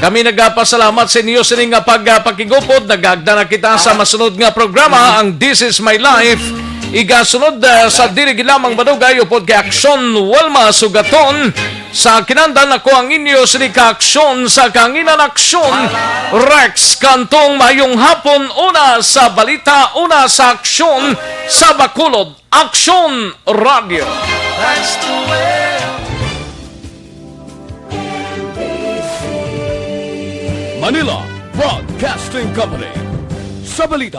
Kami nagapasalamat sa inyo sining nga pag, ah, pakigupod. Nagagda na kita sa masunod nga programa, ang This Is My Life. Igasunod, ah, sa dili gid lamang madugay upod kay Aksyon Walma Sugaton. Sa kinandan, ako ang inyo sini ka aksyon sa kanginan aksyon, Rex Cantong. Mayong hapon, una sa balita, una sa aksyon sa Bacolod, Aksyon Radio. Manila Broadcasting Company. Sa balita,